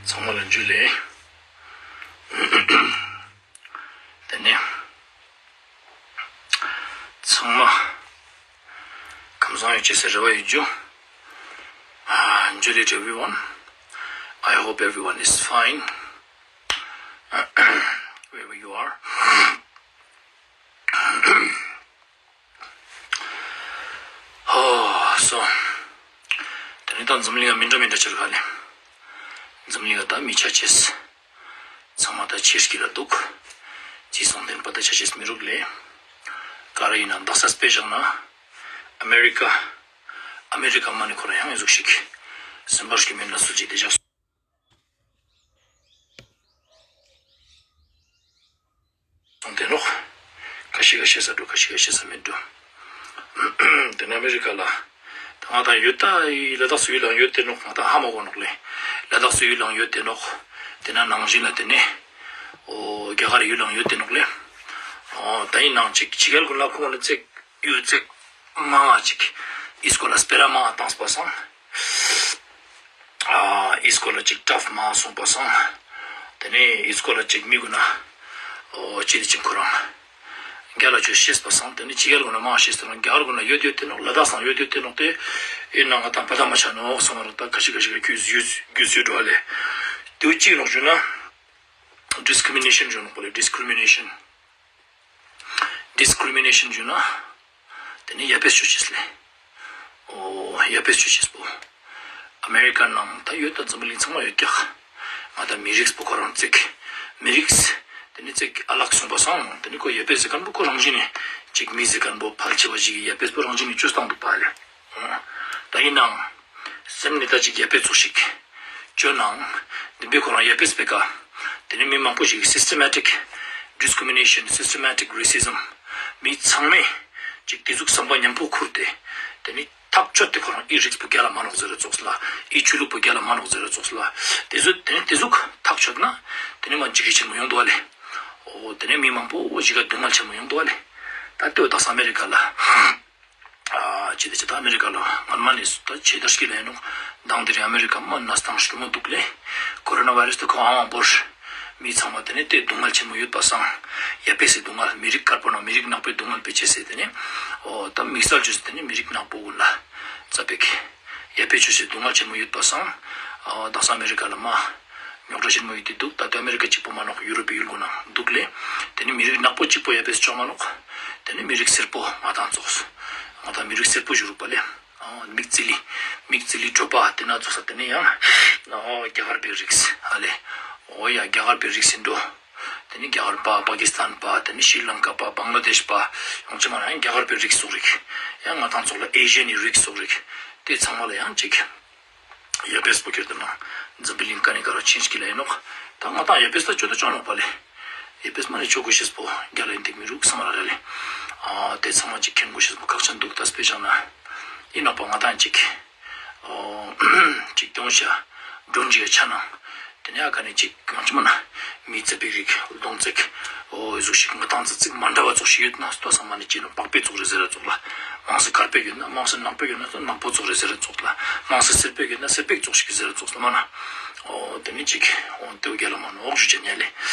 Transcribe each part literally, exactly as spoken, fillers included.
ཚང་མ་ལ་འཇུ་ལེ། དེ་ནས་ཚང་མ་ཁམས་བཟང་ཡོད་ཅེས་སི་རེ་བ་ཡོད་འཇུ། ཨ། འཇུ་ལེ་to everyone. I hope everyone is fine wherever you are. ཧོ་སོ། དེ་ནས་ད་འཛམ་གླིང་ང་མི་འདྲ་མི་འདྲ་ཆེར་ག་ལེ། འཛམ་གླིང་ང་ད་མི་ཆ་ཅེས། ཚང་མ་ད་ཆེར་སྐྱིད་ལ་འདུག་ཅི་སོང་དེ་ནས་པ་ད་ཆ་ཅེས་མི་རུག་ལེ། ག་རེ་ཡིན་ན་དག་ས་དཔེ་བཞག་ན། ཨ་མེ་རི་ཀ། ཨ་མེ་རི་ཀ་མ་ནི་ཁོ་རང་ཡང་ཨི་ཟུག་ཞིག་སེམས་པར་སྐྱིད་མེད་ན་སུ་ཅིག་དེ་བཞག་སོང་དེ་ནོག་ཁ་ཤས་ཁ་ཤས་ས་འགྲོ། ཁ་ཤས་ཁ་ཤས་ས་མེད་འགྲོ། དེ་ནས་ཨ་མེ་རི་ཀ་ལ། ད་ང་དང་ཡོད་ད་ལ་དྭགས་སུ་ཡུལ་ལང་ཡོད་དེ་ནོག་ང་དང་ཧ་མ་གོ་ནོག་ལེ། ལ་དྭགས་སུ་ཡུལ་ལང་ཡོད་དེ་ནོག་དེ་ན་ནང་བཞིན་ལ་དེ་ནས། ཨོ་རྒྱ་གར་ཡུལ་ལང་ཡོད་དེ་ནོག་ལེ། ཨོ་ད་ཡིན་ནང་ཅིག་ཕྱི་རྒྱལ་ཀུན་ལ་ཁོང་ལ་ཙེག་ཡུལ་ཙེག་མང་ང་ཅིག་ཨི་སྐོར་ལ་སྤེ་ར་མང་ང་བཏང་པ་སང་། ཨ་ཨི་སྐོར་ལ་ཅིག་ཊབ་མང་ང་སོང་པ་སང་། དེ་ནས་ཨི་སྐོར་ལ་ཅིག་མི་ཀུན་ན། ཨོ་ཅི་དེ་ཅིག་ཁོ་རང་རྒྱ་ལ་ཅོ་ཤེས་པ་སང་། དེ་ནས་ཕྱི་རྒྱལ་ཀུན་ན་མང་ང་ཤེས་ཏེ་ནོག་རྒྱ་གར་ཀུན་ན་ཡོད་ཡོད་དེ་ནོག་ལ་དྭགས་སང་ཡོད་ཡོད་དེ་ནོག་དེ་ཡིན་ན་ང་དང་པ་ད་མ་ཆ་ནོག་སོང་བ་ར་ད་ཁ་ཤས་ཁ་ཤས་ཀ་རྒྱུས་ཡོད་རྒྱུས་ཡོད་འགྲོ་ལེ། དེ་ཅི་ནོག་ཞུ་ན། ཌིསི་ཀྲི་མི་ནེ་ཤན་ཞུ་ནོག་པ་ལེ། ཌིསི་ཀྲི་མི་ནེ་ཤན། ཌིསི་ཀྲི་མི་ནེ་ཤན་ཞུ་ན། དེ་ནི་ཡ་ཕེས་ཅོ་ཅེས་ལེ། ཨོ་ཡ་ཕེས་ཅོ་ཅེས་པོ། ཨ་མེ་རི་ཀ་ནང་ད་ཡོད་ད་འཛམ་བུ་གླིང་ཚང་མ་ཡོད་ཀྱག་ང་ད་མི་རིགས་པོ་ཁོ་རང་ཙེག་མི་རིགས། དེ་ནི་ཙེག་ཨ་ལགས་སོང་པ་སང་། དེ་ནི་ཁོ་ཡ་ཕེས་ཟེར་ཁན་པོ་ཁོ་རང་བཞིན་ནི། ཅིག་མི་ཟེར་ཁན་པོ་ཕལ་ཆེ་བ་ཞིག་གི་ཡ་ཕེས་པོ་རང་བཞིན་ནི་ཅོས་བཏང་འདུག་པ་ལེ། ད་ཡིན་ནའང་། སེམས་ནི་ད་ཅིག་ཡ་ཕེས་ཙོགས་ཤིག་ཅོ་ནའང་། དེ་བས་ཁོ་རང་ཡ་ཕེས་པེ་ཀ་དེ་ནི་མི་མང་པོ་ཞིག་གི་སིས་ཊེ་མེ་ཊིག་ཌིས་ཀྲི་མི་ནེ་ཤན། སིས་ཊེ་མེ་ཊིག་རེ་སི་ཛམ། མི་ཚང་མས་ཅིག་དེ་ཟུག་བསམ་པ་ཉམ་པོ་ཁུར་ཏེ། དེ་ནི་ཐག་ཆོད་དེ་ཁོ་རང་ཨི་རིགས་པོ་རྒྱལ་ལ་མ་ནོག་ཟེར་ར་ཙོགས་ལ། ཨི་ཆོས་ལུགས་པོ་རྒྱལ་ལ་མ་ནོག་ཟེར་ར་ཙོགས་ལ། དེ་ཟུག་དེ་ནི་དེ་ཟུག་ཐག་ཆོད་ན། དེ་ནི་མ་འཇིགས་ཤིག་ཆེན་མོ་ཡོང་འདུག་ལེ། ཨོ་དེ་ནི་མི་མང་པོ་ཞིག་ག་སྡུག་བསྔལ་ཆེན་མོ་ཡོང་འདུག་ལེ། ད་ལྟོས་དག་ས་ཨ་མེ་རི་ཀ་ལ། ཨ་ཅི་དེ་ཅི་ད་ཨ་མེ་རི་ཀ་ལ་སྔན་མ་ནས་ད་ཆེ་དར་སྐྱིད་ལ་ཡིན་ནོག་མདང་དེ་རིང་ཨ་མེ་རི་ཀ་མ་ན་སྟངས་སྐྱོ་མོ་འདུག་ལེ། ཀོ་རོ་ན་ཝའི་རས་དེ་ཁོ་ཨང་བོར། མི་ཚང་མ་དེ་ནས་དེ་སྡུག་བསྔལ་ཆེན་མོ་ཡོད་པ་སང་། ཡ་ཕེས་སི་སྡུག་བསྔལ། མི་རིགས་དཀར་པོ་ནང་མི་རིགས་ནག་པོའི་སྡུག་བསྔལ་བེ་ཆེ་སེ་དེ་ནས། ཨོ་ད་དམིགས་བསལ་ཅོས་སེ་དེ་ནས་མི་རིགས་ནག་པོ་ཀུན་ལ་ཙ་པིག་ཡ་ཕེས་ཅོས་སེ་སྡུག་བསྔལ་ཆེན་མོ་ཡོད་པ་སང་། ཨོ་དག་ས་ཨ་མེ་རི་ཀ་ལ་མ། རྙོག་དྲ་ཆེན་མོ་ཡོད་དེ་འདུག་ད་ལྟོས་ཨ་མེ་རི་ཀ་གཅིག་པོ་མ་ནོག་ཡུ་རོབ་པའི་ཡུལ་ཀུན་ན་འདུག་ལེ། དེ་ནི་མི་རིགས་ནག་པོ་གཅིག་པོ་ཡ་ཕེས་ཅོ་མ་ནོག་དེ་ནི་མི་རིགས་སེར་པོ་ང་དང་ཙོགས། ང་དང་མི་རིགས་སེར་པོ་ཞུ་རུག་པ་ལེ། ཨ་མིག་རྩི་ལི། མིག་རྩི་ལི་གྲོ་པ་དེ་ན་ཙོགས་ས་དེ་ནི་ཡང་། ཨོ་རྒྱ་གར་པའི་རིགས་ཨ་ལེ། ཨོ་ཡ་རྒྱ་གར་པའི་རིགས་ཨིན་འགྲོ། དེ་ནི་རྒྱ་གར་པ་པ་ཀི་སི་ཐན་པ་དེ་ནི་ཤྲི་ལང་ཀ་པ་བང་ལ་དེཤ་པ། ཡོང་ཅི་མ་ན་ཡང་རྒྱ་གར་པའི་རིགས་ཙོགས་རིགས། ཡང་ང་དང་ཙོགས་ལ་ཨེ་ཤི་ཡན་ནི་རིགས་ཙོགས་རིགས། དེ་ཚང་མ་ལ་ཡང་གཅིག་ཡ་ཕེས་པོ་ཁྱེར་ཏེ་ན། འཛམ་བུ་གླིང་ཀ་ནི་ཀ་ར་ཆེན་སྐྱིད་ལ་ཡིན་ནོག་ད་ང་དང་ཡ་ཕེས་ད་ཅོ་ད་ཅོ་ནོག་པ་ལེ། ཡ་ཕེས་མ་ནི་ཅོ་དགོས་ཤེས་པོ་རྒྱ་ལ་ཡིན་ཏེ་མི་རུག་བསམ་ར་རེ་ལེ། ཨ་དེ་ཚང་མ་གཅིག་མཁྱེན་དགོས་ཤེས་པོ་ཁག་ཅན་འདུག་ད་དཔེ་བཞག་ན། ཡིན་ནོག་པ་ང་དང་གཅིག་ཨོ། གཅིག་སྟོང་ཤ། སྒྲོན་གྱི་ཆ་ནང་། དེ་ནས་ཨ་ཀ་ནས་གཅིག་གང་ཅི་མ་ན། མི་ཙ་པིག་རིགས་གདོང་ཙེག་ཨོ་ཟུག་ཤིག་ང་དང་ཙ་ཙིག་མ་འདྲ་བ་ཙོགས་ཤིག་ཡོད་ན་ལྟོས་ས་མ་ནི་ཅི་ནོག་པགས་པའི་ཙོགས་རེ་ཟེར་ར་ཙོགས་ལ། མང་སེ་དཀར་པོ་ཡོད་ན་མང་སེ་ནག་པོ་ཡོད་ན་ནག་པོ་ཙོགས་རེ་ཟེར་ར་ཙོགས་ལ། མང་སེ་སེར་པོ་ཡོད་ན་སེར་པོ་ཙོགས་ཤིག་ཟེར་ར་ཙོགས་ལ་མ་ན། ཨོ་དེ་ནི་གཅིག་ཨོ་དེ་བོ་རྒྱ་ལ་མ་ནོག་ཞུ་ཅེས་ཉན་ལེ།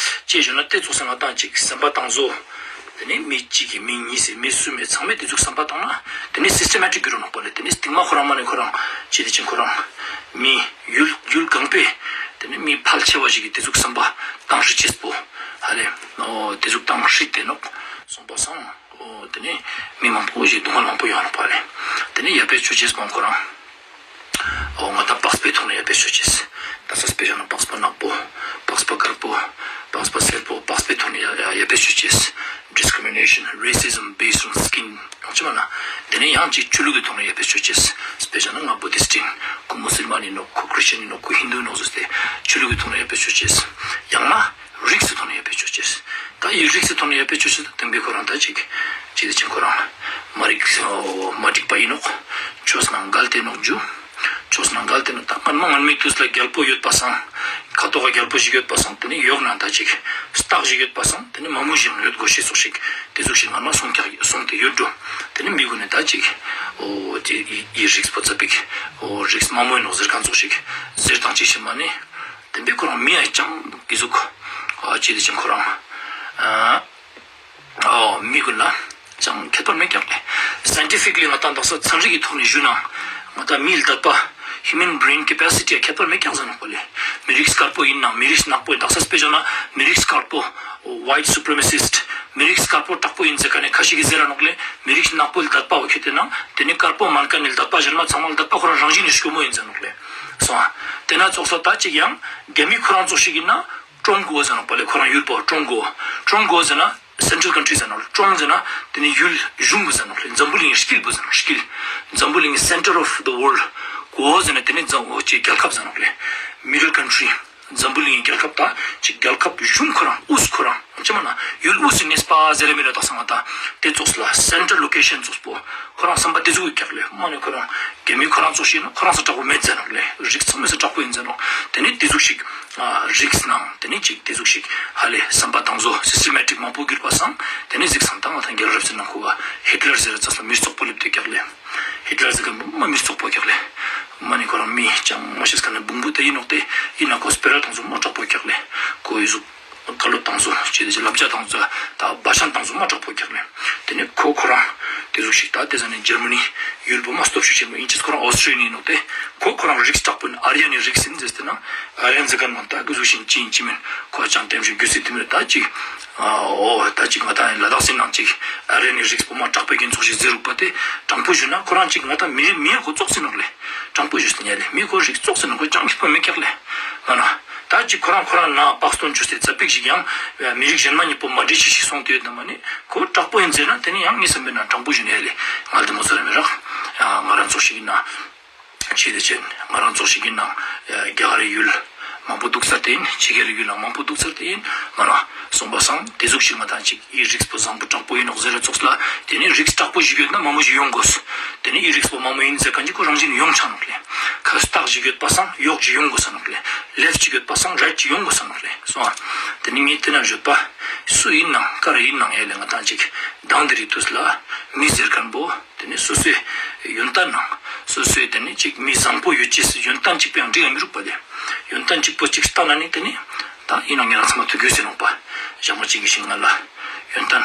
ཅི་ཞུ་ན་དེ་ཙོགས་སེ་ང་དང་གཅིག་བསམ་པ་བཏང་བཟོ། དེ་ནས་མི་གཅིག་གིས་མི་གཉིས་སེ་མི་གསུམ་མི་ཚང་མས་དེ་ཟུག་བསམ་པ་བཏང་ན། དེ་ནས་སིས་ཊེ་མེ་ཊིག་གི་རུ་ནོག་པ་ལེ། དེ་ནས་སྟིང་མ་ཁོ་རང་མ་ནི་ཁོ་རང་ཅི་དེ་ཅིག་ཁོ་རང་མི་ཡུལ་ཡུལ་གང་པོའི་དེ་ནས་མི་ཕལ་ཆེ་བ་ཞིག་གིས་དེ་ཟུག་བསམ་པ་བཏང་ཧྲི་ཅེས་པོ་ཧ་ལེ། ཨོ་དེ་ཟུག་བཏང་ཧྲི་དེ་ནོག་སོང་པ་སང་། ཨོ་དེ་ནས་མི་མང་པོ་ཞིག་སྡུག་བསྔལ་མང་པོ་ཡོང་ནོག་པ་ལེ། དེ་ནས་ཡ་ཕེས་ཅོ་ཅེས་པོ་ཁོ་རང་། ཨོ་ང་དང་པགས་པའི་ཐོག་ནས་ཡ་ཕེས་ཅོ་ཅེས། ད་ས་དཔེ་བཞག་ན་པགས་པ་ནག་པོ། པགས་པ་དཀར་པོ། པགས་པ་སེར་པོ། པགས་པའི་ཐོག་ནས་ཡ་ཡ་ཡ་ཕེས་ཅོ་ཅེས། Discrimination, racism based on skin. ཡང་ཅི་མ་ན། དེ་ནས་ཡང་ཅིག་ཆོས་ལུགས་ཀྱི་ཐོག་ནས་ཡ་ཕེས་ཅོ་ཅེས། དཔེ་བཞག་ན་ང་བུ་དིསྟ་ཡིན། ཁོ་མུ་སིལ་མན་ཡིན་ནོག་ཁོ་ཁྲི་སི་ཅན་ཡིན་ནོག་ཁོ་ཧིན་དུ་ཡིན་ནོག་ཟེར་ཏེ། ཆོས་ལུགས་ཀྱི་ཐོག་ནས་ཡ་ཕེས་ཅོ་ཅེས། ཡང་ན། རིགས་སི་ཐོག་ནས་ཡ་ཕེས་ཅོ་ཅེས། ད་ཡི་རིགས་སི་ཐོག་ནས་ཡ་ཕེས་ཅོ་ཅེས་ད་དེན་པའི་ཁོ་རང་ད་ཅིག་ཅི་དེ་ཅིག་ཁོ་རང་། མ་རིགས་སོ་མ་འགྲིག་པ་ཡིན་ནོག་ཆོས་ནང་འགལ་ཏེ་ནོག་ཞུ། ཆོས་ནང་འགལ་ཏེ་ནོག་ད་སྔན་མ་སྔན་མའི་དུས་ལ་རྒྱལ་པོ་ཡོད་པ་སང་། ཁ་དོག་ག་རྒྱལ་པོ་ཞིག་ཡོད་པ་སང་དེ་ནི་ཡོག་ན་ད་ཅིག་སྟག་ཞིག་ཡོད་པ་སང་དེ་ནི་མ་མོ་ཞིག་ཡོད་དགོས་ཤེས་སོགས་ཤིག་དེ་ཟུག་ཤིག་ང་མ་སོང་ཀྱག་སོང་དེ་ཡོད་འགྲོ། དེ་ནི་མི་གུན་ནི་ད་ཅིག་འོ་དེ་ཡི་རིགས་པོ་ཙ་པིག་འོ་རིགས་མ་མོ་ཡིན་ནོག་ཟེར་ཁན་ཙོགས་ཤིག་ཟེར་དང་ཅིག་ཤིག་མ་ནི་དེ་འབད་ཁོ་རང་མི་ཡ་ཅང་གི་ཟུག་ཨ་ཅི་དེ་ཅང་ཁོ་རང་ཨ། ཨོ་མི་གུན་ལ་ཅང་ཁྱད་པར་མེད་ཀྱག་ལེ། སའིན་ཊི་ཕིག་ལི་ང་ཏང་དག་ས་ཚན་རིག་གི་ཐོག་ནས་ཞུ་ན་ང་ཏང་མིའི་ལྡད་པ་human brain capacity ཡ་ཁྱད་པར་མེད་ཀྱག་ཟེར་ནོག་པ་ལེ། མི་རིགས་དཀར་པོ་ཡིན་ནང་མི་རིགས་ནག་པོ་ཡིན་དག་ས་དཔེ་བཞག་ན་མི་རིགས་དཀར་པོ་white supremacist མི་རིགས་དཀར་པོ་དྲག་པོ་ཡིན་ཟེར་ཁན་ནི་ཁ་ཤས་ཀྱིས་ཟེར་ར་ནོག་ལེ། མི་རིགས་ནག་པོའི་ལྡད་པ་བོ་ཁྱེར་ཏེ་ན་དེ་ནི་དཀར་པོ་མན་ཁན་ནི་ལྡད་པ་གཞན་མ་ཚང་མ་ལྡད་པ་ཁོ་རང་རང་བཞིན་ནི་སྐྱོ་མོ་ཡིན་ཟེར་ནོག་ལེ། སོང་ཨ། དེ་ན་ཙོགས་ས་ད་ཅིག་ཡང་རྒྱ་མི་ཁོ་རང་ཙོགས་ཤིག་ཡིན་ན་ཀྲུང་གོ་ཟེར་ནོག་པ་ལེ། ཁོ་རང་ཡུལ་པོ་ཀྲུང་གོ་ཀྲུང་གོ་ཟེར་ན། སེན་ཊྲལ་ཀན་ཊྲི་ཟེར་ནོག་ལེ། ཀྲུང་ཟེར་ན་དེ་ནི་ཡུལ་གཞུང་གི་ཟེར་ནོག་ལེ། འཛམ་བུ་གླིང་གི་དཀྱིལ་པོ་ཟེར་ནོག་དཀྱིལ། འཛམ་བུ་གླིང་གི་center of the world གོ་ཟེར་ན་དེ་ནི་འཛམ་བུ་གླིང་རྒྱལ་ཁབ་ཟེར་ནོག་ལེ། Middle country འཛམ་བུ་གླིང་གི་རྒྱལ་ཁབ་ད་ཅིག་རྒྱལ་ཁབ་གཞུང་ཁོ་རང་དབུས་ཁོ་རང་ཅི་མ་ན་ཡུལ་དབུས་སུ་གནས་པ་ཟེར་མི་ར་དག་ས་ང་ད་དེ་ཙོགས་ལ་center location ཙོགས་པོ་ཁོ་རང་བསམ་པ་དེ་ཟུག་ཡོད་ཀྱག་ལེ། མ་ནི་ཁོ་རང་རྒྱ་མི་ཁོ་རང་ཙོགས་ཤིག་ན་ཁོ་རང་ས་དྲག་པོ་མེད་ཟེར་ནོག་ལེ། རིགས་ཚང་མའི་ས་དྲག་པོ་ཡིན་ཟེར་ནོག་དེ་ནི་དེ་ཟུག་ཤིག་ཨ་རིགས་ནང་དེ་ནི་ཅིག་དེ་ཟུག་ཤིག་ཧ་ལེ་བསམ་པ་དང་བཟོ་སིས་ཊེ་མེ་ཊིག་མང་པོ་གྱུར་པ་སང་དེ་ནི་གཟིགས་སང་ད་ང་ད་རྒྱལ་རབས་ཟེར་ན་ཁོ་བ་ཧིཊ་ལར་ཟེར་ཙ་ས་མི་སྟོབས་པོ་ལེབ་དེ་ཀྱག་ལེ། ཧིཊ་ལར་ཟེར་ཁན་པོ་མ་མི་སྟོབས་པོ་ཀྱག་ལེ། མ་ནི་ཁོ་རང་མི་ཅང་མ་ཤེས་ཁན་ནི་བུང་བུ་དེ་ཡིན་ནོག་དེ་ཡིན་ན་ཁོ་སྤེ་ར་དང་བཟོ་མ་དྲག་པོ་ཀྱག་ལེ། ཁོ་ཡི་ཟུག་བཀའ་སློབ་དང་བཟོ་ཅི་དེ་ཅི་ལབ་བྱ་དང་བཟོ་ད་བ་ཤན་དང་བཟོ་མ་དྲག་པོ་ཀྱག་ལེ། དེ་ནི་ཁོ་ཁོ་རང་དེ་ཟུག་ཤིག་ད་དེ་ཟ་ནི་འཇར་མ་ནི་ཡུལ་པོ་མ་སྟོབས་ཤུགས་ཆེན་མོ་ཡིན་ཅེས་ཁོ་རང་ཨོ་སི་ཊྲེ་ལི་ཡ་ཡིན་ནོག་དེ་ཁོ་ཁོ་རང་རིགས་དྲག་པོ་ནི་ཨར་ཡན་ནི་རིགས་ཡིན་ཟེར་ཏེ་ན་ཨར་ཡན་ཟེར་ཁན་མ་ད་གི་ཟུག་ཤིག་ཅི་ཡིན་ཅི་མིན་ཁོ་ཅང་ལྟེམ་ཞིག་རྒྱུ་སྲིད་དེ་མིན་ད་ཅིག་ཨོ་ད་ཅིག་ང་ད་ལ་དྭགས་སི་ནང་ཅིག་ཨར་ཡན་ནི་རིགས་པོ་མ་དྲག་པོ་ཡིན་ཙོགས་ཤིག་ཟེར་རུག་པ་དེ་དྲང་པོ་ཞུ་ན་ཁོ་རང་ཅིག་ང་ད་མི་མི་ཡ་ཁོ་ཙོགས་ཟེར་ནོག་ལེ། དྲང་པོ་ཞུས་ཏེ་ཉལ་ལེ་མི་ཁོ་རིགས་ཙོགས་ཟེར་ན་ཁོ་ཅང་ཁྱད་པར་མེད་ཀྱག་ལེ། མ་ན་ད་ཅིག་ཁོ་རང་ཁོ་རང་ན་དཔག་སྟོན་ཅོས་ཏེ་ཙ་པིག་ཞིག་ཡང་མི་རིགས་གཞན་མ་གཉིས་པོ་མ་འདྲེས་ཤིག་ཤིག་སོང་སྟེ་ཡོད་ན་མ་ནི་ཁོ་དྲག་པོ་ཡིན་ཟེར་ན་དེ་ནི་ཡང་ངས་བསམ་པའི་ན་དྲང་པོ་ཞུ་ནས་ལེ་ང་དེ་མོ་ཟེར་མི་རག་ང་རང་ཙོགས་ཤིག་ཡིན་ན་ཆེ་དེ་ཆེན་ང་རང་ཙོགས་ཤིག་ཡིན་ན་རྒྱ་གར་ཡུལ་མང་པོ་འདུག་ས་དེ་ཡིན་ཕྱི་རྒྱལ་ཡུལ་ལ་མང་པོ་འདུག་ས་དེ་ཡིན་མ་ན་སོང་པ་སང་དེ་ཟུག་ཞིག་མ་དང་ཅིག་ཡི་རིགས་པོ་བཟང་པོ་དྲག་པོ་ཡིན་ནོག་ཟེར་ར་ཙོགས་ལ་དེ་ནི་རིགས་དྲག་པོ་ཞིག་ཡོད་ན་མ་མོ་ཞིག་ཡོང་དགོས། དེ་ནི་ཡི་རིགས་པོ་མ་མོ་ཡིན་ཟེར་ཁན་ཅིག་ཁོ་རང་བཞིན་ཡོང་ཆ་ནོག་ལེ། ཁ་སྟག་ཞིག་ཡོད་པ་སང་ཡོག་ཞིག་ཡོང་དགོས་ས་ནོག་ལེ། ལེབ་ཅིག་ཡོད་པ་སང་རའིཊ་ཅིག་ཡོང་དགོས་ས་ནོག་ལེ། སོང་ཨ། དེ་ནི་ངས་དེ་ན་བརྗོད་པ་སུ་ཡིན་ནང་ག་རེ་ཡིན་ནང་ཡ་ལེ་ང་དང་ཅིག་དང་དེ་རིགས་དུས་ལ་མི་ཟེར་ཁན་པོ་དེ་ནི་སོ་སོའི་ཡོན་ཏན་ནང་སོ་སོའི་དེ་ནི་ཅིག་མི་བཟང་པོ་ཡོད་ཅེས་སི་ཡོན་ཏན་ཅིག་པའང་འགྲིག་ཡང་མི་རུག་པ་ལེ། ཡོན་ཏན་ཅིག་པོ་ཅིག་ལྟ་ན་ནི་དེ་ནི་ད་ཡིན་ནང་ངེད་རང་ཚང་མ་ཐུག་དགོས་ཟེར་ནོག་པ། ཞག་མ་གཅིག་གི་ཤིང་ང་ལ་ཡོན་ཏན་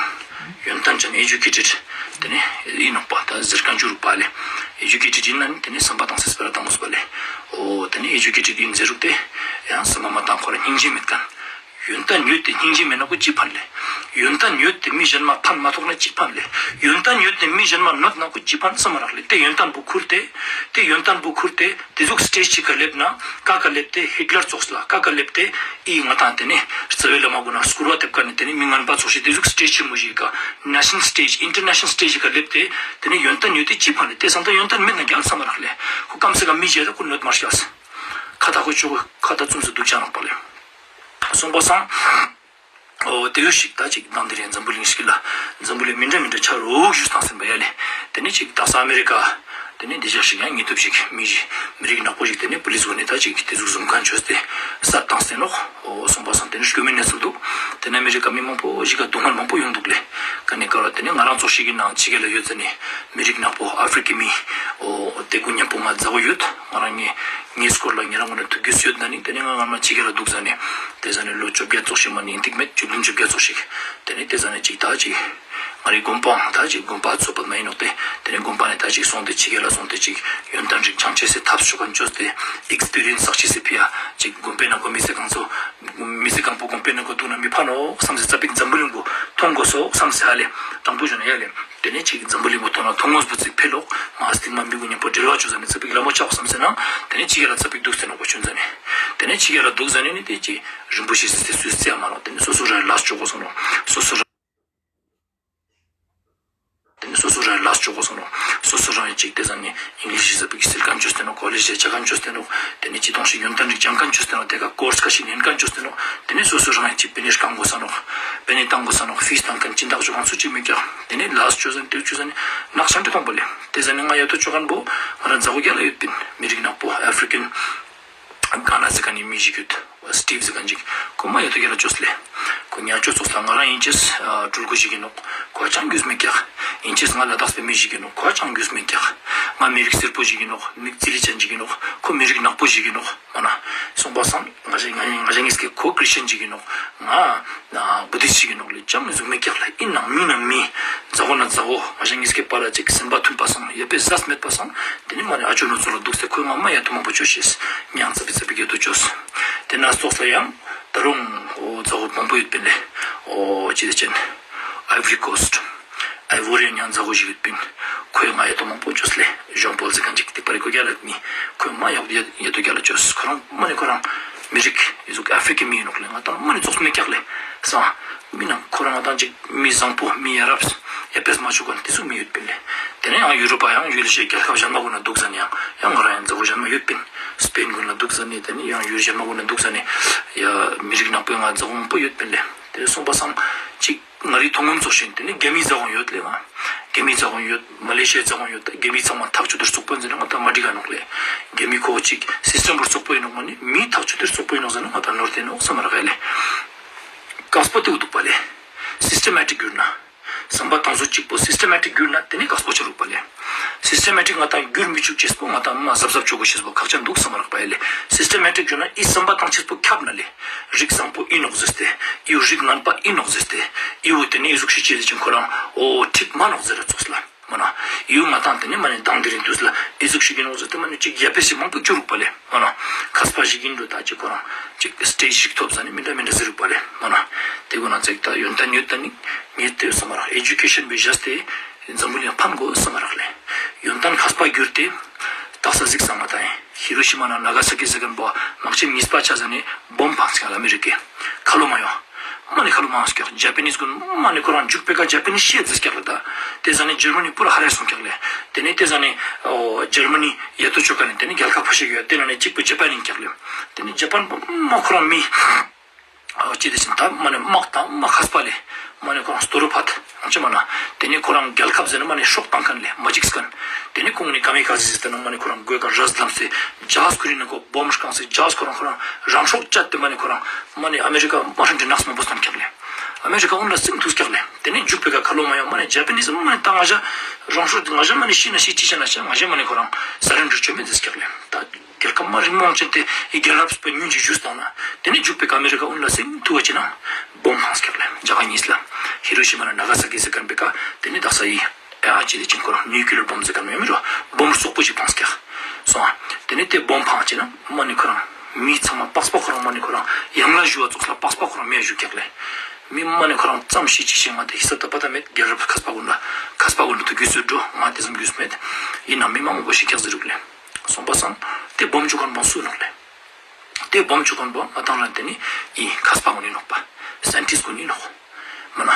ཡོན་ཏན་ཅན་ཨེ་ཇུ་ཀེ་ཊེཌ་དེ་ནི་ཡིན་ནོག་པ་ད་ཟེར་ཁན་ཅིག་རུག་པ་ལེ། ཨེ་ཇུ་ཀེ་ཊེཌ་ཡིན་ན་ནི་དེ་ནི་བསམ་པ་དང་སེམས་པ་ར་དང་མོ་སུ་པ་ལེ། འོ་དེ་ནི་ཨེ་ཇུ་ཀེ་ཊེཌ་ཡིན་ཟེར་རུག་དེ་ཡང་བསམ་པ་མ་བཏང་ཁོ་ར་སྙིང་རྗེ་མེད་ཁན། ཡོན་ཏན་ཡོད་དེ་སྙིང་རྗེ་མེད་ན་ཁོ་ཅི་ཕན་ལེ། ཡོན་ཏན་ཡོད་དེ་མི་གཞན་མ་ཕན་མ་ཐོགས་ན་ཅི་ཕན་ལེ། ཡོན་ཏན་ཡོད་དེ་མི་གཞན་མ་གནོད་ན་ཁོ་ཅི་ཕན་བསམ་མ་རག་ལེ། དེ་ཡོན་ཏན་པོ་ཁུར་ཏེ་དེ་ཡོན་ཏན་པོ་ཁུར་ཏེ་དེ་ཟུག་སི་ཊེཇ་ཅིག་ག་ལེབ་ན་ཀ་ཀ་ལེབ་སྟེ་ཧིཊ་ལར་ཙོགས་ལ་ཀ་ཀ་ལེབ་སྟེ་ཨི་ང་དང་དེ་ནི་རྩ་བའི་བླ་མ་གུན་ན་སྐུར་བ་འདེབས་ཀ་ནི་དེ་ནི་མི་ངན་པ་ཙོགས་ཤིག་དེ་ཟུག་སི་ཊེཇ་ཆེན་མོ་ཞིག་ག་ནེ་ཤན་སི་ཊེཇ་ཨིན་ཊར་ནེ་ཤན་སི་ཊེཇ་ཞིག་ག་ལེབ་སྟེ་དེ་ནི་ཡོན་ཏན་ཡོད་དེ་ཅི་ཕན་ལེ། དེ་སང་ད་ཡོན་ཏན་མེད་ན་རྒྱལ་བསམ་མ་རག་ལེ། ཁོ་ཀམ་སེ་ཀམ་མི་བྱས་ད་ཁོ་གནོད་མ་སྐྱལ། ཁ་ད་ཁོ་ཆོ་ཁ་ད་ཙུམ་སེ་དུག་ཅ་ནོག་པ་ལེ། སོང་པ་སང་། འོ་དེ་ཡོད་ཞིག་ད་ཅིག་དང་དེ་རིང་འཛམ་བུ་གླིང་ཞིག་ལ་འཛམ་བུ་གླིང་མི་འདྲ་མི་འདྲ་ཆ་རུག་ཞུས་ཏང་སེམས་པ་ཡ་ལེ། དེ་ནི་ཅིག་དག་ས་ཨ་མེ་རི་ཀ་དེ་ནི་འདི་ཞག་ཞིག་ཡང་ཉེ་ཐུབ་ཞིག་མི་ཞིག་མི་རིགས་ནག་པོ་ཞིག་དེ་ནི་པུ་ལིས་གུན་ནི་ད་ཅིག་དེ་ཟུག་ཟུམ་ཁན་ཅོས་ཏེ་སད་ཏང་སྟེ་ནོག། འོ་སོང་པ་སང་དེ་ནི་སྐྱོ་མེད་ནས་སུ་དུག། དེ་ནི་ཨ་མེ་རི་ཀ་མི་མང་པོ་ཞིག་ག་སྡུག་བསྔལ་མང་པོ་ཡོང་དུག་ལེ། ཀ་ནེ་ཀ་ར་དེ་ནི་ང་རང་ཙོགས་ཤིག་གི་ནང་ཕྱི་རྒྱལ་ལ་ཡོད་ཙ་ནི་མི་རིགས་ནག་པོ་ཨ་ཕི་རི་ཀའི་མི་འོ་དེ་གུན་ཉམ་པོ་ང་མཛའ་བོ་ཡོད། ང་རང་ངའི་ངའི་སྐོར་ལ་ཉེ་རང་གུན་ནི་ཐུག་རྒྱུས་ཡོད་ན་ནི་དེ་ནི་ང་ང་མ་ཕྱི་རྒྱལ་ལ་དུག་ཟ་ནེ་དེ་ཟ་ནེ་ལོ་བཅོ་བརྒྱད་ཙོགས་ཤིག་མ་ནི་ཨིན་ཏིག་མེད་བཅུ་བདུན་བཅོ་བརྒྱད་ཙོགས་ཤིག། དེ་ནི་དེ་ཟ་ནེ་ཅིག་ད་ཅིག་ང་རི་དགོན་པའང་ད་ཅིག་དགོན་པ་ཚོ་པ་མ་ཨིན་ནོག་སྟེ་དེ་ནི་དགོན་པ་ནེ་ད་ཅིག་སོང་སྟེ་ཕྱི་རྒྱལ་ལ་སོང་སྟེ་ཅིག་ཡོན་ཏན་རིགས་སྦྱང་ཅེས་སི་ཐབས་ཤོད་ཁན་ཅོས་ཏེ་ཨེགས་པི་རི་ཡེནས་བསགས་ཅེས་སི་ཕི་ཡ་ཅིག་དགོན་པའི་ནང་གོ་མི་ཚེ་གང་ཚོ་མི་ཚེ་གང་པོ་དགོན་པའི་ནང་གོ་དུག་ན་མི་ཕན་ནོག་བསམ་སེ་ཙ་པིག་འཛམ་བུ་གླིང་པོ་ཐོང་གོས་སོ་བསམ་སེ་ཧ་ལེ་དྲང་པོ་ཞུ་ན་ཡ་ལེ། དེ་ནེ་ཅིག་འཛམ་བུ་གླིང་པོ་ཐོང་ན་ཐོང་ངོས་པོ་ཅིག་ཕེ་ལོག་མ་སྟིང་མ་མི་གུན་ཉམ་པོ་འབྲེལ་བ་ཅོ་ཟ་ནེ་ཙ་པིག་ལ་མོ་ཆགས་བསམ་སེ་ན་དེ་ནེ་ཕྱི་རྒྱལ་ལ་ཙ་པིག་དུག་སྟེ་ནོག་པ་ཆུན་ཟ་ནེ། དེ་ནེ་ཕྱི་རྒྱལ་ལ་དུག་ཟ་ནེ་ནི་དེ་ཅིག་རིན་པོ་ཆེ་སི་སུས་རྩི་ཡ་མ་ནོག། དེ་ནེ་སོ་སོ་རང་ལས་ཅོ་གོས་སོང་ནོག། སོ་སོ་རང་དེ་ནེ་སོ་སོ་རང་ལས་ཅོ་གོས་སོང་ནོག། སོ་སོ་རང་ཅིག་དེ་ཟ་ནེ་ཨིང་ལིཤ་ཙ་པིག་སིལ་ཁན་ཅོས་ཏེ་ནོག། ཀོ་ལེཇ་ལ་ཆ་ཁན་ཅོས་ཏེ་ནོག། དེ་ནེ་ཅི་ཏོང་ཞིག་ཡོན་ཏན་རིགས་སྦྱང་ཁན་ཅོས་ཏེ་ནོག། དེ་ཀ་ཀོརས་ཁ་ཤིག་ཉན་ཁན་ཅོས་ཏེ་ནོག། དེ་ནེ་སོ་སོ་རང་ཅིག་པེ་ནེ་སྐང་གོས་ས་ནོག། པེ་ནེ་ཏང་གོས་ས་ནོག། ཕིས་ཏང་ཁན་ཅི་དག་ཅོ་ཁན་སུ་ཅིག་མེད་ཀྱག། དེ་ནེ་ལས་ཅོ་ཟ་ནེ་དེ་ཅོ་ཟ་ནེ་ནག་ཤན་ཏེ་ཐོང་པ་ལེ། དེ་ཟ་ནེ་ང་ཡ་ཏོ་ཅོ་ཁན་པོ་ང་རང་མཛའ་བོ་རྒྱ་ལ་ཡོད་པིན། མི་རིགས་ནག་པོ་ཨ་ཕི་རི་ཀན་གྷ་ན་ཟེར་ཁན་ནི་མི་ཞིག་ཡོད། སི་ཊིབ་ཟེར་ཁན་ཅིག་ཁོ་མ་ཡ་ཏོ་གྱལ་ལ་ཅོས་ལེ། ཁོ་ཉ་ཅོ་ཙོགས་ལ་ང་རང་ཨིན་ཅེས་སྤྲུལ་སྐུ་ཞིག་ཨིན་ནོག། ཁོ་ཅང་གྱུས་མེད་ཀྱག། ཨིན་ཅེས་ང་ལ་དྭགས་པའི་མི་ཞིག་ཨིན་ནོག། ཁོ་ཅང་གྱུས་མེད་ཀྱག། ང་མི་རིགས་སེར་པོ་ཞིག་ཨིན་ནོག། མི་རྩི་ལི་ཅན་ཞིག་ཨིན་ནོག། ཁོ་མི་རིགས་ནག་པོ་ཞིག་ཨིན་ནོག། མ་ན་སོང་པ་སང་ང་ཞ་ང་ཞ་ངེས་ཀྱི་ཁོ་ཁྲིས་ཅན་ཞིག་ཨིན་ནོག། ང་བུ་དིསྟ་ཞིག་ཨིན་ནོག་ལེ་ཅང་ཟུག་མེད་ཀྱག་ལེ། ཨིན་ནའང་མི་ནང་མི། མཛའ་བོ་ནང་མཛའ་བོ། ང་ཞ་ངེས་ཀྱི་བར་ལ་ཅིག་སེམས་པ་མཐུན་པ་སང་ཡ་པེ་ཟས་མེད་པ་སང་། ཏེ་ནེ་མ་ནེ་ཨ་ཅོ་ནོ་ཙོགས་ལ་དུགས་ཏེ་ཁོས་ང་མ་ཡ་ཏོ་མང་པོ་ཅོ་ཤེས། ཉང་ཙ་པི་ཙ་པི་གྱལ་ཏོ་ཅོས། ཏེ་ནེ་ཙོགས་ལ་ཡང་ད་རུང་འོ་མཛའ་བོ་མང་པོ་ཡོད་པིན་ལེ། འོ་ཅི་ཏེ་ཅན། ཨའི་བོ་རི་ཀོསྟ། ཨའི་བོ་རི་ཡང་མཛའ་བོ་ཞིག་ཡོད་པིན། ཁོས་ང་ཡ་ཏོ་མང་པོ་ཅོས་ལེ། ཇོན་པོལ་ཟེར་ཁན་ཅིག་ཏེ་པར་རི་ཀོ་གྱལ་ལ་མི། ཁོས་མ་ཡ་ཡ་ཡ་ཏོ་གྱལ་ལ་ཅོས། ཁོ་རང་མ་ནེ་ཁོ་རང་མི་རིགས་ཨི་ཟུག་ཨ་ཕྲི་ཀའི་མི་ཨིན་ནོག་ལེ། ང་ཏང་མ་ནེ་ཙོགས་མེད་ཀྱག་ལེ། སང་མི་ནང་ཁོ་རང་ང་ཏང་ཅིག་མི་ཟང་པོ་མི་ཡ་རབས་ཡ་པེ་ཟ་མ་ཅོ་ཁན་ཏེ་ཟུག་མི་ཡོད་པིན་ལེ། ཏེ་ནེ་ཡང་ཡུ་རོབ་པ་ཡང་ཡུལ་ཤེས་གྱལ་ཁབ་ཞན་མ་གུན་ལ་དུག་ཟ་ནེ་ཡང་ཡང་ང་རང་ཡང་མཛའ་བོ་ཞན་མ་ཡོད་པིན། སྤེན་གུན་ལ་དུག་ཟ་ནེ་ཏེ་ནེ་ཡང་ཡུལ་ཞན་མ་གུན་ལ་དུག་ཟ་ནེ་ཡ་མི་རིགས་ནག་པོའི་ང་མཛའ་བོ་མང་པོ་ཡོད་པིན་ལེ། ཏེ་སོང་པ་སང་ཅིག་ང་རི་ཐོང་ངམ་ཙོགས་ཤིག་ཏེ་ནེ་གྱ་མི་མཛའ་བོ་ཡོད་ལེ། ང་གྱ་མི་མཛའ་བོ་ཡོད། མ་ལེ་ཤི་ཡ་མཛའ་བོ་ཡོད། གྱ་མི་ཚང་མ་ཐག་ཆོད་དེ་རྩོག་པོ་ཨིན་ཟེར་ན་ང་ཏང་མ་འགྲིག་ག་ནོག་ལེ། གྱ་མི་ཁོ་ཅིག་སིས་ཊེམ་པོ་རྩོག་པོ་ཨིན་ནོག། མ་ནེ་མི་ཐག་ཆོད་དེ་རྩོག་པོ་ཨིན་ནོག་ཟེར་ན་ང་ཏང་ནོར་ཏེ་ནོག་སམ་མ་རག་ལེ། ཀགས་པོ་ཏེ་བོ་དུག་པ་ལེ། སིས་ཊེ་མེ་ཊིག་གྱུར་ན། སམ་པ་ཏང་ཟུག་ཅིག་པོ་སིས་ཊེ་མེ་ཊིག་གྱུར་ན་ཏེ་ནེ་ཀགས་པོ་ཆ་རུག་པ་ལེ། སིས་ཊེ་མེ་ཊིག་ང་ཏང་གྱུར་མི་ཅུག་ཅེས་པོ་ང་ཏང་མ་ཟབ་ཟབ་ཅོ་གོས་ཤེས་པོ་ཁག་ཅན་དུག་སམ་མ་རག་པ་ཨིན་ལེ། སིས་ཊེ་མེ་ཊིག་གྱུར་ན་ཨི་སམ་པ་ཏང་ཅེས་པོ་ཁྱབ་ན་ལེ། རིགས་བཟང་པོ་ཨིན་ནོག་ཟེར་ཏེ། ཨི་བོ་རིགས་ངན་པ་ཨིན་ནོག་ཟེར་ཏེ། ཨི་བོ་ཏེ་ནེ་ཨི་ཟུག་ཤིག་ཅེས་ཟེར་ཅིག་ཁོ་རང་འོ་ཁྲིག་མ་ནོག་ཟེར་ར་ཙོགས་ལ། མ་ན། ཡུལ་ང་ཏང་ཏེ་ནེ་མ་ནེ་དང་དེ་རིང་དུས་ལ་ཨི་ཟུག་ཤིག་ཨིན་ནོག་ཟེར་ཏེ་མ་ནེ་ཅིག་ཡ་པེ་ཞིག་མང་པོ་ཅོ་རུག་པ་ལེ། མ་ན། ཁས་པ་ཞིག་ཨིན་འགྲོ་ད་ཅིག་ཁོ་རང་ཅིག་སི་ཊེཇ་ཞིག་ཐོབ་ཟ་ནེ་མི་འདྲ་མི་འདྲ་ཟེར་རུག་པ་ལེ། མ་ན། ཏེ་གུན་ན་ཙེག་ད་ཡོན་ཏན་ཡོད་ད་ནི་ངས་ཏེ་སམ་མ་རག། ཨེ་ཇུ་ཀེ་ཤན་བེ་ཞས་ཏེ་འཛམ་བུ་གླིང་ཕན་གོས་སམ་མ་རག་ལེ། ཡོན་ཏན་ཁས་པ་གྱུར་ཏེ་ཏག་ས་གཟིགས་སམ་ང་ཏང་ཧི་རོ་ཤི་མ་ན་ན་ག་ས་ཀི་ཟེར་ཁན་པོ་དམག་ཆེན་གཉིས་པ་ཆ་ཟ་ནེ་བོམ་ཕངས་ཀྱག་ལེ་ཨ་མི་རི་ཀའི། ཁ་ལོ་མ་ཡོང་། མ་ནེ་ཁ་ལོ་མ་ཡོང་ཀྱག། ཇ་པ་ནིས་གུན་མ་ནེ་ཁོ་རང་མཇུག་པེ་ཀ་ཇ་པ་ནིས་ཤི་ཟེར་ཀྱག་ལེ་ད། ཏེ་ཟ་ནེ་ཇར་མ་ནི་པུ་ར་ཧ་རེ་སོང་ཀྱག་ལེ། ཏེ་ནེ་ཏེ་ཟ་ནེ་འོ་ཇར་མ་ནི་ཡ་ཏོ་ཅོ་ཁན་ནི་ཏེ་ནེ་གྱལ་ཁབ་ཕ་ཤེས་ཡོད། ཏེ་ནང་ནེ་ཅིག་པོ་ཇ་པན་ཨིན་ཀྱག་ལེ། ཏེ་ནེ་ཇ་པན་པོ་མ་ཁོ་རང་མི་འོ་ཅི་ཏེ་ཟེར་ད་མ་ནེ་དམག་དང་མ་ཁས་པ་ལེ། མ་ནེ་ཁོ་རང་སྟོ་རུ་ཕད། ཨང་ཅི་མ་ན། ཏེ་ནེ་ཁོ་རང་གྱལ་ཁབ་ཟེར་ན་མ་ནེ་སྲོག་ཏང་ཁན་ལེ་མ་ཇིགས་ཁན། ཏེ་ནེ་ཁོང་ནི་ཀ་མི་ཀ་ཟེ་ཟེར་ཏེ་ན་མ་ནེ་ཁོ་རང་གོས་ཀ་རས་ལམ་སེ་ཇ་ཧཱ་ཁོ་རི་ན་ཁོ་བོམ་སྐང་སེ་ཇ་ཧཱ་ཁོ་རང་ཁོ་རང་རང་སྲོག་བཅད་དེ་མ་ནེ་ཁོ་རང་མ་ནེ་ཨ་མེ་རི་ཀ་མ་ཧྲན་ཏེ་ནགས་མང་པོ་སྟོན་ཀྱག་ལེ། ཨ་མེ་རི་ཀ་གུན་ལ་སིང་ཐུག་ཀྱག་ལེ། ཏེ་ནེ་མཇུག་པེ་ཀ་ཁ་ལོ་མ་ཡོང་མ་ནེ་ཇ་པ་ནིས་མ་ནེ་ད་ང་ཞ་རང་སྲོག་ང་ཞ་མ་ནེ་ཤི་ན་ཤི་ཅི་ཆ་ན་ཆ་ང་ཞ་མ་ནེ་ཁོ་རང་སར་རེན་ཌར་ཅོ་མེད་ཟེར་ཀྱག་ལེ། ད་གྱལ་ཁབ་མ་རིང་མོ་ཅན་ཏེ་ཨི་གྱལ་རབས་པོ་ཉུང་ཅིག་ཞུས་ཏང་ན་ཏེ་ནེ་མཇུག་པེ་ཀ་ཨ་མེ་རི་ཀ་གུན་ལ་སིང་ཐུག་པ་ཅི་ན་བོམ་ཕངས་ཀྱག་ལེ། ཇ་ག་ཉིས་ལ་ཧི་རོ་ཤི་མ་ན་ན་ག་ས་ཀི་ཟེར་ཁན་པེ་ཀ་ཏེ་ནེ་དག་ས་ཨི་ཨ་ཅི་ཏེ་ཅིག་ཁོ་རང་ནིའུ་ཀི་ལེར་བོམ་ཟེར་ཁན་ཡོད་མི་རུ་བོམ་རྩོག་པོ་ཞིག་ཕངས་ཀྱག་སོང་། ཏེ་ནེ་ཏེ་བོམ་ཕངས་ཅི་ན་མ་ནེ་ཁོ་རང་མི་ཚང་མ་པགས་པ་ཁོ་རང་མ་ནེ་ཁོ་རང་ཡང་ལ་ཞུ་བ་ཙོགས་ལ་པགས་པ་ཁོ་རང་མེ་ཞུ་ཀྱག་ལེ། མི་མ་ནེ་ཁོ་རང་ཙམ་ཤི་ཅི་ཤི་ང་ཏེ་ཧི་ས་ད་པ་ད་མེད། གྱལ་རབས་ཁས་པ་གུན་ལ་ཁས་པ་གུན་ལ་ཐུག་གྱུས་སུ་འགྲོ་ང་ཏེ་ཙམ་གྱུས་མེད། ཨིན་ན་མི་མང་པོ་ཤི་ཀྱག་ཟེར་རུག་ལེ། སོང་པ་སང་ཏེ་བོམ་ཅོ་ཁན་པོ་སུ་ནོག་ལེ། ཏེ་བོམ་ཅོ་ཁན་པོ་ང་ཏང་རང་ཏེ་ནེ་ཨི་ཁས་པ་གུན་ཨིན་ནོག་པ། སའིན་ཊིསྟ་གུན་ཨིན་ནོག། མ་ན།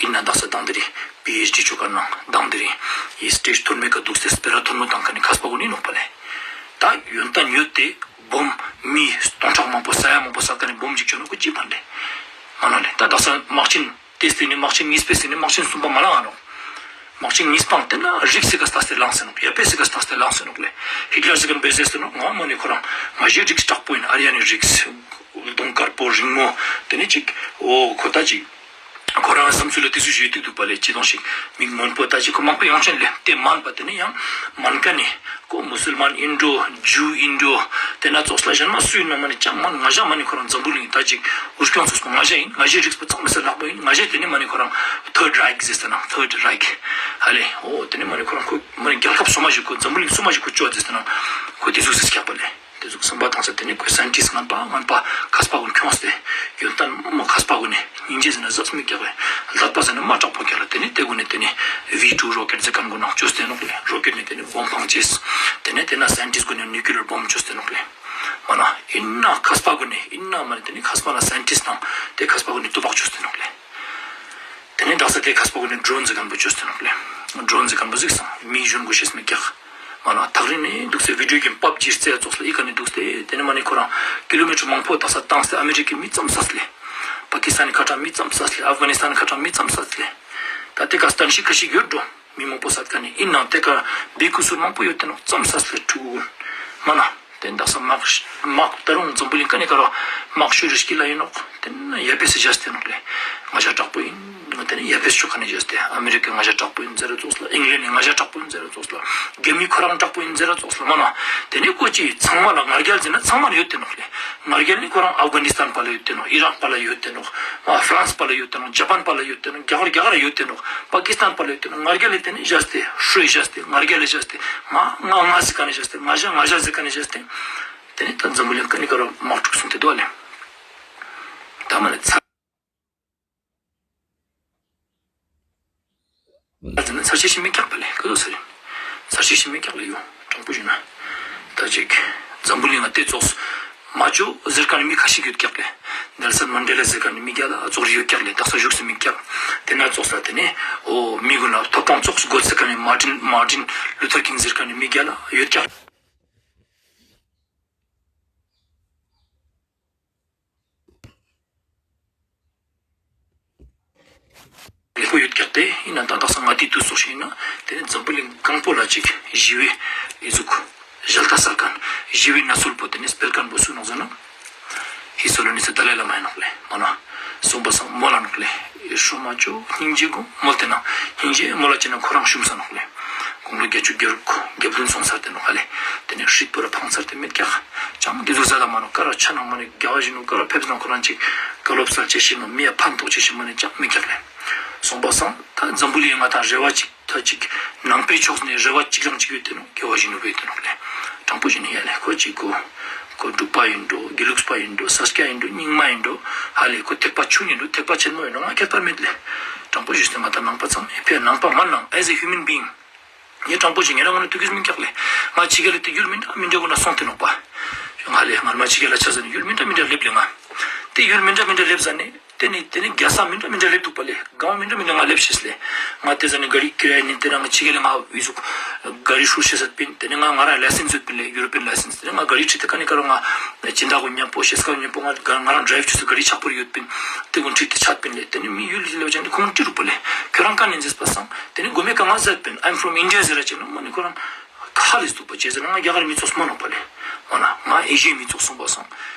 ཨིན་ན་དག་ས་དང་དེ་རིང་པི་ཨེཆ་ཌི་ཅོ་ཁན་ནང་དང་དེ་རིང་ཨི་སི་ཊེཇ་ཐོན་མེད་ཀ་དུག་སྟེ་སྤེ་ར་ཐོན་མོ་ཏང་ཁན་ནི་ཁས་པ་གུན་ཨིན་ནོག་པ་ལེ། ད་ཡོན་ཏན་ཡོད་དེ་བོམ་མི་སྟོང་ཕྲག་མང་པོ་ས་ཡ་མང་པོ་ས་ཁན་ནི་བོམ་ཅིག་ཅོ་ན་ཁོ་ཅི་ཕན་ལེ། མ་ན་ལེ། ད་དག་ས་དམག་ཆེན་ཏེ་སྟེ་ནི་དམག་ཆེན་གཉིས་པའི་སྟེ་ནི་དམག་ཆེན་གསུམ་པ་མ་ལང་ང་ནོག། དམག་ཆེན་གཉིས་པའང་ཏེ་ན་རིགས་སི་ཀ་ལྟས་ཏེ་ལངས་ཏེ་ནོག། ཡ་པེ་སི་ཀ་ལྟས་ཏེ་ལངས་ཏེ་ནོག་ལེ། ཧིཊ་ལར་ཟེར་ཁན་བེ་ཟེར་ཏེ་ནོག། ང་མ་ནེ་ཁོ་རང་ང་ཞའི་རིགས་དྲག་པོ་ཨིན། ཨར་ཡ་ནི་རིགས་གདོང་དཀར་པོ་རིང་མོ་ཏེ་ནེ་ཅིག་འོ་ཁོ་ད་ཅིག་ཁོ་རང་སམ་ཚུལ་ལ་ཏེ་ཚུལ་ཞིག་ཡོད་དེ་དུག་པ་ལེ། ཅི་དོང་ཞིག་མིག་མོན་པོ་ད་ཅིག་ཁོ་མང་པོ་ཡོང་ཆེན་ལེ། ཏེ་མན་པ་ཏེ་ནེ་ཡང་མན་ཀ་ནེ་ཁོ་མུ་སུལ་མན་ཨིན་འགྲོ་ཇུ་ཨིན་འགྲོ་ཏེ་ན་ཙོགས་ལ་ཞན་མ་སུ་ཨིན་ན་མ་ནེ་ཅང་མན། ང་ཞ་མ་ནེ་ཁོ་རང་འཛམ་བུ་གླིང་ད་ཅིག་འུར་སྐྱོང་ཙོགས་པོ་ང་ཞ་ཨིན། ང་ཞའི་རིགས་པོ་ཚང་མ་སེ་ལག་པོ་ཨིན། ང་ཞ་ཏེ་ནེ་མ་ནེ་ཁོ་རང་ཐར་ཌ་རའིཁ་ཟེར་ཏེ་ན་ཐར་ཌ་རའིཁ་ཧ་ལེ། འོ་ཏེ་ནེ་མ་ནེ་ཁོ་རང་ཁོ་མ་ནེ་གྱལ་ཁབ་སོ་མ་ཞིག་ཁོ་འཛམ་བུ་གླིང་སོ་མ་ཞིག་ཁོ་ཅོ་ཟེར་ཏེ་ན་ཁོ་ཏེ་ཟུག་སེ་སྐྱག་པ་ལེ། ཏེ་ཟུག་སམ་པ་ཏང་ས་ཏེ་ནེ་ཁོ་སའིན་ཊིསྟ་ངན་པ་ངན་པ་ཁས་པ་གུན་ཁྱོངས་ཏེ་ཡོན་ཏན་མ་ཁས་པ་གུན་ནི་སྙིང་རྗེ་ཟེར་ན་ཟབ་མི་སྐྱག་ལེ། ལད་པ་ཟེར་ན་མ་དྲག་པོ་སྐྱག་ལེ། ཏེ་ནེ་ཏེ་གུན་ནི་ཏེ་ནེ་ཝི་ཊུ་རོ་ཀེཊ་ཟེར་ཁན་གུན་ནང་ཅོས་ཏེ་ནོག་ལེ། རོ་ཀེཊ་ནེ་ཏེ་ནེ་བོམ་ཕང་ཅེས། ཏེ་ནེ་ཏེ་ན་སའིན་ཊིསྟ་གུན་ནི་ནིའུ་ཀི་ལེར་བོམ་ཅོས་ཏེ་ནོག་ལེ། མ་ན་ཨིན་ན་ཁས་པ་གུན་ནི་ཨིན་ན་མ་ནེ་ཏེ་ནེ་ཁས་པ་ན་སའིན་ཊིསྟ་ནང་ཏེ་ཁས་པ་གུན་ནི་ཏུ་པག་ཅོས་ཏེ་ནོག་ལེ། ཏེ་ནེ་དག་ས་ཏེ་ཁས་པ་གུན་ནི་ཌྲོན་ཟེར་ཁན་པོ་ཅོས་ཏེ་ནོག་ལེ། ཌྲོན་ཟེར་ཁན་པོ་ཟིགས་སང་མི་ཞོན་གོས་ཤེས་མི་སྐྱག། མ་ན་ཐག་རིང་ནེ་དུག་སེ་བི་ཌིའོ་གེམ་པབ་ཇི་རྩེ་ཙོགས་ལ་ཨི་ཀ་ནེ་དུག་སྟེ་ཏེ་ནེ་མ་ནེ་ཁོ་རང་ཀི་ལོ་མི་ཊར་མང་པོ་དག་ས་ཏང་སྟེ་ཨ་མེ་རི་ཀའི་མི་ཙམ་སད་ལེ། པ་ཀི་སི་ཐན་ནི་ཁ་ཏང་མི་ཙམ་སད་ལེ། ཨབ་གྷ་ནི་སི་ཐན་ནི་ཁ་ཏང་མི་ཙམ་སད་ལེ། ད་ཏེ་ཀ་སྟན་ཤིག་ཁ་ཤིག་ཡོད་འགྲོ། མི་མང་པོ་སད་ཁན་ནི་ཨིན་ནའང་ཏེ་ཀ་བེ་ཀུ་སུར་མང་པོ་ཡོད་དེ་ནོག་ཙམ་སད་ལེ་ཕྲུ་གུ་གུན་མ་ན། ཏེ་ནེ་དག་ས་དམག་དམག་ད་རུང་འཛམ་བུ་གླིང་ཀ་ནེ་ཀ་རུ་དམག་ཤོར་རེ་སྐྱིད་ལ་ཨིན་ནོག། ཏེ་ནེ་ཡ་པེ་སི་ཇ་སྟེ་ནོག་ལེ། ང་ཞ་དྲག་པོ་ཨིན། ཏེ་ནེ་ཡ་པེ་སི་ཅོ་ཁན་ནི་ཇ་སྟེ། ཨ་མི་རི་ཀ་ང་ཞ་དྲག་པོ་ཨིན་ཟེར་ར་ཙོགས་ལ། ཨིང་ལེན་ནི་ང་ཞ་དྲག་པོ་ཨིན་ཟེར་ར་ཙོགས་ལ། གྱ་མི་ཁོ་རང་དྲག་པོ་ཨིན་ཟེར་ར་ཙོགས་ལ་མ་ནོག། ཏེ་ནེ་ཀོ་ཅི་ཚང་མ་ལ་ང་རྒྱལ་ཟེར་ན་ཚང་མ་ལ་ཡོད་ཏེ་ནོག་ལེ། ང་རྒྱལ་ནི་ཁོ་རང་ཨབ་གྷ་ནི་སྟན་པ་ལ་ཡོད་ཏེ་ནོག། ཨི་རག་པ་ལ་ཡོད་ཏེ་ནོག། ཨ་ཧྥ་རན་སི་པ་ལ་ཡོད་ཏེ་ནོག། ཇ་པན་པ་ལ་ཡོད་ཏེ་ནོག། རྒྱ་གར་རྒྱ་གར་ལ་ཡོད་ཏེ་ནོག། པ་ཀི་སི་ཏན་པ་ལ་ཡོད་ཏེ་ནོག། ང་རྒྱལ་ལ་ཏེ་ནེ་ཇ་སྟེ། ཧྲུའི་ཇ་སྟེ། ང་རྒྱལ་ལ་ཇ་སྟེ། ང་ང་ང་ཟེར་ཁན་ནི་ཇ་སྟེ། ང་ཞ་ང་ཞ་ཟེར་ཁན་ནི་ཇ་སྟེ། ཏེ་ནེ་ད་འཛམ་བུ་གླིང་ཀ་ནེ་ཀ་རུ་དམག་འཁྲུག་སོང་སྟེ་དུག་ལེ། ད་མ་ནེ་ཚར་ཚར་ཆེ་ཞིག་མི་ཀྱག་པ་ལེ། ཀ་ཟུག་ཟེར་རེ། ཚར་ཆེ་ཞིག་མི་ཀྱག་ལེ་ཡོ། དྲང་པོ་ཞུ་ན། ད་ཅིག་འཛམ་བུ་གླིང་ང་ཏེ་ཙོགས་མ་ཅོ་ཟེར་ཁན་ནི་མི་ཁ་ཤིག་ཡོད་ཀྱག་ལེ། ནེལ་སན་མན་ཌེ་ལ་ཟེར་ཁན་ནི་མི་གྱ་ལ་ཙོགས་ཡོད་ཀྱག་ལེ། དག་ས་བཞུགས་སེ་མི་ཀྱག། ཏེ་ནེ་ཙོགས་ལ་ཏེ་ནེ་འོ་མི་གུན་ལ་ཐོབ་ཐང་ཙོགས་དགོས་ཟེར་ཁན་ནི་མར་ཊིན་མར་ཊིན་ལུ་ཐར་ཀིང་ཟེར་ཁན་ནི་མི་གྱ་ལ་ཡོད་ཀྱག། ལེགས་པོ་ཡོད་ཀྱག་སྟེ། ཨིན་ན་ད་དག་ས་ང་ཏེ་དུས་ཙོགས་ཤིག་ཨིན་ན་ཏེ་ནེ་འཛམ་བུ་གླིང་གང་པོ་ལ་ཅིག་ཞི་བའི་ཨི་ཟུག་ཞལ་ཏ་སལ་ཁན། ཞི་བའི་གནས་ཚུལ་པོ་ཏེ་ནེ་སྤེལ་ཁན་པོ་སུ་ནོག་ཟེར་ན། ཧི་སོ་ལོ་ནི་སི་དཱ་ལའི་བླ་མ་ཨིན་ནོག་ལེ། མ་ན། སོང་པ་སང་མོལ་ལ་ནོག་ལེ། ཧྲུ་མ་ཅོ་སྙིང་རྗེ་གུན་མོལ་ཏེ་ན། སྙིང་རྗེ་མོལ་ལ་ཅེ་ན་ཁོ་རང་ཤུམ་ས་ནོག་ལེ། དགུང་ལོ་བརྒྱད་ཅུ་གྱ་དྲུག་གྱ་བདུན་སོང་ཚར་ཏེ་ནོག་ཧ་ལེ། ཏེ་ནེ་སྲིད་པོ་ར་ཕངས་ཚར་ཏེ་མེད་ཀྱག། ཅང་ཏེ་ཟུག་ཟ་ད་མ་ནོག། ཀ་ར་ཆ་ནང་མ་ནེ་རྒྱལ་བ་ཡིན་ནོག། ཀ་ར་ཕེབས་ན་ཁོ་རང་ཅིག་བཀའ་སློབ་སལ་ཅེས་ཤིག་ནོག། མི་ཡ་ཕན་ཐོགས་ཅེས་ཤིག་མ་ནེ་ཅང་མེད་ཀྱག་ལེ། སོང་པ་སང་ད་འཛམ་བུ་གླིང་ང་ཏང་རེ་བ་ཅིག་ད་ཅིག་ནང་པའི་ཕྱོགས་ནེ་རེ་བ་ཅིག་རང་ཅིག་ཡོད་ཏེ་ནོག། རྒྱལ་བ་ཡིན་ནོག་པས་ཏེ་ནོག་ལེ། དྲང་པོ་ཞུ་ན་ཡ་ལེ། ཁོ་ཅིག་ཁོ་ཁོ་འབྲུག་པ་ཡིན་འགྲོ། དགེ་ལུགས་པ་ཡིན་འགྲོ། ས་སྐྱ་ཡིན་འགྲོ། རྙིང་མ་ཡིན་འགྲོ། ཧ་ལེ་ཁོ་ཐེག་པ་ཆུང་ཡིན་འགྲོ། ཐེག་པ་ཆེན་མོ་ཡིན་འགྲོ། ང་ཁྱད་པར་མེད་ལེ། དྲང་པོ་ཞུས་ཏེ་ང་ཏང་ནང་པ་ཚང་མ་ཕེ་ནང་པ་མ་ནང་as a human being། ངས་དྲང་པོ་ཞིག་ངས་རང་ངོ་ནས་ཐུགས་ཀྱིས་མི་འཁྱག་ལེ། ང་ཕྱི་རྒྱལ་ལ་དེ་ཡུལ་མི་འདྲ་མི་འདྲ་གུན་ན་སོང་སྟེ་ནོག་པ། ང་ལེ་ང་མ་ཕྱི་རྒྱལ་ལ་ཆ་ཟ་ནས་ཡུལ་མི་འདྲ་མི་འདྲ་སླེབས་ལེ་ང་། དེ་ཡུལ་མི་འདྲ་མི་འདྲ་སླེབས་ཟ་ནས་དེ་ནི་དེ་ནི་རྒྱལ་ས་མི་འདྲ་མི་འདྲ་སླེབས་འདུག་པ་ལེ། གང་མི་འདྲ་མི་འདྲ་ང་སླེབས་ཤེས་ལེ། ང་དེ་ཟ་ནས་ག་རི་ཁྱེར་ཡ་ནི་དེ་རང་ཕྱི་རྒྱལ་ལ་ང་འི་ཟུག་ག་རི་ཧྲུལ་ཤེས་ཟ་པིན། དེ་ནི་ང་ང་རང་ལའི་སེན་སི་ཡོད་པིན་ལེ། ཡུ་རོ་པིན་ལའི་སེན་སི། དེ་ནི་ང་ག་རི་ཁྲིད་དེ་ཀ་ནི་ཀ་རང་ང་སྦྱིན་བདག་གུན་མཉམ་པོ་ཤེས་ཀ་མཉམ་པོ་ང་ང་རང་ཌ་རའིབ་བྱེད་ས་ག་རི་ཆག་པོ་ཡོད་པིན། དེ་གུན་ཁྲིད་དེ་ཆག་པིན་ལེ། དེ་ནི་མི་ཡུལ་ལ་ལེབ་ཅན་དེ་ཁོང་ཁྲིད་རུག་པ་ལེ། ཁྱོད་རང་ཀ་ནས་མཛད་པ་སང་། དེ་ནི་གོ་མེ་ཀ་ང་ཟེར་པིན། I'm from India ཟེར་ར་ཅིག་ན་མ་ནི་ཁོ་རང་ཁ་ལས་འདུག་པ་ཅེས་ཟེར་ན་ང་རྒྱ་གར་མི་ཚོགས་མ་ནོག་པ་ལེ། མ་ན་ང་ཨེ་ཤི་ཡའི་མི་ཚོགས་སོང་པ་སང་།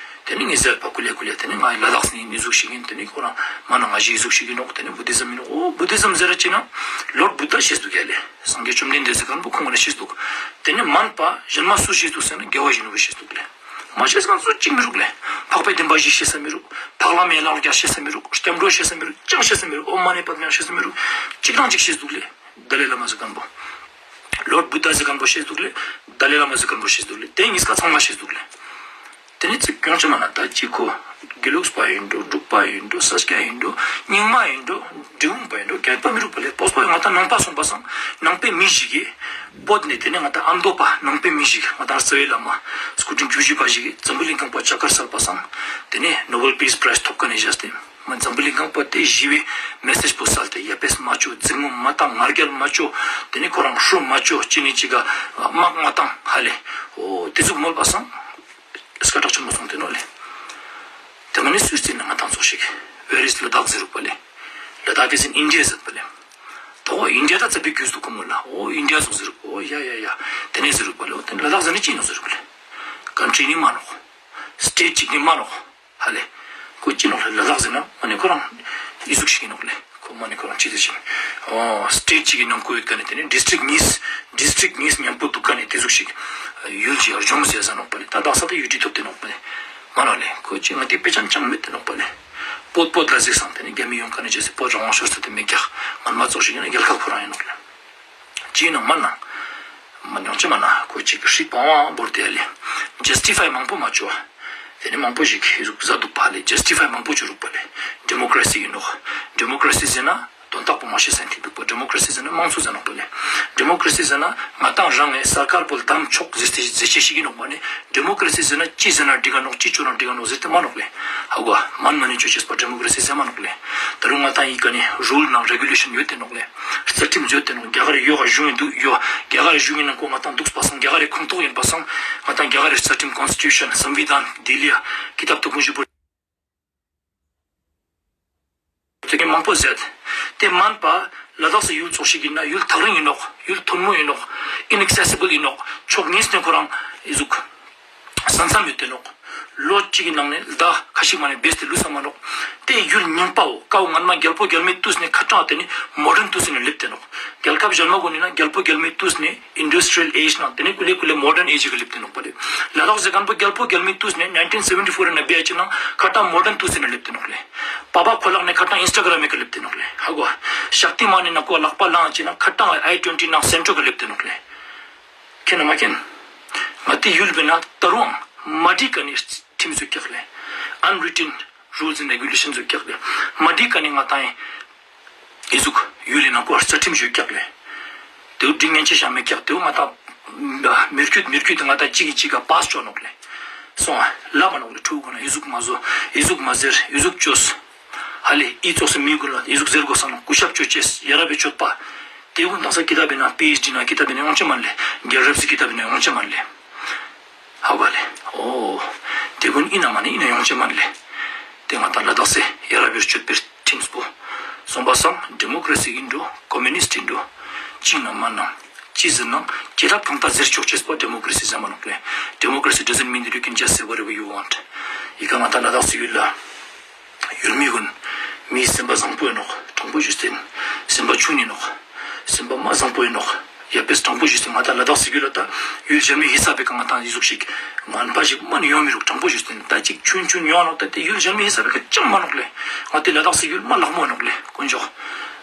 དེ་ནི་ངས་ཟེར་པ་ཀུ་ལེ་ཀུ་ལེ། དེ་ནི་ང་ལ་དྭགས་ནི་ནི་ཟུག་ཤིག་ཡིན། དེ་ནི་ཁོ་རང་མ་ན་ང་ཞི་ཟུག་ཤིག་ཡིན་ནོག། དེ་ནི་བུ་དི་ཟམ་ཡིན་ནོག། འོ་བུ་དི་ཟམ་ཟེར་ར་ཅིག་ན་ལོརྡ་བུདྡྷ་ཤེས་འདུག་ཡ་ལེ། སངས་རྒྱས་བཅོམ་ལྡན་འདས་ཟེར་མཁན་པོ་ཁོང་ལ་ཤེས་འདུག། དེ་ནི་མན་པ་གཞན་མ་སུ་ཤེས་འདུག་ཟེར་ན་རྒྱལ་བ་ཡིད་བཞིན་ནོར་བུ་ཤེས་འདུག་ལེ། མ་ཤེས་མཁན་སུ་གཅིག་མི་རུག་ལེ། འཕགས་པའི་བདེན་པ་བཞི་ཤེས་ས་མི་རུག། འཕགས་ལམ་ཡན་ལག་བརྒྱད་ཤེས་ས་མི་རུག། སྐྱབས་འགྲོ་ཤེས་ས་མི་རུག། ཅང་ཤེས་ས་མི་རུག། ཨོཾ་མ་ཎི་པདྨེ་ཡང་ཤེས་ས་མི་རུག། གཅིག་དང་གཅིག་ཤེས་འདུག་ལེ། ཏཱ་ལའི་བླ་མ་ཟེར་མཁན་པོ། ལོརྡ་བུདྡྷ་ཟེར་མཁན་པོ་ཤེས་འདུག་ལེ། ཏཱ་ལའི་བླ་མ་ཟེར་མཁན་པོ་ཤེས་འདུག་ལེ། དེ་གཉིས་ཀ་ཚང་མ་ཤེས་འདུག་ལེ། དེ་ནི་ཚིག་གྱོང་ཆེ་མ་ན་ད་ཅི་ཁོ་དགེ་ལུགས་པ་ཡིན་འགྲོ། འབྲུག་པ་ཡིན་འགྲོ། ས་སྐྱ་ཡིན་འགྲོ། རྙིང་མ་ཡིན་འགྲོ། འབྲི་གུང་པ་ཡིན་འགྲོ། ཁྱད་པར་མི་རུག་པ་ལེ། བོད་པ་ཡིན་ང་ད་ནང་པ་སོང་པ་སང་ནང་པའི་མི་ཞིག་གིས་བོད་ནས་དེ་ནས་ང་ད་ཨ་མདོ་པ་ནང་པའི་མི་ཞིག་ང་ད་རྩ་བའི་བླ་མ་སྐུ་ཕྲེང་བཅུ་བཞི་པ་ཞིག་གིས་འཛམ་བུ་གླིང་གང་པོ་ཆ་ཀར་སལ་པ་སང་དེ་ནས་ནོ་བེལ་པིས་པྲའིཛ་ཐོབ་མཁན་ནི་བཞག་སྟེ། མ་འཛམ་བུ་གླིང་གང་པོ་དེ་ཞི་བའི་མེ་སེཇ་པོ་སལ་ཏེ་ཡ་པེས་མ་ཅོ། འཛིང་མོ་མ་བཏང་། ང་རྒྱལ་མ་ཅོ། དེ་ནས་ཁོ་རང་ཧྲུལ་མ་ཅོ། གཅིག་ནས་གཅིག་ག་དམག་མ་བཏང་ཧ་ལེ། འོ་དེ་ཟུག་མོལ་པ་སང་སྐད་གྲགས་ཆེན་མོ་སོང་སྟེ་ནོག་ལེ། དེ་མ་ནི་སུས་རྩིས་ན་ང་ཏང་ཚོགས་ཤིག་Where is Ladakh ཟེར་རུག་པ་ལེ། Ladakh is in India ཟེར་པ་ལེ། དོ་ཨིན་ཌི་ཡ་ད་ཙ་པིག་རྒྱུས་འདུག་ཁོ་མོ་ལ། འོ་ཨིན་ཌི་ཡ་ཟུག་ཟེར་རུག། འོ་ཡ་ཡ་ཡ། དེ་ནས་ཟེར་རུག་པ་ལེ། འོ་དེ་ལ་དྭགས་ཟེར་ན་ཅི་ནོག་ཟེར་རུག་པ་ལེ། ཀན་ཊྲི་ནི་མ་ནོག། སི་ཊེཊ་ཅིག་ནི་མ་ནོག། ཧ་ལེ། ཁོ་ཅི་ནོག་ལེ། ལ་དྭགས་ཟེར་ན་མ་ནི་ཁོ་རང་ཨི་ཟུག་ཞིག་ཨིན་ནོག་ལེ། ཁོ་མ་ནི་ཁོ་རང་ཅི་ཟེར་ཞིག། འོ་སི་ཊེཊ་ཅིག་གི་ནང་ཁུལ་ཡོད་ཁན་ནི་དེ་ནི་ཌིས་ཊྲིཀ་གཉིས་ཌིས་ཊྲིཀ་གཉིས་མཉམ་པོ་འདུག་ཁན་ནི་དེ་ཟུག་ཞིག་ཡུལ་ཅིག་ལྗོངས་ཟེར་ས་ནོག་པ་ལེ། ད་དག་ས་དེ་ཡུ་ཊི་ཐོབ་སྟེ་ནོག་པ་ལེ། མ་ནོག་ལེ། ཁོ་ཅི་ང་དེ་དཔེ་ཅན་ཅང་མེད་དེ་ནོག་པ་ལེ། བོད་བོད་ལ་ཟེར་སང་དེ་ནི་རྒྱ་མི་ཡོང་ཁན་ནི་ཅི་ཟེར་བོད་རང་དབང་ཤོར་ས་དེ་མེད་ཀྱག། ང་མ་ཙོགས་ཤིག་ཨིན་ན་རྒྱལ་ཁབ་ཁོ་རང་ཨིན་ནོག་ལེ། ཅི་ནང་མ་ནང་། མ་ནང་ཅི་མ་ན་ཁོ་ཅིག་ཧྲི་པང་བ་བོར་ཏེ་ཡ་ལེ། ཇས་ཊི་ཕའི་མང་པོ་མ་ཅོ། དེ་ནི་མང་པོ་ཞིག་ཧི་ཟུག་ཟ་འདུག་པ་ལེ། ཇས་ཊི་ཕའི་མང་པོ་ཅོ་རུག་པ་ལེ། ཌེ་མོ་ཀྲ་སི་ཨིན་ནོག། ཌེ་མོ་ཀྲ་སི་ཟེར་ན་དོན་དག་པོ་མ་ཤེས་ས་ཨིན་ཐིག་འདུག་པ། ཌེ་མོ་ཀྲ་སི་ཟེར་ན་དམངས་གཙོ་ཟེར་ནོག་པ་ལེ། ཌེ་མོ་ཀྲ་སི་ཟེར་ན་ང་ཏང་རང་ངི་སར་ཀར་པོ་ལ་དམ་ཕྱོགས་ཟེར་ཏེ་ཟེར་ཅེས་ཤིག་ཨིན་ནོག་པ་ལེ། ཌེ་མོ་ཀྲ་སི་ཟེར་ན་ཅི་ཟེར་ན་འགྲིག་ག་ནོག། ཅི་ཅོ་ན་འགྲིག་ག་ནོག་ཟེར་ཏེ་མ་ནོག་ལེ། ཧ་གོ། མན་མ་ནི་ཅོ་ཅེས་པ་ཌེ་མོ་ཀྲ་སི་ཟེར་མ་ནོག་ལེ། ད་རུང་ང་ཏང་ཨི་ཀ་ནི་རུལ་ནང་རེ་གུ་ལེ་ཤན་ཡོད་དེ་ནོག་ལེ། རྩ་ཁྲིམས་ཡོད་དེ་ནོག། རྒྱ་གར་རི་ཡོག་ག་གཞུང་ཨིན་འདུག་ཡོ། རྒྱ་གར་རི་གཞུང་ཨིན་ན་ཁོ་ང་ཏང་འདུག་པ་སང་རྒྱ་གར་རི་ཁོངས་གཏོགས་ཨིན་པ་སང་ང་ཏང་རྒྱ་གར་རི་རྩ་ཁྲིམས་ཀོན་སི་ཊི་ཊུ་ཤན་སང་བི་དཱན་ལྡི་ལི་ཡ་ཀི་ཏབ་ཐོག་ཀུན་ཞིག་པོ། དེ་གི་མང་པོ་ཟེར། དེ་མན་པ་ལ་དྭགས་སི་ཡུལ་ཙོགས་ཤིག་ཨིན་ན་ཡུལ་ཐག་རིང་ཨིན་ནོག། ཡུལ་ཐུན་མོང་ཨིན་ནོག། ཨིན་ཨེག་སེ་སི་བལ་ཨིན་ནོག། ཕྱོགས་གཉིས་ནས་ཁོ་རང་ཨི་ཟུག་ ས་མཚམས་ཡོད་དེ་ནོག། ལོ་གཅིག་གི་ནང་ནེ་ཟླ་ཁ་ཤིག་མ་ནེ་བེས་ཏེ་ལུས་ས་མ་ནོག། ཏེ་ཡུལ་རྙིང་པའོ་ཀའོ་སྔན་མ་རྒྱལ་པོ་རྒྱལ་མོའི་དུས་ནེ་ཁ་ཏང་ཏེ་ནེ་མོ་ཌན་དུས་ནེ་ལེབ་ཏེ་ནོག། རྒྱལ་ཁབ་ཞན་མ་གུན་ནི་ན་རྒྱལ་པོ་རྒྱལ་མོའི་དུས་ནེ་ཨིན་ཌས་ཊི་རི་ཡལ་ཨེཇ་ནང་ཏེ་ནེ་ཀུ་ལེ་ཀུ་ལེ་མོ་ཌན་ཨེཇ་གི་ལེབ་ཏེ་ནོག་པ་ལེ། ལ་དྭགས་ཟེར་ཁན་པོ་རྒྱལ་པོ་རྒྱལ་མོའི་དུས་ནེ་ནའིན་ཊིན་སེ་ཝེན་ཊི་ཕོར་ནེ་བེ་ཨ་ཅི་ནང་ཁ་ཏང་མོ་ཌན་དུས་ནེ་ལེབ་ཏེ་ནོག་ལེ། པ་པ་ཁོ་ལག་ནེ་ཁ་ཏང་ཨིན་སི་ཊ་གྲམ་གི་ལེབ་ཏེ་ནོག་ལེ། ཧ་གོ། ཤཀ་ཏི་མཱན་ནི་ན་ཁོ་ལག་པ་ལང་ཅི་ན་ཁ་ཏང་ཨའི་ཊུན་ཊི་ནང་སེན་ཊྲོ་གི་ལེབ་ཏེ་ནོག་ལེ། ཁྱེན་ན་མ་ཁྱེན། ང་ཏི་ཡུལ་བེ་ན་ཏ་རུང་མ་བྲི་ཁན་ནི་ཁྲིམས་སུ་ཀྱག་ལེ། Unwritten rules and regulations ཟུག་ཀྱག་ལེ། མ་བྲི་ཁན་ནི་ང་ཏང་ཨི་ཟུག་ཡུལ་ལི་ནང་ཁོ་རྩ་ཁྲིམས་ཞུ་ཀྱག་ལེ། ཏེའུ་བྲི་ཉན་ཆ་ཤ་མེ་ཀྱག་ཏེའུ་ང་ཏང་མི་རྒྱུད་མི་རྒྱུད་ང་ཏང་གཅིག་གི་གཅིག་ག་པཱས་ཅོ་ནོག་ལེ། སོང་ཨ་ལ་མ་ནོག་ལེ། ཕྲུ་གུ་ན་ཨི་ཟུག་མ་ཟོ་ཨི་ཟུག་མ་ཟེར་ཨི་ཟུག་ཅོས། ཧ་ལེ་ཨི་ཙོགས་སི་མི་གུན་ལ་ཨི་ཟུག་ཟེར་གོས་ས་ནོག། སྐུ་ཞབས་ཅོ་ཅེས་ཡ་རབས་པའི་སྤྱོད་པ། ཏེ་གུན་དང་ས་ཀི་ཏབ་བི་ནང་པི་ཨེཆ་ཌི་ནང་ཀི་ཏབ་བི་ནང་ཡོང་ཆ་མན་ལེ། རྒྱལ་རབས་སི་ཀི་ཏབ་བི་ནང་ཡོང་ཆ་མན་ལེ། ཧ་བ་ལེ། ཨོ། ཏེ་གུན་ཨིན་ན་མན་ན་ཨིན་ན་ཡོང་ཆ་མན་ལེ། ཏེ་ང་ཏང་ལ་དྭགས་སི་ཡ་རབས་པའི་སྤྱོད་པའི་ཁྲིམས་པོ། སོང་པ་སང་ཌི་མོ་ཀྲེ་སི་ཨིན་འགྲོ་ཀོ་མུ་ནིསྟ་ཨིན་འགྲོ། ཅི་ཨིན་ན་མན་ན། ཅི་ཟེར་ན་ཁྱེད་རང་གང་ལྟར་ཟེར་ཆོག་ཅེས་པོ་ཌི་མོ་ཀྲེ་སི་ཟེར་མ་ནོག་ལེ། Democracy doesn't mean that you can just say whatever you want. ཨི་ཀ་ང་ཏང་ལ་དྭགས་སི་ཡུལ་ལ། ཡུལ་མི་གུན། མི་སེམས་པ་བཟང་པོ་ཨིན་ནོག། དྲང་པོ་ཞུས་ཏེ་ཨིན། སེམས་པ་ཆུང་ཨིན་ནོག། སེམས་པ་མ་བཟང་པོ་ཨིན་ནོག། ཡ་པེས་དྲང་པོ་ཞུས་ཏེ་ང་ཏང་ལ་དྭགས་སི་ཡུལ་ལ་ད་ཡུལ་གཞན་མི་ཧི་སབ་བེ་ཀ་ང་ཏང་ཨི་ཟུག་ཤིག་ངན་པ་ཞིག་མ་ནེ་ཡོང་མི་རུག། དྲང་པོ་ཞུས་ཏེ་ཨིན། ད་ཅིག་ཆུང་ཆུང་ཡོང་ནོག། ད་ཏེ་ཡུལ་གཞན་མི་ཧི་སབ་བེ་ཀ་ཅང་མ་ནོག་ལེ། ང་ཏི་ལ་དྭགས་སི་ཡུལ་མ་ལག་མོ་ཨིན་ནོག་ལེ། དཀོན་མཆོག།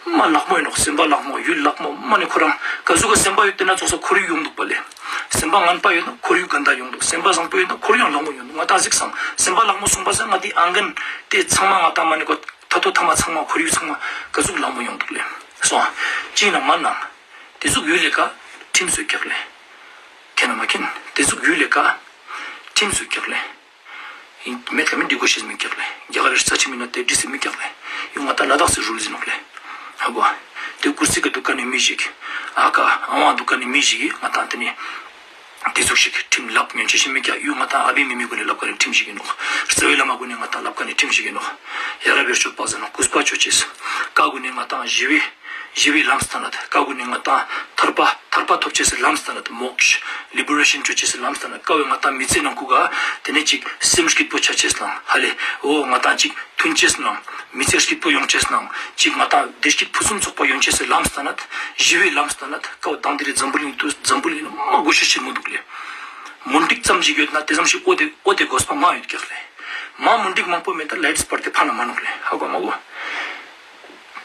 མ་ལག་མོ་ཨིན་ནོག། སེམས་པ་ལག་མོ་ཡུལ་ལག་མོ་མ་ནེ་ཁོ་རང་ཀ་ཟུག་གི་སེམས་པ་ཡོད་ཏེ་ན་ཙོགས་སི་ཁོར་ཡུག་ཡོང་དུག་པ་ལེ། སེམས་པ་ངན་པ་ཡོད་ན་ཁོར་ཡུག་གན་ད་ཡོང་དུག། སེམས་པ་བཟང་པོ་ཡོད་ན་ཁོར་ཡུག་ལག་མོ་ཡོང་དུག། ང་ཏང་གཟིགས་སང་སེམས་པ་ལག་མོ་སོང་པ་སང་ང་ཏི་ཨང་གན་ཏེ་ཚང་མ་ང་ཏང་མ་ནེ་ཁོ་ཐ་ཐོ་ཐ་མ་ཚང་མ་ཁོར་ཡུག་ཚང་མ་ཀ་ཟུག་ལག་མོ་ཡོང་དུག་ལེ། སོང་ཨ། ཅི་ཨིན་ན་མན་ན། ཏེ་ཟུག་ཡུལ་ལི་ཀ་ཁྲིམས་སུ་ཀྱག་ལེ། ཁྱེན་ན་མ་ཁྱེན། ཏེ་ཟུག་ཡུལ་ལི་ཀ་ཁྲིམས་སུ་ཀྱག་ལེ། ཨིན་མེད་ཀ་མེད་འདི་གོ་ཤེས་མི་ཀྱག་ལེ། རྒྱ་གར་རི་རྩ་ཆེ་མི་ན་ཏེ་འདྲི་སེ་མི་ཀྱག་ལེ། ཡུ་ང་ཏང་ལ་དྭགས་སི་རུལ་ཟེར་ནོག་ལེ། ཧ་གོ། ཏེ་ཀུར་སི་གི་དུག་ཁན་ནི་མི་ཞིག་ཨ་ཀ་ཨ་ཝང་དུག་ཁན་ནི་མི་ཞིག་གི་ང་ཏང་ཏེ་ནེ་ཏེ་ཟུག་ཞིག་ཁྲིམས་ལབ་ཉན་ཆ་ཤེས་མི་ཀྱག། ཡུ་ང་ཏང་ཨ་བི་མི་མི་གུན་ནི་ལབ་ཁན་ནི་ཁྲིམས་ཤིག་ཨིན་ནོག། རྩ་བའི་བླ་མ་གུན་ནི་ང་ཏང་ལབ་ཁན་ནི་ཁྲིམས་ཤིག་ཨིན་ནོག། ཡ་རབས་པའི་སྤྱོད་པ་ཟེར་ནོག། གུས་པ་ཅོ་ཅེས། ཀ་གུན་ནི་ང་ཏང་ཞི་བའི་ཞི་བའི་ལམ་སྟན་ན་ད་ཀ་གུན་ནི་ང་ཏང་ཐར་པ་ཐར་པ་ཐོབ་ཅེས་སི་ལམ་སྟན་ན་ད་མོཀྵ་ལི་བེ་རེ་ཤན་ཅོ་ཅེས་སི་ལམ་སྟན་ན་ཀ་བོའི་ང་ཏང་མི་ཚེ་ནང་ཁུག་ག་ཏེ་ནེ་ཅིག་སེམས་སྐྱིད་པོ་ཆ་ཅེས་ནང་ཧ་ལེ་འོ་ང་ཏང་ཅིག་མཐུན་ཅེས་ནང་མི་ཚེ་སྐྱིད་པོ་ཡོང་ཅེས་ནང་ཅིག་ང་ཏང་བདེ་སྐྱིད་ཕུན་སུམ་ཚོགས་པ་ཡོང་ཅེས་སི་ལམ་སྟན་ན་ད་ཞི་བའི་ལམ་སྟན་ན་ད་ཀ་བོ་དང་དེ་རིང་འཛམ་བུ་གླིང་དུ་འཛམ་བུ་གླིང་ལ་མ་གོ་ཤེས་ཆེན་མོ་དུག་ལེ། མུན་དིག་ཙམ་ཞིག་ཡོད་ན་ཏེ་ཙམ་ཞིག་འོ་ཏེ་འོ་ཏེ་གོས་པ་མ་ཡོད་ཀྱག་ལེ། མ་མུན་དིག་མང་པོ་མེད་ད་ལའིཊ་སྤར་ཏེ་ཕན་ན་མ་ནོག་ལེ། ཧ་གོ་མ་གོ།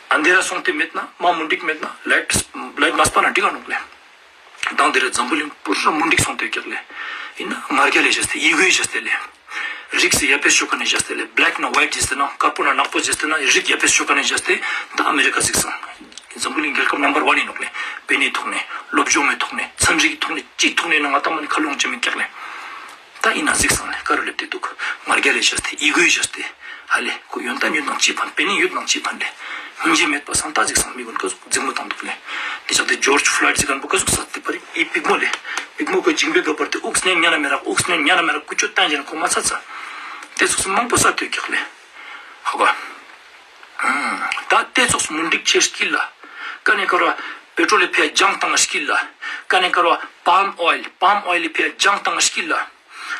ཨན་དེ་ར་སོང་སྟེ་མེད་ན་མ་མུན་དིག་མེད་ན་ལའིཊ་ལའིཊ་མ་སྤར་ན་འགྲིག་ག་ནོག་ལེ། དང་དེ་ར་འཛམ་བུ་གླིང་པུ་ར་མུན་དིག་སོང་སྟེ་ཀྱག་ལེ། ཨིན་ན་ང་རྒྱལ་ལས་བྱས་ཏེ་ཨི་གོ་ཡི་བྱས་ཏེ་ལེ། རིགས་སི་ཡ་ཕེས་ཤོ་ཁན་ནི་བྱས་ཏེ་ལེ། བླེག་ན་ཝའིཊ་བྱས་ཏེ་ན་དཀར་པོ་ན་ནག་པོ་བྱས་ཏེ་ན་རིགས་ཡ་ཕེས་ཤོ་ཁན་ནི་བྱས་ཏེ་ད་ཨ་མེ་རི་ཀ་གཟིགས་སང་། འཛམ་བུ་གླིང་རྒྱལ་ཁབ་ནམ་བར་ཝན་ཨིན་ནོག་ལེ། པེ་ནེ་ཐོག་ནེ་སློབ་སྦྱོང་མི་ཐོག་ནེ་ཚན་རིག་ཐོག་ནེ་ཅི་ཐོག་ནེ་ན་ང་ཏང་མ་ནེ་ཁ་ལོང་ཅེས་མི་ཀྱག་ལེ། ད་ཨིན་ན་གཟིགས་སང་ལེ་ཀ་རུ་ལེབ་སྟེ་དུག། ང་རྒྱལ་ལས་བྱས་ཏེ་ཨི་གོ་ཡི་བྱས་ཏེ། ཧ་ལེ་ཁོ་ཡོན་ཏན་ཡོད་ནང་ཅི་ཕན། པེ་ནེ་ཡོད་ནང་ཅི་ཕན་ལེ། སྙིང་རྗེ་མེད་པ་སང་ད་གཟིགས་སང་མི་གུན་ཀ་ཟུག་འཛིང་མོ་བཏང་དུག་ལེ། ཏེ་ཅག་ཏེ་ཇོརྗ་ཕློའིཌ་ཟེར་ཁན་པོ་ཀ་ཟུག་ས་ཏེ་པ་རི་ཨི་པིག་མོ་ལེ། པིག་མོ་ཁོ་ཇིང་པའི་ག་པར་ཏེ་དབུགས་ནེ་ཉན་ན་མི་རག། དབུགས་ནེ་ཉན་ན་མི་རག། ཀུ་ཅོ་བཏང་ཅེས་ན་ཁོ་མ་ཚ་ཚ། ཏེ་ཙོགས་སི་མང་པོ་ས་ཏེ་ཀྱག་ལེ། ཧ་གོ། ད་ཏེ་ཙོགས་སི་མུན་དིག་ཆེ་སྐྱིད་ལ། ཀ་ནེ་ཀ་རུ་པེ་ཊྲོལ་ལི་ཕི་ཡ་ཇང་བཏང་སྐྱིད་ལ། ཀ་ནེ་ཀ་རུ་པཱམ་ཨོའིལ་པཱམ་ཨོའིལ་ལི་ཕི་ཡ་ཇང་བཏང་སྐྱིད་ལ།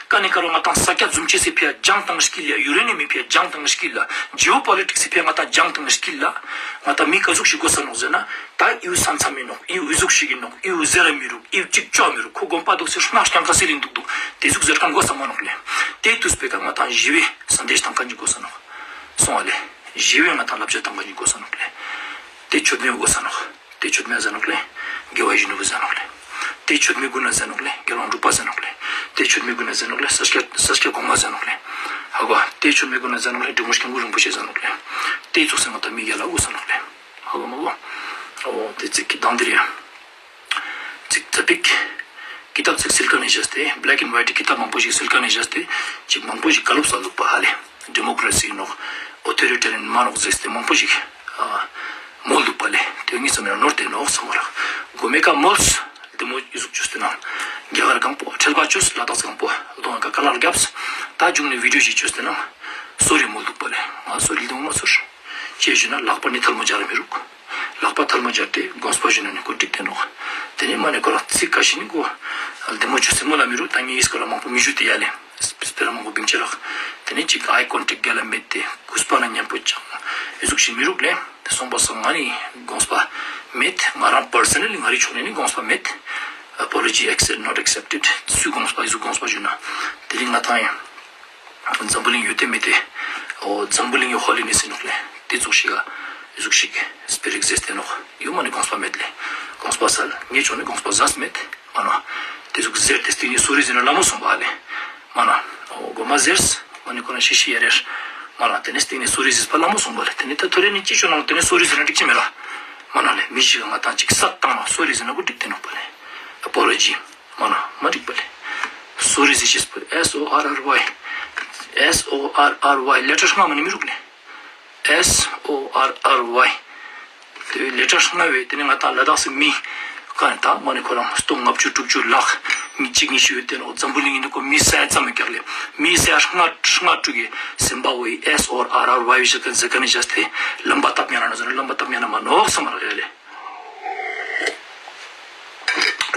ཀ་ནེ་ཀ་རུ་ང་ཏང་ས་ཀྱད་ཛུམ་ཅེས་སི་ཕི་ཡ་ཇང་བཏང་སྐྱིད་ལ། ཡུ་རེ་ནི་ཡམ་མི་ཕི་ཡ་ཇང་བཏང་སྐྱིད་ལ། ཇི་ཨོ་པོ་ལི་ཊིག་སི་ཕི་ཡ་ང་ཏང་ཇང་བཏང་སྐྱིད་ལ། ང་ཏང་མི་ཀ་ཟུག་ཞིག་གོས་ས་ནོག་ཟེར་ན། ད་ཨི་བོ་ས་མཚམས་ཨིན་ནོག། ཨི་བོ་ཨི་ཟུག་ཞིག་ཨིན་ནོག། ཨི་བོ་ཟེར་ར་མི་རུག། ཨི་བོ་ཅིག་ཅོ་མི་རུག། ཁོ་དགོན་པ་དུག་སེ་ཧྲུ་ནག་རྐྱང་ཁ་སེ་རིན་དུག་དུག། ཏེ་ཟུག་ཟེར་ཁན་གོས་ས་མ་ནོག་ལེ། ཏེ་དུས་པེ་ཀ་ང་ཏང་ཞི་བའི་སན་དེཤ་བཏང་ཁན་ཅིག་གོས་ས་ནོག། སོང་བ་ལེ། ཞི་བའི་ང་ཏང་བསླབ་བྱ་བཏང་ཁན་ཅིག་གོས་ས་ནོག་ལེ། ཏེ་མཆོད་མེ་གོས་ས་ནོག། ཏེ་མཆོད་མེ་ཟེར་ནོག་ལེ། དགེ་བ་ཡིད་བཞིན་ནོར་བུ་ཟེར་ནོག་ལེ། ཏེ་མཆོད་མེ་གུན་ན་ཟེར་ནོག་ལེ། དགེ་སློང་འབྲུག་པ་ཟེར་ནོག་ལེ། ཏེ་མཆོད་མེ་གུན་ན་ཟེར་ནོག་ལེ། ས་སྐྱ་ས་སྐྱ་གོང་མ་ཟེར་ནོག་ལེ། ཧ་གོ། ཏེ་མཆོད་མེ་གུན་ན་ཟེར་ནོག་ལེ། འབྲི་མོ་སྐྱབས་མགོན་རིན་པོ་ཆེ་ཟེར་ནོག་ལེ། ཏེ་ཙོགས་སེ་ང་ཏང་མི་རྒྱལ་ལ་གོས་ས་ནོག་ལེ། ཧ་གོ་མ་གོ། འོ་ཏེ་ཙིག་གི་དང་དེ་རེད། ཙིག་ཙ་པིག་ཀི་ཏབ་ཙིག་སིལ་ཁན་ནི་བྱས་ཏེ་བླེག་ཨེན་ཝའིཊ་ཀི་ཏབ་མང་པོ་ཞིག་སིལ་ཁན་ནི་བྱས་ཏེ་ཅིག་མང་པོ་ཞིག་ཀ་ལོབ་ས་དུག་པ་ཧ་ལེ། ཌི་མོ་ཀྲེ་སི་ནོག། ཨོ་ཐོ་རི་ཊེ་རི་ཡན་མ་ནོག་ཟེར་ཏེ་མང་པོ་ཞིག་ཨ་མོལ་དུག་པ་ལེ། ཏེ་ངེ་ཚང་མ་ནོར་ཏེ་ནོག་སམ་པ་རག། གོ་མེ་ཀ་མོལས། ཏེ་མོ་ཨི་ཟུག་ཅོས་ཏེ་ན་རྒྱ་གར་གང་པོ་ཁྲེལ་བ་ཅོས། ལ་དྭགས་གང་པོ་ལྡོང་ཀ་ཀ་ལར་རྒྱབས། ད་ཇུང་ནེ་བི་ཌིའོ་ཞིག་ཅོས་ཏེ་ན་སོ་རི་མོལ་དུག་པ་ལེ། ང་སོ་རི་ལྡོང་མ་ཚོར། ཅི་ཞུ་ན་ལག་པ་ནི་ཐལ་མོ་སྦྱར་མི་རུག། ལག་པ་ཐལ་མོ་སྦྱར་ཏེ་དགོངས་པ་ཞུ་ན་ནི་ཁོ་འགྲིག་ཏེ་ནོག། ཏེ་ནེ་མ་ནེ་ཁོ་རང་ཚིག་ཁ་ཤས་ནི་ཁོ་བདེ་མོ་ཅོ་སེ་མོལ་ལ་མི་རུག། ད་ངའི་སྐོར་ལ་མང་པོ་མི་ཞུ་སྟེ་ཡ་ལེ། སྤེ་ར་མང་པོ་བིང་ཅེ་རག། ཏེ་ནེ་ཅིག་ཨའི་ཀོན་ཊེཀ་རྒྱལ་ལ་མེད་དེ་གུས་པ་ན་མཉམ་པོ་ཅང་ཨེ་ཟུག་ཞིག་མི་རུག་ལེ། སོང་པ་སང་ང་ནི་དགོངས་པ་མེད། ང་རང་པར་སོ་ནལ་ལི་ང་རི་ཕྱོགས་ནེ་ནི་དགོངས་པ་མེད། Apology accept, not accepted. སུའི་དགོངས་པ་ཨེ་ཟུག་དགོངས་པ་ཞུ་ན། དེ་རིང་ང་ཏང་ཡང་འཛམ་བུ་གླིང་ཡོད་དེ་མེད་དེ། འོ་འཛམ་བུ་གླིང་གི་ཧོ་ལི་ནེ་སི་ནོག་ལེ། དེ་ཙོགས་ཤིག་ག་ཨེ་ཟུག་ཤིག་སྤེ་ར་ཟེར་ཏེ་ནོག། ཡོད་མ་ནེ་དགོངས་པ་མེད་ལེ། དགོངས་པ་སལ། ངའི་ཕྱོགས་ནེ་དགོངས་པ་ཟ་ས་མེད། མ་ན། དེ་ཟུག་ཟེར་ཏེ་སྟིང་ནེ་སོ་རི་ཟེར་ན་ལ་མོ་སོང་པ་ལེ། མ་ན། འོ་གོ་མ་ཟེར་ས། མ་ནེ་ཁོ་ན་ཤི་ཤི་ཡ་རེར། མ་ན་དེ་ནེ་སྟིང་ནེ་སོ་རི་ཟེར་པ་ལ་མོ་སོང་པ་ལེ། དེ་ནེ་ད་ཐོ་རེ་ནི་ཅི་ཆོ་ནང་དེ་ནེ་སོ་རི་ཟེར་ན་འགྲིག་ཅེ་མེད་ར། མ་ན་ལེ་མི་ཞིག་ག་ང་ཏང་ཅིག་སག་བཏང་ན་སོ་རི་ཟེར་ན་གོ་འགྲིག་ཏེ་ནོག་པ་ལེ། ཨ་པོ་ལོ་ཇི། མ་ན་མ་འགྲིག་པ་ལེ། སོ་རི་ཟེར་ཅེས་པོ་S O R R Y S O R R Y ལེ་ཊར་ལྔ་མ་ནེ་མི་རུག་ལེ། S O R R Y དེ་ལེ་ཊར་ལྔ་བོའི་དེ་ནེ་ང་ཏང་ལ་དྭགས་སི་མི་ཀ་ནེ་ད་མ་ནེ་ཁོ་རང་སྟོང་ལྔ་བཅུ་དྲུག་ཅུ་ལྷག་མི་གཅིག་གཉིས་ཤིག་ཡོད་དེ་ནོག། འཛམ་བུ་གླིང་ནི་ཁོ་མི་ས་ཡ་ཙམ་མི་ཀྱག་ལེ། མི་ས་ཡ་ལྔ་ལྔ་དྲུག་གི་སིམ་བ་ཝེ་S O R R Y ཞིག་ག་ཟེར་ཁན་ནི་བཞག་སྟེ་ལམ་པ་བཏབ་ཉན་ན་ཟེར་ན་ལམ་པ་བཏབ་ཉན་ན་མ་ནོག་སམ་མ་རག་ཡ་ལེ།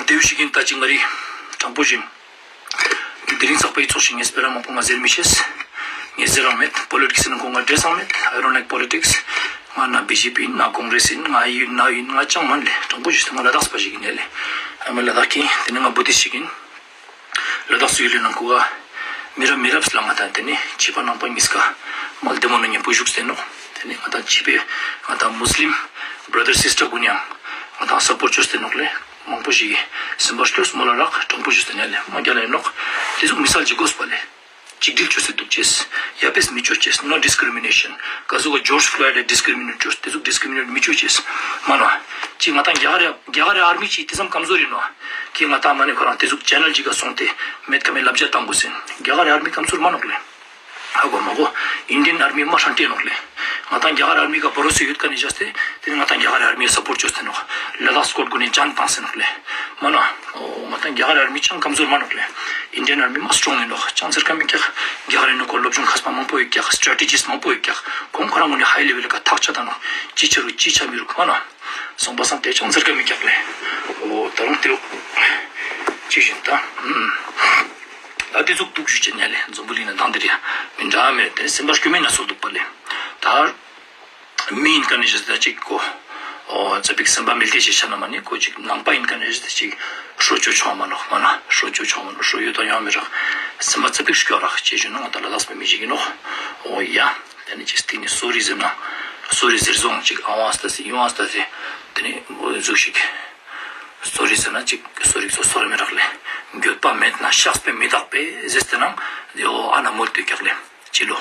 དེ་བོ་ཞིག་ཨིན། ད་ཅི་ང་རི་དྲང་པོ་ཞིག་དེ་རིང་ཚག་པའི་ཚོགས་ཤིག་ངས་སྤེ་ར་མང་པོ་ང་ཟེར་མི་ཤེས། ངས་ཟེར་རང་མེད། པོ་ལི་ཊིག་སི་ནང་ཁོ་ང་འདྲེས་སང་མེད། I don't like politics. ང་ན་བི་ཇེ་པི་ཨིན་ན་ཀོང་གྲེས་ཨིན། ང་ཨི་ཡིན་ན་ཨིན། ང་ཅང་མན་ལེ། དྲང་པོ་ཞིག་ང་ལ་དྭགས་པ་ཞིག་ཨིན་ལེ། ཨ་མ་ལ་དྭགས་ཀྱི་དེ་ནེ་ང་བུ་དིསྟ་ཞིག་ཨིན། ལ་དྭགས་སུ་ཡུལ་ལི་ནང་ཁུ་ག་མི་རབས་མི་རབས་ལ་ང་ཏང་དེ་ནེ་ཕྱི་པ་ནང་པ་གཉིས་ཀ་མ་ལ་བདེ་མོ་ནང་མཉམ་པོ་བཞུགས་ཏེ་ནོག། དེ་ནེ་ང་ཏང་ཕྱི་པའི་ང་ཏང་མུས་ལིམ་བྲ་དར་སིས་ཊར་གུན་ཡང་ང་ཏང་སབ་པོརྚ་ཅོས་ཏེ་ནོག་ལེ། མང་པོ་ཞིག་གི་སེམས་པ་སྐྱོ་སོང་མོལ་ལ་རག། དྲང་པོ་ཞུས་ཏེ་ནེ་ལེ་མ་རྒྱལ་ལ་ཨིན་ནོག། དེ་ཟུག་མི་སལ་ཅིག་དགོས་པ་ལེ། གཅིག་སྒྲིལ་ཅོས་ཏེ་དུག་ཅེས། ཡ་ཕེས་མི་ཅོ་ཅེས། No discrimination. ག་ཟུག་ག་ཇོརྗ་ཕློའིཌ་ལ་ཌིསི་ཀྲི་མི་ནེཊ་ཅོས་ཏེ་ཟུག་ཌིསི་ཀྲི་མི་ནེཊ་མི་ཅོ་ཅེས། མ་ནོག། ཅི་ང་ཏང་རྒྱ་གར་རྒྱ་གར་ཨར་མི་ཅི་དེ་ཙམ་ཀམ་ཟོར་ཨིན་ནོག། ཁྱེད་ང་ཏང་མ་ནེ་ཁོ་རང་དེ་ཟུག་ཆེ་ནལ་ཅིག་ག་སོང་སྟེ་མེད་ཀ་མེད་ལབ་ཇ་བཏང་དགོས་ཟེར། རྒྱ་གར་ཨར་མི་ཀམ་ཟོར་མ་ནོག་ལེ། ཧ་གོ་མ་གོ། ཨིན་ཌི་ཡན་ཨར་མི་མ་ཧྲན་ཏེ་ནོག་ལེ། ང་ཏང་རྒྱ་གར་ཨར་མི་ག་བོ་རོ་སོ་ཡོད་ཀ་ནེ་བཞག་སྟེ་དེ་ནེ་ང་ཏང་རྒྱ་གར་ཨར་མི་སབ་པོརྚ་ཅོས་ཏེ་ནོག། ལ་དྭགས་སི་སྐོར་གུན་ནི་ཇན་བཏང་སེ་ནོག་ལེ། མ་ནོག། འོ་ང་ཏང་རྒྱ་གར་ཨར་མི་ཅང་ཀམ་ཟོར་མ་ནོག་ལེ། ཨིན་ཌི་ཡན་ཨར་མི་མ་སི་ཊོང་ཨིན་ནོག། ཅང་ཟེར་ཁན་མི་ཀྱག། རྒྱ་གར་ཨིན་ནོག་གོ་སློབ་སྦྱོང་མཁས་པ་མང་པོ་ཡོད་ཀྱག། སི་ཊྲེ་ཊི་ཇིསྚ་མང་པོ་ཡོད་ཀྱག། ཁོང་ཁོ་རང་གུན་ནི་ཧའི་ལེ་ཝེལ་ལ་ཀ་ཐག་ཆད་ད་ནོག། ཅི་ཆ་རུག་ཅི་ཆ་མི་རུག་མ་ནོག། སོང་པ་སང་དེ་ཅང་ཟེར་ཁན་མི་ཀྱག་ལེ། འོ་ད་རུང་དེ་ཅི་ཞིག་ད། ཨུམ། ད་དེ་ཟུག་དུག་ཞུ་ཅེས་ཉལ་ལེ། འཛམ་བུ་གླིང་ན་དང་དེ་རེ་མི་འདྲ་མེད་དེ་སེམས་པ་སྐྱོ་མེད་ན་སོ་དུག་པ་ལེ། ད། མི་ཨིན་ཁན་ནི་ཞིག་ད་ཅིག་གོ། འོ་ཙ་པིག་སེམས་པ་མི་བདེ་ཅིག་ཆ་ན་མ་ནེ་ཁོ་ཅིག་ནང་པ་ཨིན་ཁན་ནི་ཞིག་ད་ཅིག་ཧྲོ་ཅོ་ཆོག་མ་ནོག། མ་ན་ཧྲོ་ཅོ་ཆོག་མ་ནོག། ཧྲོ་ཡོད་དང་ཡོང་མི་རག། སེམས་པ་ཙ་པིག་སྐྱོ་རག་ཅེས་ཞུ་ན་ང་ཏང་ལ་དྭགས་སི་མི་ཞིག་ཨིན་ནོག། འོ་ཡ། དེ་ནེ་ཅིག་སྟིང་ནེ་སོ་རི་ཟེར་ན་སོ་རི་ཟེར་སོང་ཅིག་ཨ་ཝང་སྟ་སི་ཡུ་ཝང་སྟ་སི་དེ་ནེ་འོ་ཟུག་ཞིག་སོ་རི་ཟེར་ན་ཅིག་སོ་རི་ཚོ་སོ་རི་མི་རག་ལེ། འགྱོད་པ་མེད་ན་བཤགས་པས་མི་དག་པས་ཟེར་ཏེ་ན་ཡོ་ཨ་ན་མོལ་ཏེ་ཀྱག་ལེ། ཅི་ལོ།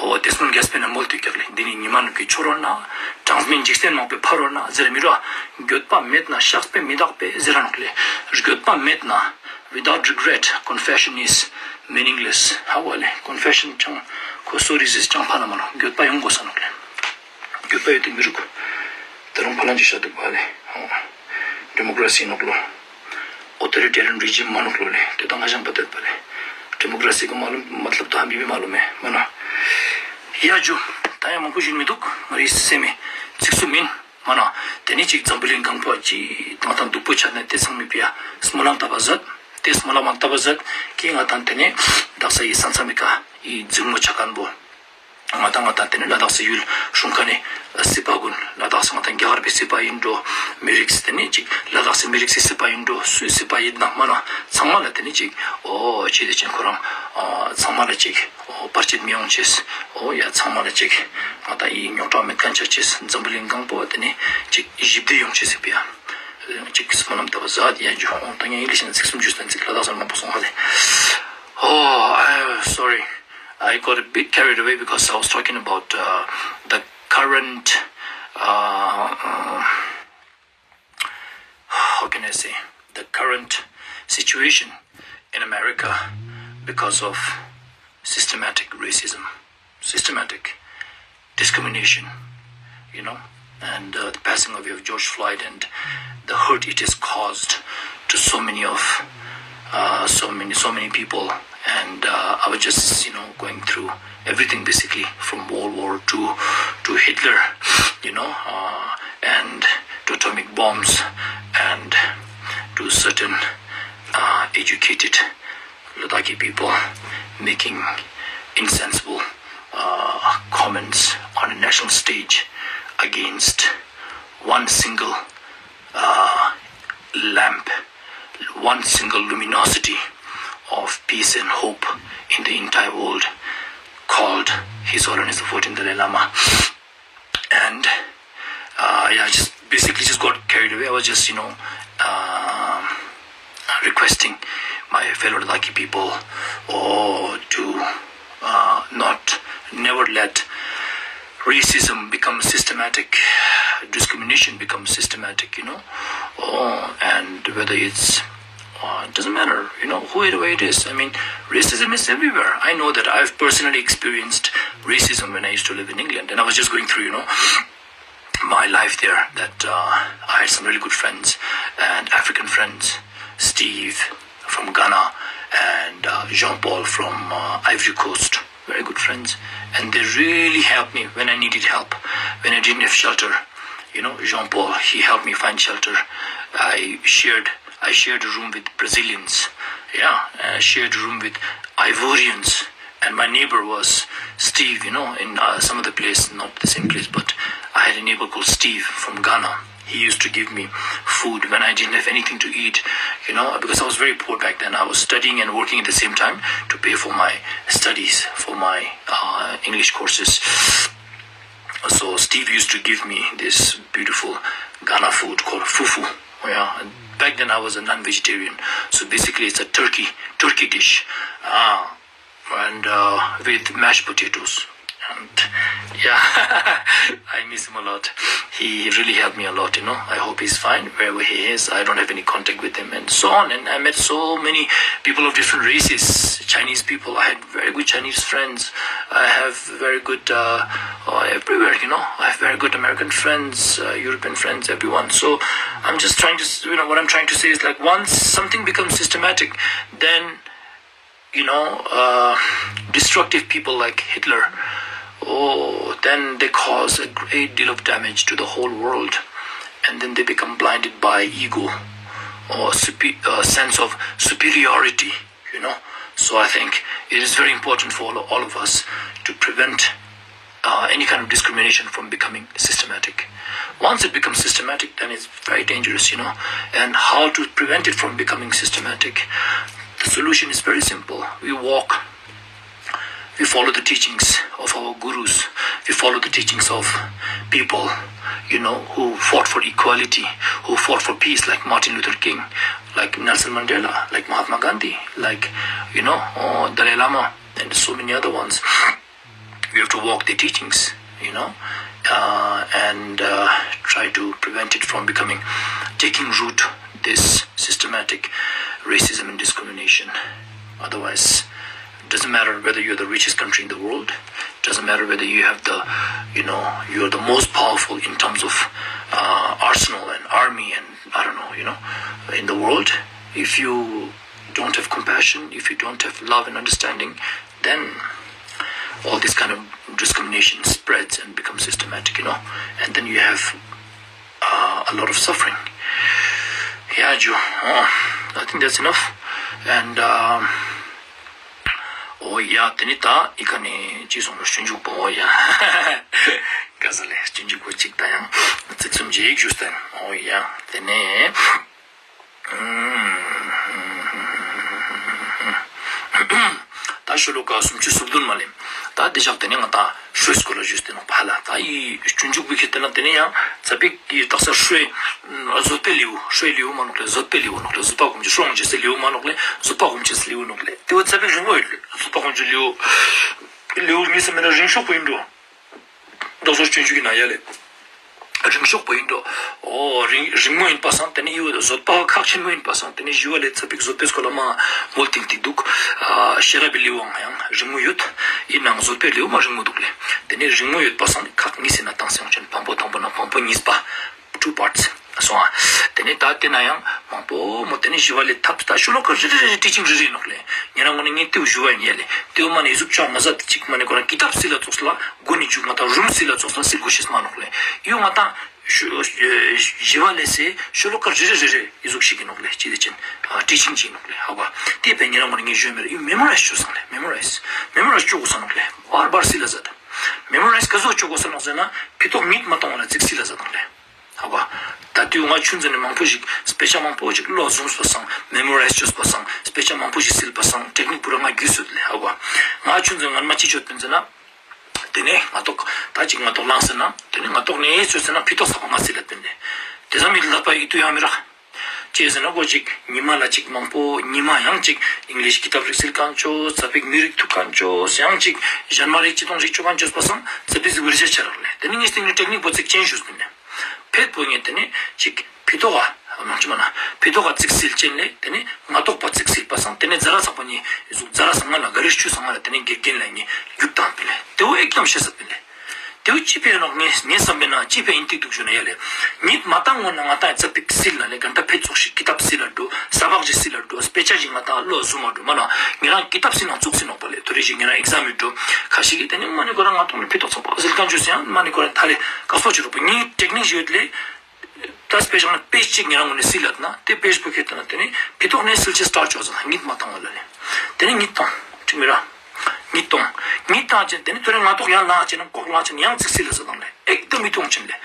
འོ་དེ་སྔོན་རྒྱལ་སྤེ་ན་མོལ་ཏེ་ཀྱག་ལེ། འདི་ནི་ཉི་མ་ནུབ་ཀྱི་ཆོ་རོ་ན། གྲངས་མེད་འཇིག་རྟེན་མང་པོའི་ཕ་རོ་ན་ཟེར་མི་རོ། འགྱོད་པ་མེད་ན་བཤགས་པས་མི་དག་པས་ཟེར་ར་ནོག་ལེ། འགྱོད་པ་མེད་ན། Without regret, confession is meaningless. ཧ་གོ་ལེ། ཀོན་ཕེ་ཤན་ཅང་ཁོ་སོ་རི་ཟེར་ཅང་ཕན་མ་ནོག། འགྱོད་པ་ཡོང་དགོས་ས་ནོག་ལེ། འགྱོད་པ་ཡོད་དེ་མི་རུག། ད་རུང་ཕ་ལན་ཅིག་བཤད་དུག་པ་ལེ། ཨོ། ཌེ་མོ་ཀྲ་སི་ནོག་ལོ། ཨོ་ཐོ་རི་ཊེ་རི་ཡན་རི་ཇིམ་མ་ནོག་ལོ་ལེ། དེ་ད་ང་ཞང་པ་དེ་པ་ལེ། ཌེ་མོ་ཀྲ་སི་གི་མ་ལུམ་མ་ཏླབ་ཏོ་ཧ་མི་མི་མ་ལུམ་མེ་མ་ན། ཡ་ཇུ། ད་ཡང་མང་པོ་ཞུ་མི་དུག། ང་རི་སེམས་མེ་ཚིག་སུ་མིན། མ་ན། དེ་ནེ་ཅིག་འཛམ་བུ་གླིང་གང་པོ་ཅིག་ང་ཏང་སྡུག་པོ་ཆ་ནེ་དེ་ཚང་མི་ཕི་ཡ་སྨོན་ལམ་བཏབ་པ་ཟད། དེ་སྨོན་ལམ་བཏབ་པ་ཟད། ཀི་ང་ཏང་དེ་ནེ་དག་ས་ཡི་ས་མཚམས་མི་ཀ་ཡི་འཛིང་མོ་ཆ་ཁན་བོ། ང་ཏང་ང་ཏང་དེ་ནེ་ལ་དྭགས་སི་ཡུལ་སྲུང་ཁན་ནི་སི་པ་གུན་ལ་དྭགས་སི་ང་ཏང་རྒྱ་གར་བའི་སི་པ་ཨིན་འགྲོ། མི་རིགས་དེ་ནེ་ཅིག་ལ་དྭགས་སི་མི་རིགས་སི་སི་པ་ཨིན་འགྲོ། སུའི་སི་པ་ཨིན་ན་མ་ན་ཚང་མ་ལ་དེ་ནེ་ཅིག་འོ་ཅི་དེ་ཅན་ཁོ་རང་ཚང་མ་ལ་ཅིག་འོ་བར་ཆད་མི་ཡོང་ཅེས། འོ་ཡ་ཚང་མ་ལ་ཅིག་ང་ཏང་ཡི་རྙོག་དྲ་མེད་ཁན་ཆ་ཅེས། འཛམ་བུ་གླིང་གང་པོ་དེ་ནེ་ཅིག་ཞི་བདེ་ཡོང་ཅེས་སི་ཕི་ཡ། ཅིག་སྨོན་ལམ་བཏབ་པ་ཟད་ཡ་ཇུ། འོ་ད་ངས་ཨིང་ལིཤ་ནང་ཚིག་སུམ་ཅུ་སྟན་ཚིག་ལ་དྭགས་སི་མང་པོ་སོང་ཧ་ལེ། Oh, I, sorry. I got a bit carried away because I was talking about uh, the current, uh, uh, how can I say, the current situation in America because of systematic racism, systematic discrimination, you know, and uh, the passing away of George Floyd and the hurt it has caused to so many of uh, so many so many people And uh, I was just, you know, going through everything basically from World War Two to Hitler, you know, uh, and to atomic bombs and to certain uh, educated Ladakhi people making insensible uh, comments on a national stage against one single uh, lamp, one single luminosity of peace and hope in the entire world called His Holiness the fourteenth Dalai Lama. And uh, yeah, I just basically just got carried away. I was just, you know, um, requesting my fellow Ladakhi people or to uh, not, never let racism become systematic, discrimination become systematic, you know, oh, and whether it's uh, it doesn't matter, you know, who it, where it is. I mean, racism is everywhere. I know that I've personally experienced racism when I used to live in England, and I was just going through, you know, my life there. That uh, I had some really good friends and African friends, Steve from Ghana and uh, Jean-Paul from uh, Ivory Coast, very good friends, and they really helped me when I needed help, when I didn't have shelter. You know, Jean-Paul, he helped me find shelter. I shared I shared a room with Brazilians. Yeah, I shared a room with Ivorians. And my neighbor was Steve, you know, in uh, some other place, not the same place, but I had a neighbor called Steve from Ghana. He used to give me food when I didn't have anything to eat, you know, because I was very poor back then. I was studying and working at the same time to pay for my studies, for my uh, English courses. So Steve used to give me this beautiful Ghana food called fufu. Yeah, and back then I was a non-vegetarian, so basically it's a turkey turkey dish. Ah, and uh, with mashed potatoes. And yeah, I miss him a lot. He really helped me a lot, you know. I hope he's fine wherever he is. I don't have any contact with him, and so on. And I met so many people of different races, Chinese people. I had very good Chinese friends. I have very good uh, uh, everywhere, you know. I have very good American friends, uh, European friends, everyone. So I'm just trying to, you know, what I'm trying to say is, like, once something becomes systematic, then you know, uh, destructive people like Hitler, oh, then they cause a great deal of damage to the whole world. And then they become blinded by ego or supe- uh, sense of superiority, you know. So I think it is very important for all, all of us to prevent uh, any kind of discrimination from becoming systematic. Once it becomes systematic, then it's very dangerous, you know. And how to prevent it from becoming systematic? The solution is very simple. We walk, we follow the teachings of our gurus, we follow the teachings of people, you know, who fought for equality, who fought for peace, like Martin Luther King, like Nelson Mandela, like Mahatma Gandhi, like, you know, uh, Dalai Lama, and so many other ones. We have to walk the teachings, you know, uh, and uh, try to prevent it from becoming, taking root, this systematic racism and discrimination. Otherwise, it doesn't matter whether you're the richest country in the world, doesn't matter whether you have the, you know, you're the most powerful in terms of uh, arsenal and army and, I don't know, you know, in the world. If you don't have compassion, if you don't have love and understanding, then all this kind of discrimination spreads and becomes systematic, you know, and then you have uh, a lot of suffering. Yeah, Joe. Oh, I think that's enough. And um, oh yeah, དེ་ནི་ད་ཨི་ཁ་ནས་ཅི་སོང་ལ་སྤྱོད་འཇུག་པོ། ཨོ་ཡ། ག་ས་ལས་སྤྱོད་འཇུག་པོ་གཅིག་ད་ཡང་ཚིག་གསུམ་རྗེས་ཞུས་ཏེ། ཨོ་ཡ། དེ་ནས། ད་ཤོ་ལོ་ཀ་སུམ་ཅུ་སོ་བདུན་མ་ལེ། ད་དེ་བཞག་དེ་ནས་ང་ད་ཧྲོས་སྐོར་ལ་ཞུས་ཏེ་ནོག་ཕ་ལ། ད་ཡི་སྤྱོད་འཇུག་པོའི་ཁྱེར་ཏེ་ན་དེ་ནས་ཡང་ཙ་པིག་གི་དག་ས་ཧྲོས་བཟོད་པའི་ལེའུ། ཧྲོས་ལེའུ་མ་ནོག་ལེ། བཟོད་པའི་ལེའུ་ནོག་ལེ། བཟོད་པ་སྒོམ་ཆེན། ཧྲོ་སྒོམ་ཆེན་སི་ལེའུ་མ་ནོག་ལེ། བཟོད་པ་སྒོམ་ཆེན་སི་ལེའུ་ནོག་ལེ། དེ་བོ་ཙ་པིག་རིང་མོ་ཡོད་ལེ། བཟོད་པ་སྒོམ་ཆེན་ལེའུ། ལེའུ་གཉིས་སི་མི་ན་རིང་ཤོས་པོ་ཡིན་འགྲོ། དག་ས་སྤྱོད་འཇུག་གི་ནང་ཡ་ལེ། རིང་ཤོས་པོ་ཡིན་འགྲོ། ཨོ་རིང་རིང་མོ་ཡིན་པ་སང་དེ་ནི་ཡི་བོ་བཟོད་པ་ཁག་ཆེན་མོ་ཡིན་པ་སང་དེ་ནི་ཞི་བ་ལྷས་ཙ་པིག་བཟོད་པའི་སྐོར་ལ་མ་མོལ་ཏིང་ཏིག་འདུག། ཨ་ཤེས་རབ་པའི་ལེའུའང་ཡང་རིང་མོ་ཡོད། ཡིན་ནའང་བཟོད་པའི་ལེའུ་མ་རིང་མོ་འདུག་ལེ། དེ་ནི་རིང་མོ་ཡོད་པ་སང་ཁག་གཉིས་སི་ནང་བཏང་སེ་ཡོང་ཅན། བམ་པོ་དང་པོ་ནང་བམ་པོ་གཉིས་པ། Two parts སོང་ཨ། དེ་ནི་ད་དེ་ན་ཡང་མང་ པོ་མོ་ཏེ་ནེ་ཞི་བ་ལྷའི་ཐབས་ད་ཤོ་ལོ་ཀ་རེ་རེ་རེ་ཊི་ཅིང་རེ་རེ་ནོག་ལེ། ཉེ་རང་ངོ་ནེ་ངས་ཏེའུ་ཞུ་བ་ཡིན་ཡ་ལེ། ཏེའུ་མ་ནེ་ཟུག་ཅང་མ་ཟད་ཅིག་མ་ནེ་ཁོ་རང་ཀི་ཏབ་སིལ་ལ་ཙོགས་ལ་གོ་ནེ་ཇུག་ང་ཏང་རུམ་སིལ་ལ་ཙོགས་ལ་སིལ་གོ་ཤེས་མ་ནོག་ལེ། ཡོ་ང་ཏང་ཞི་བ་ལྷའི་སི་ཤོ་ལོ་ཀ་རེ་རེ་རེ་རེ་ཨི་ཟུག་ཤིག་གི་ནོག་ལེ། ཅི་ཏེ་ཅན་ཊི་ཅིང་ཅིག་ནོག་ལེ། ཧ་གོ། ཏེ་བས་ཉེ་རང་ངོ་ནེ་ངས་ཞུ་མེད་ཡོ་མེ་མོ་རའིཛ་ཅོ་སང་ལེ། མེ་མོ་རའིཛ་མེ་མོ་རའིཛ་ཅོ་གོས་ས་ནོག་ལེ། བར་བར་སིལ་ལ་ཟད། མེ་མོ་རའིཛ་ཀ་ཟུག་ཅོ་གོས་ས་ནོག་ཟེར་ན་ཕི་ཏོག་ཉིད་མ་བཏང་བ་ལ་ཙིག་སིལ་ལ་ཟད་ནོག་ལེ། ཧ་གོ། ད་ཏེའུ་ང་ཆུན་ཟེར་ནེ་མང་པོ་ཞིག་དཔེ་ཆ་མང་པོ་ཞིག་བློ་ཟུམ་པ་སང་མེ་མོ་རའིཛ་ཅོས་པ་སང་དཔེ་ཆ་མང་པོ་ཞིག་སིལ་པ་སང་ཊེག་ནིག་པུ་ར་ང་རྒྱུས་སོད་ལེ། ཧ་གོ། ང་ཆུན་ཟེར་ངན་མ་ཅི་ཅོ་ཏེན་ཟེར་ན། ཏེ་ནེ་ང་ཏོག་ད་ཅིག་ང་ཏོག་ལངས་ཟེར་ན་ཏེ་ནེ་ང་ཏོག་ནེ་ཅོས་ཟེར་ན་ཕི་ཏོག་ས་པ་ང་སིལ་ལ་ཏེན་ལེ། ཏེ་ཙམ་མི་ལ་པ་ཨི་ཏུ་ཡང་མི་རག། ཅི་ཟེར་ན་གོ་ཅིག་ཉི་མ་ལ་ཅིག་མང་པོ་ཉི་མ་ཡང་ཅིག་ཨིང་ལིཤ་ཀི་ཏབ་རིག་སིལ་ཁན་ཅོ། ཙ་པིག་མི་རིག་ཐུག་ཁན་ཅོ། ཡང་ཅིག་ཞན་མ་རིག་ཅི་ཏོང་རིག་ཅོ་ཁན་ཅོས་པ་སང་ཙ་པིག་ཟིག་བིར་ཇ་ཆ་རག་ལེ། ཏེ་ནེ་ངས་སྟིང་ནེ་ཊེག་ནིག་པོ་ཙིག་ཅེན་ཇུ་ཞུས་ཏེན་ལེ། ཕེད་པོ་ངས་ཏེ་ནེ་ཅིག་ཕི་ཏོག་ག་མང་ཆུ་མ་ན་ཕི་ཏོག་ག་ཙིག་སིལ་ཅེན་ལེ། ཏེ་ནེ་ང་ཏོག་པ་ཙིག་སིལ་པ་སང་ཏེ་ནེ་ཛ་ར་ཚག་པ་ནི་ཟུག་ཛ་ར་སང་ང་ལ་ག་རི་ཆུ་སང་ང་ལ་ཏེ་ནེ་དགེ་རྒན་ལ་ངས་རྒྱུག་བཏང་པིན་ལེ། ཏེ་བོ་ཨེག་དམ་ཤེས་ས་པིན་ལེ། ཏེ་བོ་ཅི་ཕི་ནོག་ངས་ངས་བསམ་པེ་ན་ཅི་ཕི་ཨིན་ཏིག་དུག་ཞུ་ན་ཡ་ལེ། ཉིད་མ་བཏང་ངོ་ན་ང་ཏང་ཙ་པིག་སིལ་ན་ལེ་གན་ད་ཕེད་ཙོགས་ཤིག་ཀི་ཏབ་སིལ་ལ་འགྲོ། ས་བག་ཞིག་སིལ་ལ་འགྲོ། དཔེ་ཆ་ཞིག་ང་ཏང་བློ་ཟུམ་མ་འགྲོ་མ་ན་ཉེ་རང་ཀི་ཏབ་སིལ་ན་ཙུགས་སིལ་ནོག་པ་ལེ། ཐོ་རེ་ཞིག་ཉེ་རང་ཨེག་ཛམ་མི་འགྲོ་ཁ་ཤིག་གི་ཏེ་ནེ་མ་ནེ་ཁོ་རང་ང་ཏོག་ནེ་ཕི་ཏོག་ཚག་པ་སིལ་ཁན་ཅོས་ཡང་མ་ནེ་ཁོ་རང་ཐ་རེ་ཀ་སྤོ་ཅི་རུག་པ་ངའི་ཊེག་ནིག་ཞིག་ཡོད་ལེ། ད་དཔེ་ཆ་ན་པེཇ་ཅིག་ཉེ་རང་ངོ་ནེ་སིལ་ལ་ན་ཏེ་པེཇ་པོ་ཁྱེར་ཏེ་ན་ཏེ་ནེ་ཕི་ཏོག་ནེ་སིལ་ཅེས་སི་ཊཱརཊ་ཅོ་ཟེར་ན་ཉིད་མ་བཏང་བ་ལ་ལེ། ཏེ་ནེ་ཉིད་བཏང་ཁྲིག་མི་ར། ཉིད་བཏང་། ཉིད་བཏང་ཅེན་ཏེ་ནེ་ཐོ་རེ་ང་ཏོག་ཡང་ལངས་ཅེན་ན་ཀོག་ལངས་ཅེན་ཡང་ཙིག་སིལ་ལ་ཟེར་དང་ལེ། ཨེག་དམ་མི་གཏོང་ཅེན་ལེ།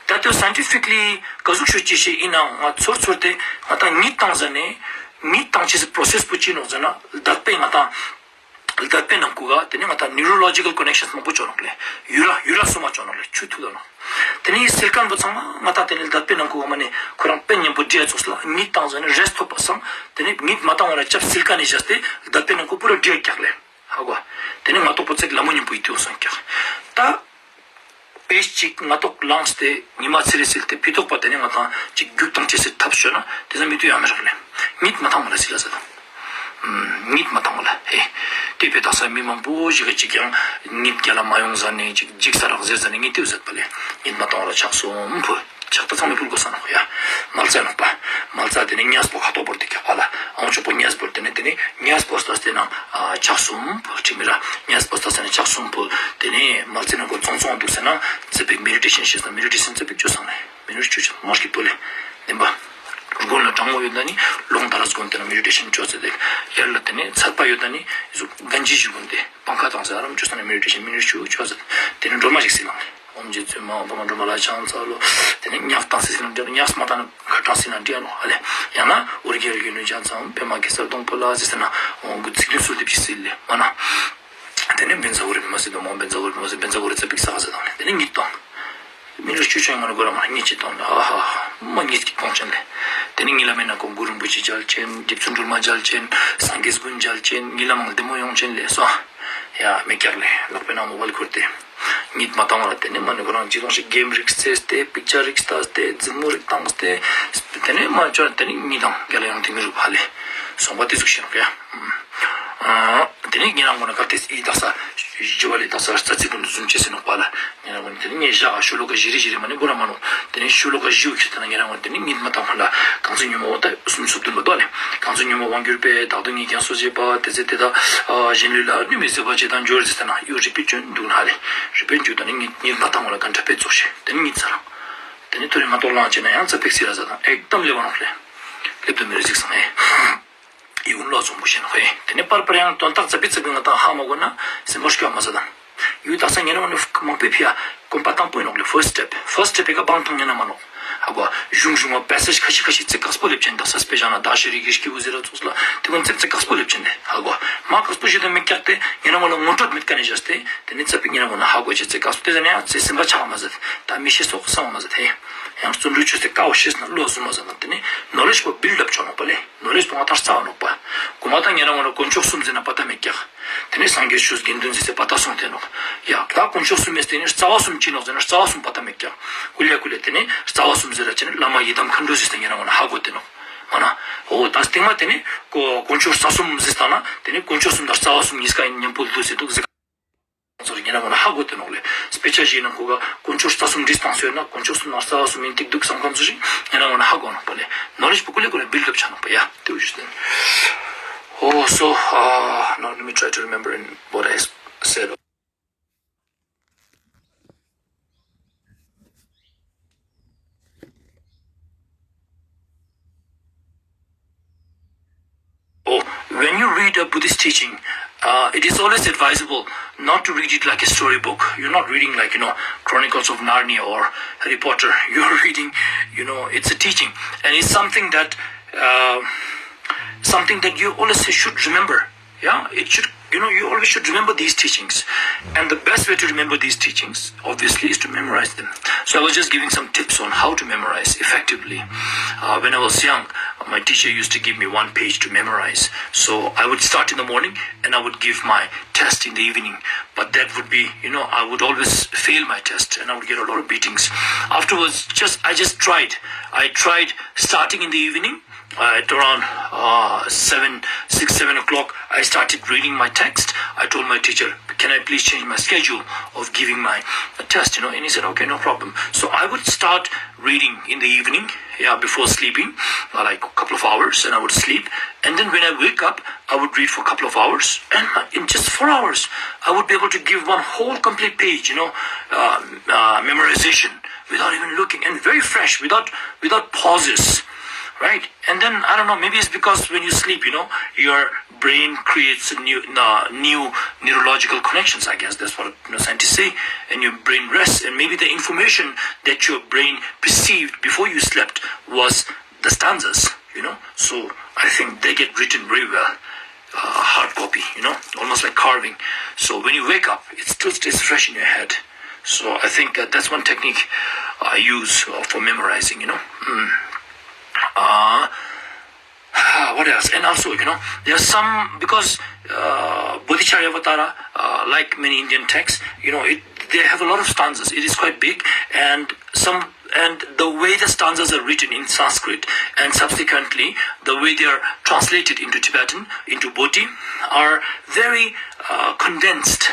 ད་ཏེ་སའིན་ཊི་ཕིག་ལི་ཀ་ཟུག་ཤོད་ཅེས་ཤིག་ཨིན་ན་ང་ཚོར་ཚོར་ཏེ་ང་ཏང་ཉིད་བཏང་ཟ་ནེ་ཉིད་བཏང་ཅེས་སི་པྲོ་སེས་པོ་ཅི་ནོག་ཟེར་ན་ལྡབ་པེ་ང་ཏང་ལྡབ་པེ་ནང་ཁུག་ག་ཏེ་ནེ་ང་ཏང་ནིའུ་རོ་ལོ་ཇི་ཀལ་ཀོ་ནེག་ཤན་མང་པོ་ཅོ་ནོག་ལེ། ཡུ་ར་ཡུ་ར་སོ་མ་ཅོ་ནོག་ལེ། ཆུ་ཐུག་ལ་ནོག། ཏེ་ནེ་སིལ་ཁན་པོ་ཚང་མ་ང་ཏང་ཏེ་ནེ་ལྡབ་པེ་ནང་ཁུག་ག་མ་ནེ་ཁོ་རང་པེ་ཉམ་པོ་འདྲེ་ཙོགས་ལ་ཉིད་བཏང་ཟ་ནེ་རེས་ཐོབ་པ་སང་ཏེ་ནེ་ཉིད་མ་བཏང་བ་ལ་ཅབ་སིལ་ཁན་ནི་ཞག་སྟེ་ལྡབ་པེ་ནང་ཁུག་པུ་ར་འདྲེ་ཀྱག་ལེ། ཧ་གོ། ཏེ་ནེ་ང་ཏོག་པོ་ཙིག་ལ་མོ་ཉམ་པོ་ཡིད་དུ་སོང་ཀྱག། ད་པེཇ་ཅིག་ང་ཏོག་ལངས་ཏེ་ཉི་མ་ཚེ་རེ་སིལ་ཏེ་ཕི་ཏོག་པ་ཏེ་ནེ་ང་ཏང་ཅིག་རྒྱུག་བཏང་ཅེས་སི་ཐབས་ཤོད་ན་ཏེ་ཙམ་མི་དུ་ཡང་མི་རག་ལེ། ཉིད་མ་བཏང་བ་ལ་སིལ་ལ་ཟེར་དང་། ཉིད་མ་བཏང་བ་ལ་ཧེ། ཏེ་བས་དག་ས་མི་མང་པོ་ཞིག་ག་ཅིག་ཡང་ཉིད་རྒྱལ་ལ་མ་ཡོང་ཟ་ནེ་ཅིག་འཇིགས་ས་རག་ཟེར་ཟ་ནེ་ངས་ཏེ་བོ་ཟེར་པ་ལེ། ཉིད་མ་བཏང་བ་ལ་ཕྱག་གསུམ་ཕུལ། ཕྱག་ད་ཚང་མས་ཕུལ་གོས་ས་ནོག་ཡ། མལ་ཙེ་ནོག་པ། མལ་ཙེ་ཏེ་ནེ་ཉས་པོ་ཁ་ཏོག་བོར་ཏེ་ཀྱག་པ་ལ་ཨང་ཅོག་པོ་ཉས་བོར་ཏེ་ནེ་ཏེ་ནེ་ཉས་པོ་ལྟས་ཏེ་ན་ཕྱག་གསུམ་ཕུལ་ཁྲིག་མི་ར། ཉས་པོ་ལྟས་ཏེ་ན་ཕྱག་གསུམ་ཕུལ། ཏེ་ནེ་མལ་ཙེ་ནང་ཁུག་ཙོང་ཙོང་དུག་ཟེར་ན་ཙ་པིག་མེ་ཌི་ཊེ་ཤན་ཤེས་ན་མེ་ཌི་ཊེ་ཤན་ཙ་པིག་ཅོས་སང་ལེ། མེ་ཌི་ཊེ་ཤན་ཅོས་སང་མ་ཤི་པོ་ལེ། བདེན་པ། དགུན་ལ་གྲང་མོ་ཡོད་ན་ནི་ལོང་ད་ར་སྒོན་ཏེ་ན་མེ་ཌི་ཊེ་ཤན་ཅོས་ཟེར་ཏེ། དབྱར་ལ་ཏེ་ནེ་ཚད་པ་ཡོད་ན་ནི་ཟུག་གན་ཇི་ཞིག་སྒོན་ཏེ་པང་ཁ་བཏང་ཟེར་ཨ་རམ་ཅོས་སང་ལེ་མེ་ཌི་ཊེ་ཤན་མེ་ཌི་ཊེ་ཤན་ཅོས་ཟེར། ཏེ་ནེ་སྒྲོལ་མ་ཞིག་སིལ་ལང་ལེ། ཨོཾ་རྗེ་བཙུན་མ་འོད་དཔག་མེད་སྒྲོལ་མ་ལ་ཕྱག་འཚལ་ལོ། ཏེ་ནེ་ཉག་བཏང་སི་སི་ན་འདྲེ་ཉག་མ་བཏང་ན་ཁ་བཏང་སི་ན་འདྲེ་ནོག་ཨ་ལེ། ཡང་ན་ཨོ་རྒྱན་རིག་གི་ནུས་ལྡན་ཕྱག་འཚལ་པདྨ་གེ་སར་སྡོང་པོ་ལ་ཟེར་ན་འོ་གུ་ཚིག་བདུན་གསོལ་འདེབས་ཅིག་སིལ་ལེ་མ་ན། ཏེ་ནེ་བཛྲ་གུ་རུ་པདྨ་སིདྡྷི་ཧོ། བཛྲ་གུ་རུ་པདྨ་སིདྡྷི་ཧོ། བཛྲ་གུ་རུ་ཙ་པིག་ས་ག་ཟེར་དང་ལེ། ཏེ་ནེ་ཉིད་བཏང་། མི་ལུས་བཅུ་ཆ་ཡང་ང་ལ་གོ་ར་མ་ཉིད་ཅིག་བཏང་ལེ། ཨ་ཧ་ཧ། མ་ཉིད་ཅིག་བཏང་ཅན་ལེ། ཏེ་ནེ་ཉིད་ལ་མེད་ན་ཀོ་གུ་རུ་རིན་པོ་ཆེ་མཇལ་ཅན། རྗེ་བཙུན་སྒྲོལ་མ་མཇལ་ཅན། སངས་རྒྱས་ཀུན་མཇལ་ཅན། ཉིད་ལ་མང་བདེ་མོ་ཡོང་ཅན་ལེ་སོ། ཡ་མི་ཀྱག་ལེ། ལག་པའི་ནང་མོ་བལ་ཁུར་ཏེ། ཉིད་མ་བཏང་བ་ལ་ཏེ་ནེ་མ་ནེ་ཁོ་རང་ཅི་ལོང་ཞིག་གེམ་རིགས་རྩེས་ཏེ་པིག་ཅར་རིགས་ལྟས་ཏེ་འཛིང་མོ་རིགས་བཏང་སྟེ། ཏེ་ནེ་མ་ཅོ་ཏེ་ནེ་ཉིད་དང་རྒྱལ་ལ་ཡང་ཏེ་མི་རུག་ཧ་ལེ། སོང་པ་ཏེ་ཟུག་ཤེས་ནོག་ཡ། ཨ་ཏེ་ནེ་ཉེ་རང་ངོ་ན་གལ་ཏེ་ཨི་དག་ས་ཞི་བ་ལྷའི་དག་ས་རྩ་ཚིག་ཀུན་ཏུ་ཟུམ་ཅེས་ཟེར་ནོག་པ་ལ། ཉེ་རང་ངོ་ན་ཏེ་ནེ་ངས་བཞག་ཤོ་ལོ་ཀ་བཞི་རེ་བཞི་རེ་མ་ནེ་བོར་ར་མ་ནོག། ཏེ་ནེ་ཤོ་ལོ་ཀ་བཞི་བོ་ཁྱེར་ཏེ་ན་ཉེ་རང་ངོ་ན་ཏེ་ནེ་ཉིད་མ་བཏང་བ་ལ་གང་ཚེ་ཉོན་མོངས་པ་ད་སུམ་ཅུ་སོ་བདུན་པ་དོ་ལེ། གང་ཚེ་ཉོན་མོངས་པ་དབང་གྱུར་པས། བདག་ཏུ་ཉིད་ཀྱང་གསོད་བྱེད་པ། དེ་ཚེ་དེ་དག་གཞན་ལུས་ལ་གནོད་མི་བཟོད་པ་བྱེད་དང་འབྱོར་ཟེར་ཏེ་ན་ཡོ་རི་པིཊ་ཅོ་དུག་ན་ཧ་ལེ། རི་པིཊ་ཅོ་ད་ནི་ཉིད་ཉིད་མ་བཏང་བ་ལ་གན་ཁྲ་པེ་ཙོགས་ཤིག་ཏེ་ནེ་ཉིད་ཚར། ཏེ་ནེ་ཐོ་རེ་ང་ཏོག་ལངས་ཅེན་ན་ཡང་ཙ་པིག་སིལ་ལ་ཟེར་དང་ཨེག་དམ་ལེབ་བ་ནོག་ལེ། ལེབ་ཏུ་མི་རེ་ཟིག་སང་ཨེ། ཡིད་ཀུན་བློ་ཚོམ་པོ་ཤེས་ནོག་ཧེ། ཏེ་ནེ་པར་པར་ཡང་དོན་དག་ཙ་པིག་ཙ་པིག་ང་ཏང་ཧ་མ་གོ་ན་སེམས་པ་སྐྱོ་མ་ཟ་དང་། ཡུལ་དག་ས་ཉེ་རང་ངོ་ནེ་མང་པོའི་ཕི་ཡ་གོམ་པ་དང་པོ་ཨིན་ནོག་ལེ། ཕར་སི་ཊེབ། ཕར་སི་ཊེབ་ཨི་ཀ་བང་ཐང་ཉེ་ན་མ་ནོག། ཧ་གོ། གཞུང་གཞུང་བ་པེ་སེཇ་ཁ་ཤས་ཁ་ཤས་ཙིག་ཀགས་པོ་ལེབ་ཅེན་དག་ས་སྤེ་ཞ་ན་ད་ཤེ་རི་གི་སྐྱེ་བོ་ཟེར་ར་ཙོགས་ལ་ཏེ་ཀུན་ཙིག་ཙིག་ཀགས་པོ་ལེབ་ཅེན་ལེ། ཧ་གོ། མ་ཀགས་པོ་ཞུ་ད་མི་ཀྱག་སྟེ་ཉེ་རང་ངོ་ལ་ངོ་སྤྲོད་མེད་ཀ་ནེ་བཞག་སྟེ་ཏེ་ནེ་ཙ་པིག་ཉེ་རང་ངོ་ན་ཧ་གོ་ཅེས་ཙིག་ཀགས་པོ་ཏེ་ཟ་ནེ་ཡང་ཙིག་སེམས་པ་ཆགས་མ་ཟད་ད་མི་ཤེས་སོག་སང་མ་ཟད་ཧེ། ཡང་བརྩོན་འགྲུས་ཅོས་ཏེ་ཀ་བོ་ཤེས་ན་བློ་ཟུམ་མ་ཟ་ན་ཏེ་ནེ་ནོ་ལེཇ་པོ་བིལ་ཌ་ཨབ་ཅོ་ནོག་པ་ལེ། ནོ་ལེཇ་པོ་ང་ཏང་རྩ་བ་ནོག་པ། གོ་མ་ད་ཉེ་རང་ངོ་ན་དཀོན་མཆོག་གསུམ་ཟེར་ན་པ་ད་མེད་ཀྱག། ཏེ་ནེ་སངས་རྒྱས་ཆོས་དགེ་འདུན་ཟེར་ཏེ་པ་ད་སོང་སྟེ་ནོག། ཡ་ད་དཀོན་མཆོག་གསུམ་མེད་ཏེ་ནེ་རྩ་བ་གསུམ་ཅི་ནོག་ཟེར་ན་རྩ་བ་གསུམ་པ་ད་མེད་ཀྱག། ཀུ་ལེ་ཀུ་ལེ་ཏེ་ནེ་རྩ་བ་གསུམ་ཟེར་ར་ཅི་ནི་བླ་མ་ཡི་དམ་མཁའ་འགྲོ་ཟེར་ཏེ་ཉེ་རང་ངོ་ན་ཧ་གོ་སྟེ་ནོག། མ་ན། འོ་ད་སྟིང་མ་ཏེ་ནེ་དཀོན་མཆོག་རྩ་གསུམ་ཟེར་ཏེ་ན་ཏེ་ནེ་དཀོན་མཆོག་གསུམ་དང་རྩ་བ་གསུམ་ཉིས་ཀ་ཨིན་ཉམ་པོ་ལྡུ་ཟེར་དུག་ཟེར། ཚོར་ཉེ་རང་ངོ་ན་ཧ་གོ་སྟེ་ནོག་ལེ། སྤེ་ཆ་ཞིག་ནང་ཁོ་ག་དཀོན་མཆོག་རྩ་གསུམ་བྲིས་བཏང་སོང་ན་དཀོན་མཆོག་གསུམ་ནང་རྩ་བ་གསུམ་ཨིན་ཏིག་དུག་སམ་ཁན་ཙོགས་ཤིག་ཉེ་རང་ངོ་ན་ཧ་གོ་ནོག་པ་ལེ། ནོ་ལེཇ་པོ་ཀུ་ལེ་ཀུ་ལེ་ So, uh, now let me try to remember in what I s- said. Oh, when you read a Buddhist teaching, uh, it is always advisable not to read it like a storybook. You're not reading, like, you know, Chronicles of Narnia or Harry Potter. You're reading, you know, it's a teaching, and it's something that, uh, something that you always should remember. Yeah, it should, you know, you always should remember these teachings. And the best way to remember these teachings, obviously, is to memorize them. So I was just giving some tips on how to memorize effectively. Uh, when I was young, my teacher used to give me one page to memorize. So I would start in the morning and I would give my test in the evening. But that would be, you know, I would always fail my test and I would get a lot of beatings. Afterwards, just I just tried. I tried starting in the evening, uh, at around, uh, seven, six, seven o'clock, I started reading my text. I told my teacher, "Can I please change my schedule of giving my, uh, test?" You know, and he said, "Okay, no problem." So I would start reading in the evening, yeah, before sleeping, uh, like a couple of hours, and I would sleep. And then when I wake up, I would read for a couple of hours, and, uh, in just four hours, I would be able to give one whole complete page, you know, uh, uh, memorization without even looking, and very fresh, without without pauses, right? And then, I don't know, maybe it's because when you sleep, you know, your brain creates a new, uh, new neurological connections, I guess that's what, you know, scientists say, and your brain rests, and maybe the information that your brain perceived before you slept was the stanzas, you know. So I think they get written very well, uh, hard copy, you know, almost like carving. So when you wake up, it still stays fresh in your head. So I think that that's one technique I use, uh, for memorizing, you know. Mm. Uh, what else? And also, you know, there are some, because, uh, Bodhicharyavatara, uh, like many Indian texts, you know, it they have a lot of stanzas. It is quite big, and some and the way the stanzas are written in Sanskrit and subsequently the way they are translated into Tibetan, into Bodhi, are very, uh, condensed,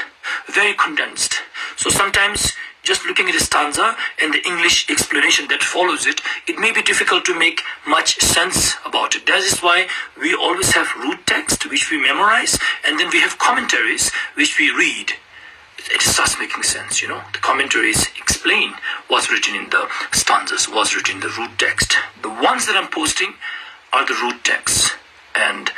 very condensed. So sometimes just looking at a stanza and the English explanation that follows it, it may be difficult to make much sense about it. That is why we always have root text, which we memorize, and then we have commentaries, which we read. It starts making sense, you know. The commentaries explain what's written in the stanzas, what's written in the root text. The ones that I'm posting are the root texts. And,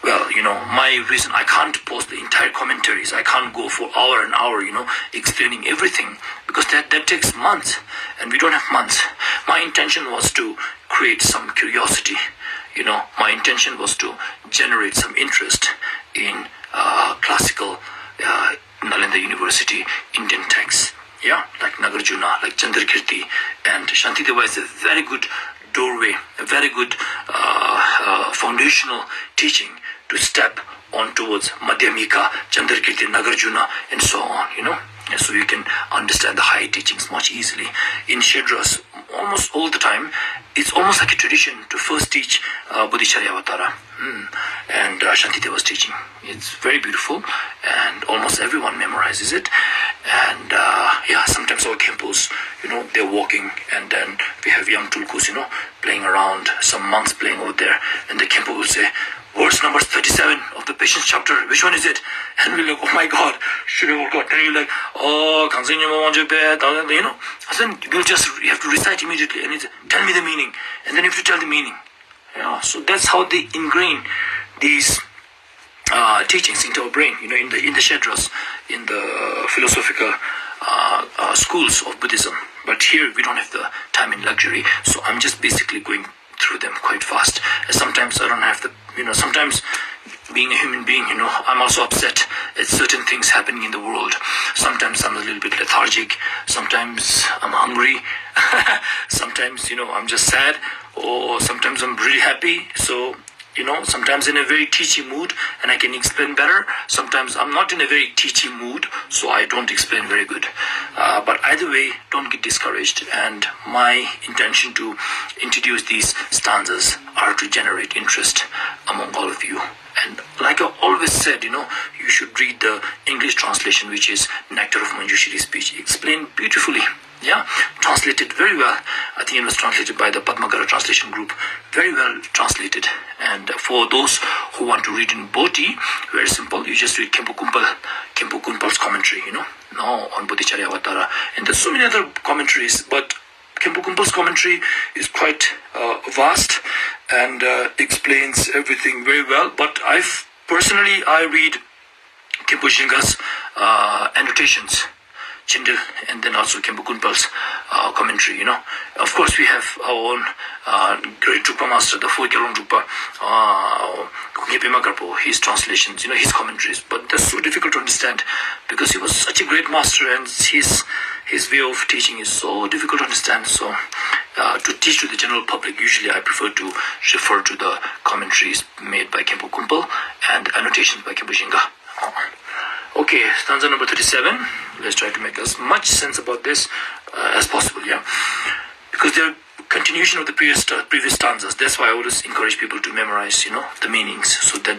well, you know, my reason I can't post the entire commentaries, I can't go for hour and hour, you know, explaining everything, because that, that takes months, and we don't have months. My intention was to create some curiosity, you know, my intention was to generate some interest in, uh, classical, uh, Nalanda University Indian texts. Yeah, like Nagarjuna, like Chandrakirti, and Shantideva is a very good doorway, a very good, uh, uh, foundational teaching to step on towards Madhyamika, Chandrakirti, Nagarjuna, and so on, you know. And so you can understand the higher teachings much easily. In Shedras, almost all the time, it's almost like a tradition to first teach, uh, Bodhicharyavatara, mm, and, uh, Shantideva's teaching. It's very beautiful, and almost everyone memorizes it. And, uh, yeah, sometimes our Khenpos, you know, they're walking, and then we have young tulkus, you know, playing around, some monks playing over there, and the Khenpo will say, "Verse number thirty-seven of the Patience chapter, which one is it?" And we're like, "Oh my God, should I forgot?" Then you're like, "Oh, Kanzin Nyingma Wangchuk pe, da, da, da," you know. So then we'll just, you have to recite immediately, and it's, "Tell me the meaning," and then you have to tell the meaning. Yeah, so that's how they ingrain these, uh, teachings into our brain, you know, in the, in the Shedras, in the philosophical, uh, uh, schools of Buddhism. But here we don't have the time and luxury, so I'm just basically going through them quite fast. And sometimes I don't have the, you know, sometimes being a human being, you know, I'm also upset at certain things happening in the world. Sometimes I'm a little bit lethargic, sometimes I'm hungry, sometimes, you know, I'm just sad, or sometimes I'm really happy. So, you know, sometimes in a very teachy mood, and I can explain better. Sometimes I'm not in a very teachy mood, so I don't explain very good. Uh, but either way, don't get discouraged. And my intention to introduce these stanzas are to generate interest among all of you. And like I always said, you know, you should read the English translation, which is Nectar of Manjushri Speech, explained beautifully. Yeah, translated very well. I think it was translated by the Padmagara Translation Group. Very well translated. And for those who want to read in Bodhi, very simple. You just read Khenpo Kumbhal, Khenpo Kumbhal's commentary, you know, no, on Bodhicharya Vatara. And there's so many other commentaries, but Khenpo Kumbhal's commentary is quite uh, vast and uh, explains everything very well. But I personally, I read Khenpo Jinga's uh, annotations, Chentrel, and then also Khenpo Kumbhal's uh, commentary, you know. Of course, we have our own uh, great Drukpa master, the four Gyalwang Drukpa, uh, Kungke Pema Karpo, his translations, you know, his commentaries. But that's so difficult to understand because he was such a great master, and his his way of teaching is so difficult to understand. So, uh, to teach to the general public, usually I prefer to refer to the commentaries made by Khenpo Kumbhal and annotations by Khenpo Jinga. Okay, stanza number thirty-seven. Let's try to make as much sense about this uh, as possible, yeah? Because they're continuation of the previous sta- previous stanzas. That's why I always encourage people to memorize, you know, the meanings, so that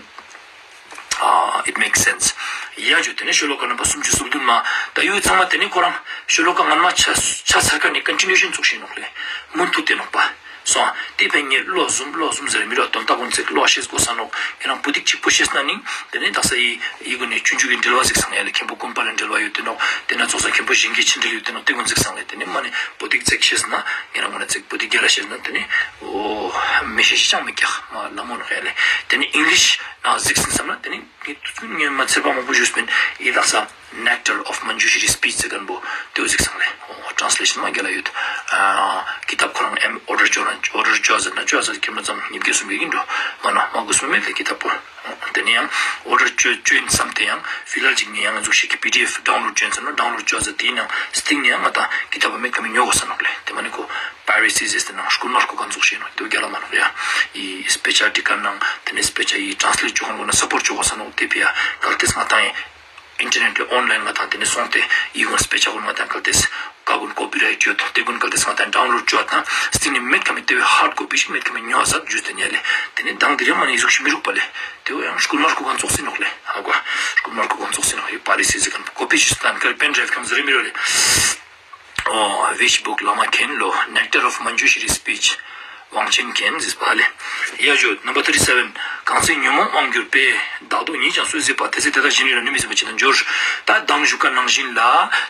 uh, it makes sense. ཡ་ཇུ་ཏེ་ནེ་ཤོ་ལོ་ཀ་ནམ་བར་སུམ་ཅུ་སོ་བདུན་མ་ད་ཡུལ་ཚང་མ་ཏེ་ནེ་ཁོ་རང་ཤོ་ལོ་ཀ་སྔན་མ་ཆ་ཆ་ཚར་ཁན་ནི་ཀོན་ཊི་ནིའུ་ཤན་ཙོགས་ཤིག་ནོག་ལེ། མུ་མཐུད་དེ་ནོག་པ། སོང་། ཏེ་ཕན་ངེ་བློ་ཟུམ་བློ་ཟུམ་ཟེར་མི་རོ་དོན་དག་གུན་ཚིག་བློ་ཤེས་དགོས་ས་ནོག་ཁྱེད་རང་བུ་ཏིག་ཅིག་པོ་ཤེས་ན་ནིང་ཏེ་ནེ་དག་ས་ཡི་ཡི་གུན་ནི་ཆུང་ཆུང་གི་འབྲེལ་བ་ཟིག་སང་ཡ་ལེ། ཁེམ་པོ་ཀུན་དཔལ་ལ་འབྲེལ་བ་ཡོད་དེ་ནོག་ཏེ་ན་ཙོགས་ས་ཁེམ་པོ་ཞིང་གི་ཆིན་འབྲེལ་ཡོད་དེ་ནོག་ཏེ་གུན་ཚིག་སང་ལེ། ཏེ་ནེ་མ་ནེ་བུ་ཏིག་ཚིག་ཤེས་ན་ངེ་རང་ངོ་ན་ཚིག་བུ་ཏིག་རྒྱལ་ལ་ཤེས་ན་ཏེ་ནེ་འོ་མི་ཤེས་ཤིག་ཅང་མི་རྒྱག་མ་ལ་མོ་ནོག་ཡ་ལེ། ཏེ་ནེ་ཨིང་ལིཤ་ན་ཟིག་སིན་སམ་ན་ཏེ་ནེ་ངེ་དུས་ཚོད་ངེ་མ་ཚེར་པ་མང་པོ་ཞུས་པིན། ཨི་དག་ས་Nectar of Manjushri speech ཟེར་ཁན་པོ་ཏེ་བོ་ཟིག་སང་ལེ། ཨོ་ཊྲན་སི་ལེ་ཤན་མ་རྒྱལ་ལ་ཡོད། ཨ་ཀི་ཏབ་ཁོ་རང་ཨེམ་ཨོར་ཌར་ཅོ་ན་ཨོར་ཌར་ཅོ་ཟེར་ན་ཅོ་ཟེར་ཁྱེར་ན་ཙམ་ཉིས་བརྒྱ་སུམ་བརྒྱ་ཨིན་འགྲོ། མ་ན་མ་གོ་སུམ་མེད་ལེ་ཀི་ཏབ་པོ། ཏེ་ནེ་ཡང་ཨོར་ཌར་ཅོ་ཅོ་ཨིན་སམ་ཏེ་ཡང་ཕི་ལ་ལ་ཅིག་ངེ་ཡང་ཟུག་ཤིག་གི་པི་ཌི་ཨེཕ་ཌའུན་ལོཌ་ཅོ་ཨིན་སམ་ན་ཌའུན་ལོཌ་ཅོ་ཟེར་ཏེ་ཡང་སྟིང་ནེ་ཡང་ང་ཏང་ཀི་ཏབ་མེད་ཁ་མི་ཉོ་གོས་ས་ནོག་ལེ། ཏེ་མ་ནེ་ཁོ་པའི་རེ་སི་ཟེར་ཏེ་ནང་སྐུལ་མ་རྐུ་ཁན་ཙོགས་ཤིག་ནོག་ཏེ་བོ་རྒྱལ་ལ་མ་ནོག་ཡ། ཨི་སྤེ་ཆ་ཏི་ཀ་ནང་ཏེ་ནེ་སྤེ་ཆ་ཨི་ཊྲན་སི་ལེཊ་ཅོ་ཁན་གུན་ན་སཔོརྚ་ཅོ་གོས་ས་ནོག་ཏེ་ཕི་ཡ་གལ་ཏེ་ང་ཏང་ཨིན་ཊར་ནེཊ་ཨོན་ལའིན་ང་ཏང་ཏེ་ནེ་སོང་སྟེ་ཨི་གུན་སྤེ་ཆ་གུན་ང་ཏང་གལ་ཏེ་ཀ་གུན་ཀོ་པི་རའིཊ་ཡོད་ཏེ་གུན་གལ་ཏེ་ང་ཏང་ཌའུན་ལོཌ་ཅོ་ན་སྟིང་ནེ་མེད་ཁ་མི་ཏེ་བོ་ཧརཌ་ཀོ་པི་ཞིག་མེད་ཁ་མི་ཉོ་ཟ་ཇུས་ཏེ་ཉལ་ལེ། ཏེ་ནེ་དང་ཏེ་རིང་མ་ནེ་ཨི་ཟུག་ཤིག་མི་རུག་པ་ལེ། ཏེ་བོ་ཡང་སྐུལ་མ་རྐུ་ཁན་ཙོགས་སེ་ནོག་ལེ། ཧ་གོ། སྐུལ་མ་རྐུ་ཁན་ཙོགས་སེ་ནོག་ཡོད་པ་རེ་སི་ཟེར་ཁན་པོ་ཀོ་པི་ཞིག་སྟན་ཁར་པེན་ཌ་རའིབ་ཁམ་ཟེར་མི་རོ་ལེ། ཨོ་བེ་ཤི་བུག་བླ་མ་མཁྱེན་ལོ། Nectar of Manjushri speech དབང་ཆེན་མཁྱེན་ཟེར་པ་ལེ། ཡ་ཇོ་ནམ་བར་ཐར་ཊི་སེ་བེན། གང་ཚེ་ཉོན་མོངས་དབང་གྱུར་པས། བདག་སྡུག་ཉིད་ཀྱང་སུས་བཟོད་པ། དེ་ཚེ་དེ་དག་གཞན་ཡིད་ལ་གནོད་མི་བཟོད་པ་ཇི་ལྟར་འབྱོར། ད་མདང་ཞུ་ཁན་ནང་བཞིན་ལ་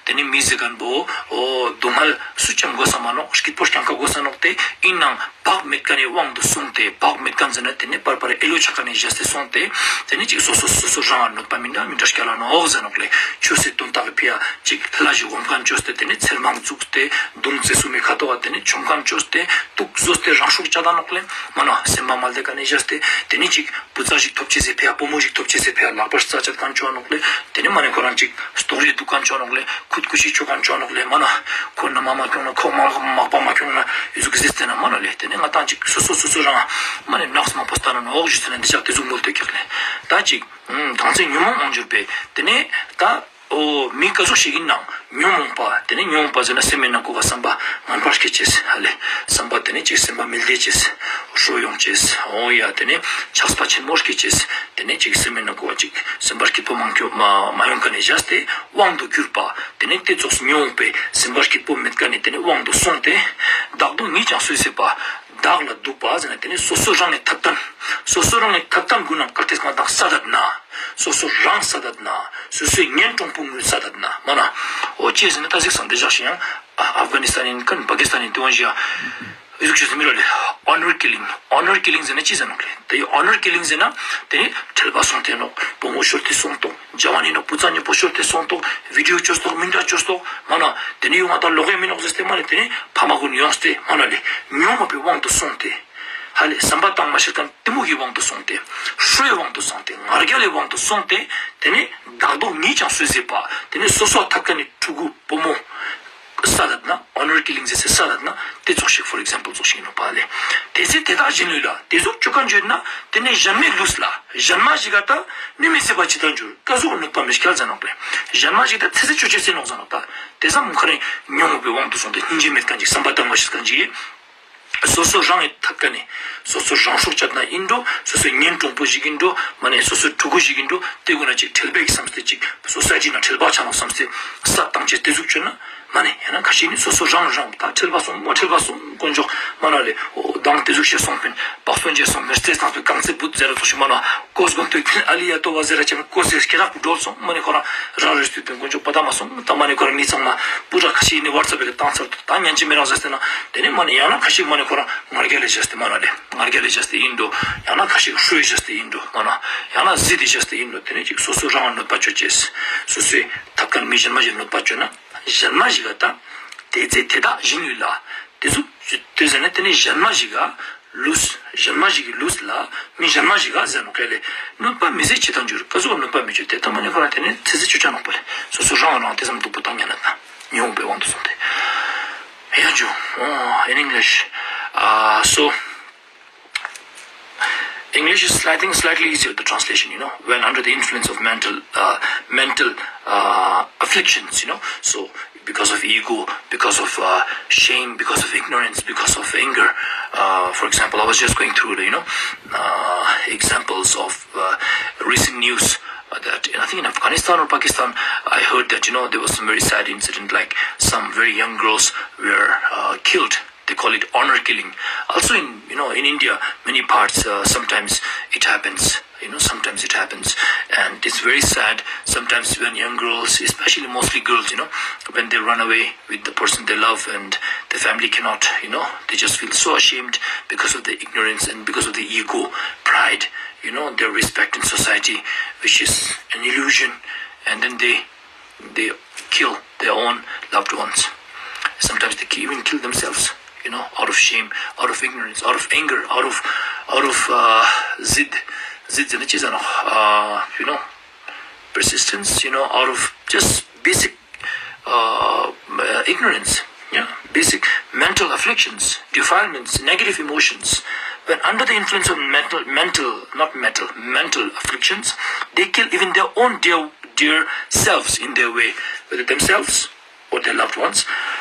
ཏེ་ནེ་མི་ཟེར་ཁན་པོ་འོ་སྡུག་བསྔལ་སུ་ཅང་གོས་ས་མ་ནོག་སྐྱིད་པོ་རྐྱང་ཀ་གོས་ས་ནོག་ཏེ་ཨིན་ནའང་བག་མེད་ཁན་ནི་དབང་དུ་སོང་སྟེ་བག་མེད་ཁན་ཟེར་ན་ཏེ་ནེ་པར་པར་ཨེ་ལོ་ཆ་ཁན་ནི་བཞག་སྟེ་སོང་སྟེ་ཏེ་ནེ་ཅིག་སོ་སོ་སོ་སོ་རང་ལ་གནོད་པ་མི་འདྲ་མི་འདྲ་སྐྱལ་ལ་ནོག་ཟེར་ནོག་ལེ། ཆོས་སི་དོན་དག་གི་ཕི་ཡ་ཅིག་ལ་ཞིག་འོང་ཁན་ཅོས་ཏེ་ཏེ་ནེ་ཚེར་མང་བཙུགས་ཏེ་གདུང་རྩེ་སུ་མི་ཁ་ཐོག་ཏེ་ནེ་ཆོམ་ཁན་ཅོས་ཏེ་དུག་ཟོས་ཏེ་རང་སྲོག་བཅད་ད་ནོག་ལེ། མ་ན་སེམས་པ་མ་བདེ་ཁན་ནི་བཞག་སྟེ་ཏེ་ནེ་ཅིག་བུ་ཚ་ཞིག་ཐོབ་ཅེས་སི་ཕི་ཡ་བུ་མོ་ཞིག་ཐོབ་ཅེས་སི་ཕི་ཡ་ལག་པ་རྩ་བཅད་ཁན་ཅོ་ནོག་ལེ། ཏེ་ནེ་མ་ནེ་ཁོ་རང་ཅིག་སྟོར་ཡེ་དུག་ཁན་ཅོ་ནོག་ལེ། ཁུད་ཁུ་ཤི་ཆོ་ཁན་ཅོ་ནོག་ལེ། མ་ན་ཁོ་ན་མ་མ་ཁྱོང་ན་ཁོ་མ་མ་པ་མ་ཁྱོང་ན་ཨི་ཟུག་གི་ཟེར་ཏེ་ན་མ་ན་ལེ། ཏེ་ནེ་ང་ཏང་ཅིག་སོ་སོ་སོ་སོ་རང་མ་ནེ་ནགས་མང་པོ་སྟན་ན་ནོག་ཞུས་ཏེ་ན་འདི་ཅག་ཏེ་ཟུག་མོལ་ཏེ་ཀྱག་ལེ། ད་ཅིག་གང་ཚེ་ཉོན་མོངས་དབང་གྱུར་པས། ཏེ་ནེ་ད་འོ་མི་ཀ་ཟུག་ཞིག་ཨིན་ནའང་ཉོན་མོངས་པ་ཏེ་ནེ་ཉོན་མོངས་པ་ཟེར་ན་སེམས་མི་ནང་ཁོག་ག་བསམ་པ་ངན་པ་སྐྱེ་ཅེས་ཧ་ལེ། བསམ་པ་ཏེ་ནེ་ཅིག་སེམས་པ་མི་བདེ་ཅེས་ཧྲོ་ཡོང་ཅེས་འོ་ཡ་ཏེ་ནེ་ཆགས་པ་ཆེན་མོ་སྐྱེ་ཅེས་ཏེ་ནེ་ཅིག་སེམས་མི་ནང་ཁོག་ག་ཅིག་སེམས་པ་སྐྱིད་པོ་མ་ཁྱོ་མ་མ་ཡོང་ཁན་ནི་བཞག་སྟེ་དབང་དུ་གྱུར་པ་ཏེ་ནེ་ཏེ་ཙོགས་ཉོན་མོངས་པའི་སེམས་པ་སྐྱིད་པོ་མེད་ཁན་ནི་ཏེ་ནེ་དབང་དུ་སོང་སྟེ་བདག་སྡུག་ཉིད་ཀྱང་སུས་བཟོད་པ། བདག་ལ་སྡུག་པ་ཟེར་ན་ཏེ་ནེ་སོ་སོ་རང་ངི་ཐབས་ལམ། སོ་སོ་རང་ངི་ཐབས་ལམ་གུན་ནང་གལ་ཏེ་ང་ཏང་བསད་ད་ན། སོ་སོ་རང་བསད་ད་ན། སོ་སོའི་གཉེན་དྲུང་པོ་གུན་བསད་ད་ན། མ་ན། འོ་ཅི་ཟེར་ན་ད་ཟིག་སང་འདི་ཞག་ཞིག་ཡང་ཨ་ཨབ་གྷ་ནི་སྟན་ཨིན་ཁན་པ་ཀི་སྟན་ཨིན་ཏེ་བོ་ཞིག་ཡ། ཨི་ཟུག་ཅིག་ཟེར་མི་རོ་ལེ། ཨོ་ནར་ཀི་ལིང་། ཨོ་ནར་ཀི་ལིང་ཟེར་ན་ཅི་ཟེར་ནོག་ལེ། ཏེ་ཨོ་ནར་ཀི་ལིང་ཟེར་ན་ཏེ་ནེ་ཁྲེལ་བ་སོང་སྟེ་ནོག་བུ་མོ་ཤོར་ཏེ་སོང་ཏོག་ཇ་བ་ནི་ནོག་བུ་ཚ་ཉེ་པོ་ཤོར་ཏེ་སོང་ཏོག་བི་ཌི་ཡོ་ཅོས་ཏོག་མི་འདྲ་ཅོས་ཏོག་མ་ན། ཏེ་ནེ་ཡོང་ང་ད་ལོག་ཡེ་མི་ནོག་ཟེར་ཏེ་མ་ནེ་ཏེ་ནེ་ཕ་མ་གུན་ཡོངས་ཏེ་མ་ན་ལེ། ཉོན་མོངས་པའི་དབང་དུ་སོང་སྟེ། ཧ་ལེ་བསམ་པ་བཏང་མ་ཤེས་ཁན་གཏི་མུག་གི་དབང་དུ་སོང་སྟེ། ཧྲོའི་དབང་དུ་སོང་སྟེ། ང་རྒྱལ་ལི་དབང་དུ་སོང་སྟེ། ཏེ་ནེ་བདག་སྡུག་ཉིད་ཀྱང་སུས་བཟོད་པ། ཏེ་ནེ་སོ་སོ་ཐབས་ཁན་ནི་ཕྲུ་གུ་བུ་མོ། བསད་ད་ན། ཨོ་ནར་ཀི་ལིང་ཟེར་སེ་བསད་ད་ན། ཏེ་ཙོགས་ཤིག་ཕོར་ཨིག་ཛམ་པལ་ཙོགས་ཤིག་ཨིན་ནོག་པ་ལེ། ཏེ་ཚེ་དེ་དག་གཞན་ལུས་ལ། ཏེ་ཟུག་ཅོ་ཁན་ཅོས་ན། ཏེ་ནེ་གཞན་མའི་ལུས་ལ། གཞན་མ་ཞིག་ག་ད་གནོད་མི་བཟོད་པ་ཇི་ལྟར་འབྱོར། ཀ་ཟུག་གནོད་པ་མི་སྐྱལ་ཟེར་ནོག་ལེ། གཞན་མ་ཞིག་ད་ཚེ་ཚེ་ཅོ་ཅེས་ཟེར་ནོག་ཟེར་ནོག་ད། ཏེ་ཙམ་ཁ་རེ་ཉོན་མོངས་པའི་དབང་དུ་སོང་སྟེ་སྙིང་རྗེ་མེད་ཁན་ཅིག་བསམ་པ་བཏང་མ་ཤེས་ཁན་ཅིག་སོ་སོ་རང་གི་ཐད་ཀ་ནས་སོ་སོ་རང་སྲོག་བཅད་ན་ཡིན་འགྲོ། སོ་སོའི་གཉེན་དྲུང་པོ་ཞིག་ཡིན་འགྲོ། མ་ནས་སོ་སོའི་ཕྲུ་གུ་ཞིག་ཡིན་འགྲོ། དེ་ཀུན་ན་ཅིག་ཁྲེལ་བའི་བསམ་སྟེ་ཅིག་སོ་སའི་ཊི་ན་ཁྲེལ་བ་ཆ་ནོག་བསམ་སྟེ་བསད་བཏང་ཅེས་དེ་ཟུག་བཅོས་ན། མ་ནས་ཡང་ན་ཁ་ཤས་ནི་སོ་སོ་རང་རང་ད་ཁྲེལ་བ་སོང་མ་ཁྲེལ་བ་སོང་དཀོན་མཆོག་མ་ན་ལེ། འོ་དང་དེ་ཟུག་ཤེས་སོང་པིན་བག་སྟོན་བྱས་སོང་པིན་རྩེ་ཚང་པའི་རྐང་རྩེད་འབུད་ཟེར་ར་ཚོགས་ཤིག་མ་ན་ཀོས་གོན་ཐུག་པིན་ཨ་ལི་ཡ་ཏོ་བ་ཟེར་ར་ཅང་ཀོས་ཟེར་སྐེ་རགས་འགྲོལ་སོང་མ་ནས་ཁོ་རང་རང་རེ་སྟོད་པིན་དཀོན་མཆོག་པ་ད་མ་སོང་ད་མ་ནས་ཁོ་རང་མི་ཚང་མ་སྤུ་ར་ཁ་ཤས་ནི་ཝ་ཊི་སེབ་པའི་བཏང་ཚར་དུ་ད་ཉན་ཅི་མི་རག་ཟེར་ཏེ་ན་དེ་ནས་མ་ནས་ཡང་ན་ཁ་ཤས་མ་ནས་ཁོ་རང་ང་རྒྱལ་ལ་བྱས་ཏེ་མ་ན་ལེ། ང་རྒྱལ་ལ་བྱས་ཏེ་ཡིན་འགྲོ། ཡང་ན་ཁ་ཤས་ཧྲུལ་བྱས་ཏེ་ཡིན་འགྲོ་མ་ན། ཡང་ན་ཟིད་དེ་བྱས་ཏེ་ཡིན་འགྲོ། དེ་ནས་ཅིག་སོ་སོ་རང་གནོད་པ་བཅོ་ཅེས། སོ་སོའི་ཐད་ཀ་མི་གཞན་མ་ཞིག་གནོད་པ་བཅོས་ན། གཞན་མ་ཞིག་ག་ད། དེ་ཚེ་དེ་དག་གཞན་ཡུལ་ལ། དེ་ཟུག་དེ་ཟེར་ན་དེ་ནི་གཞན་མ་ཞིག་ག་ལུས། གཞན་མ་ཞིག་གི་ལུས་ལ་མི་གཞན་མ་ཞིག་ག་ཟེར་ནོག་ལེ། གནོད་པ་མི་བཟད་ཅི་དང་འགྱུར། ཀ་ཟུག་གནོད་པ་མི་བཅོ་དེ་ལྟ་མ་ནི་ཁོ་རང་དེ་ནི་ཚེ་ཚེ་ཆོས་ཅན་ནོག་པ་ལེ། སོ་སོ་རང་རང་དེ་ཙམ་སྡུག་པོ་བཏང་ཉན་ན་ད་ཉོན་མོངས་པའི་དབང་དུ་སོང་སྟེ། ཡང་ཇུ། ཨོ། In English. Uh, so, English is, I think, slightly easier, the translation, you know, when under the influence of mental, uh, mental uh, afflictions, you know, so because of ego, because of uh, shame, because of ignorance, because of anger. Uh, for example, I was just going through the, you know, uh, examples of uh, recent news uh, that I think in Afghanistan or Pakistan, I heard that, you know, there was some very sad incident, like some very young girls were uh, killed. They call it honor killing. Also in, you know, in India, many parts, uh, sometimes it happens. You know, sometimes it happens. And it's very sad. Sometimes when young girls, especially mostly girls, you know, when they run away with the person they love and the family cannot, you know, they just feel so ashamed because of the ignorance and because of the ego, pride, you know, their respect in society, which is an illusion. And then they they kill their own loved ones. Sometimes they ki- even kill themselves, you know, out of shame, out of ignorance, out of anger, out of, out of uh, zid, zid, zid, uh, you know, persistence, you know, out of just basic uh, uh, ignorance, yeah, basic mental afflictions, defilements, negative emotions. When under the influence of mental, mental, not mental, mental afflictions, they kill even their own dear, dear selves in their way, whether themselves or their loved ones.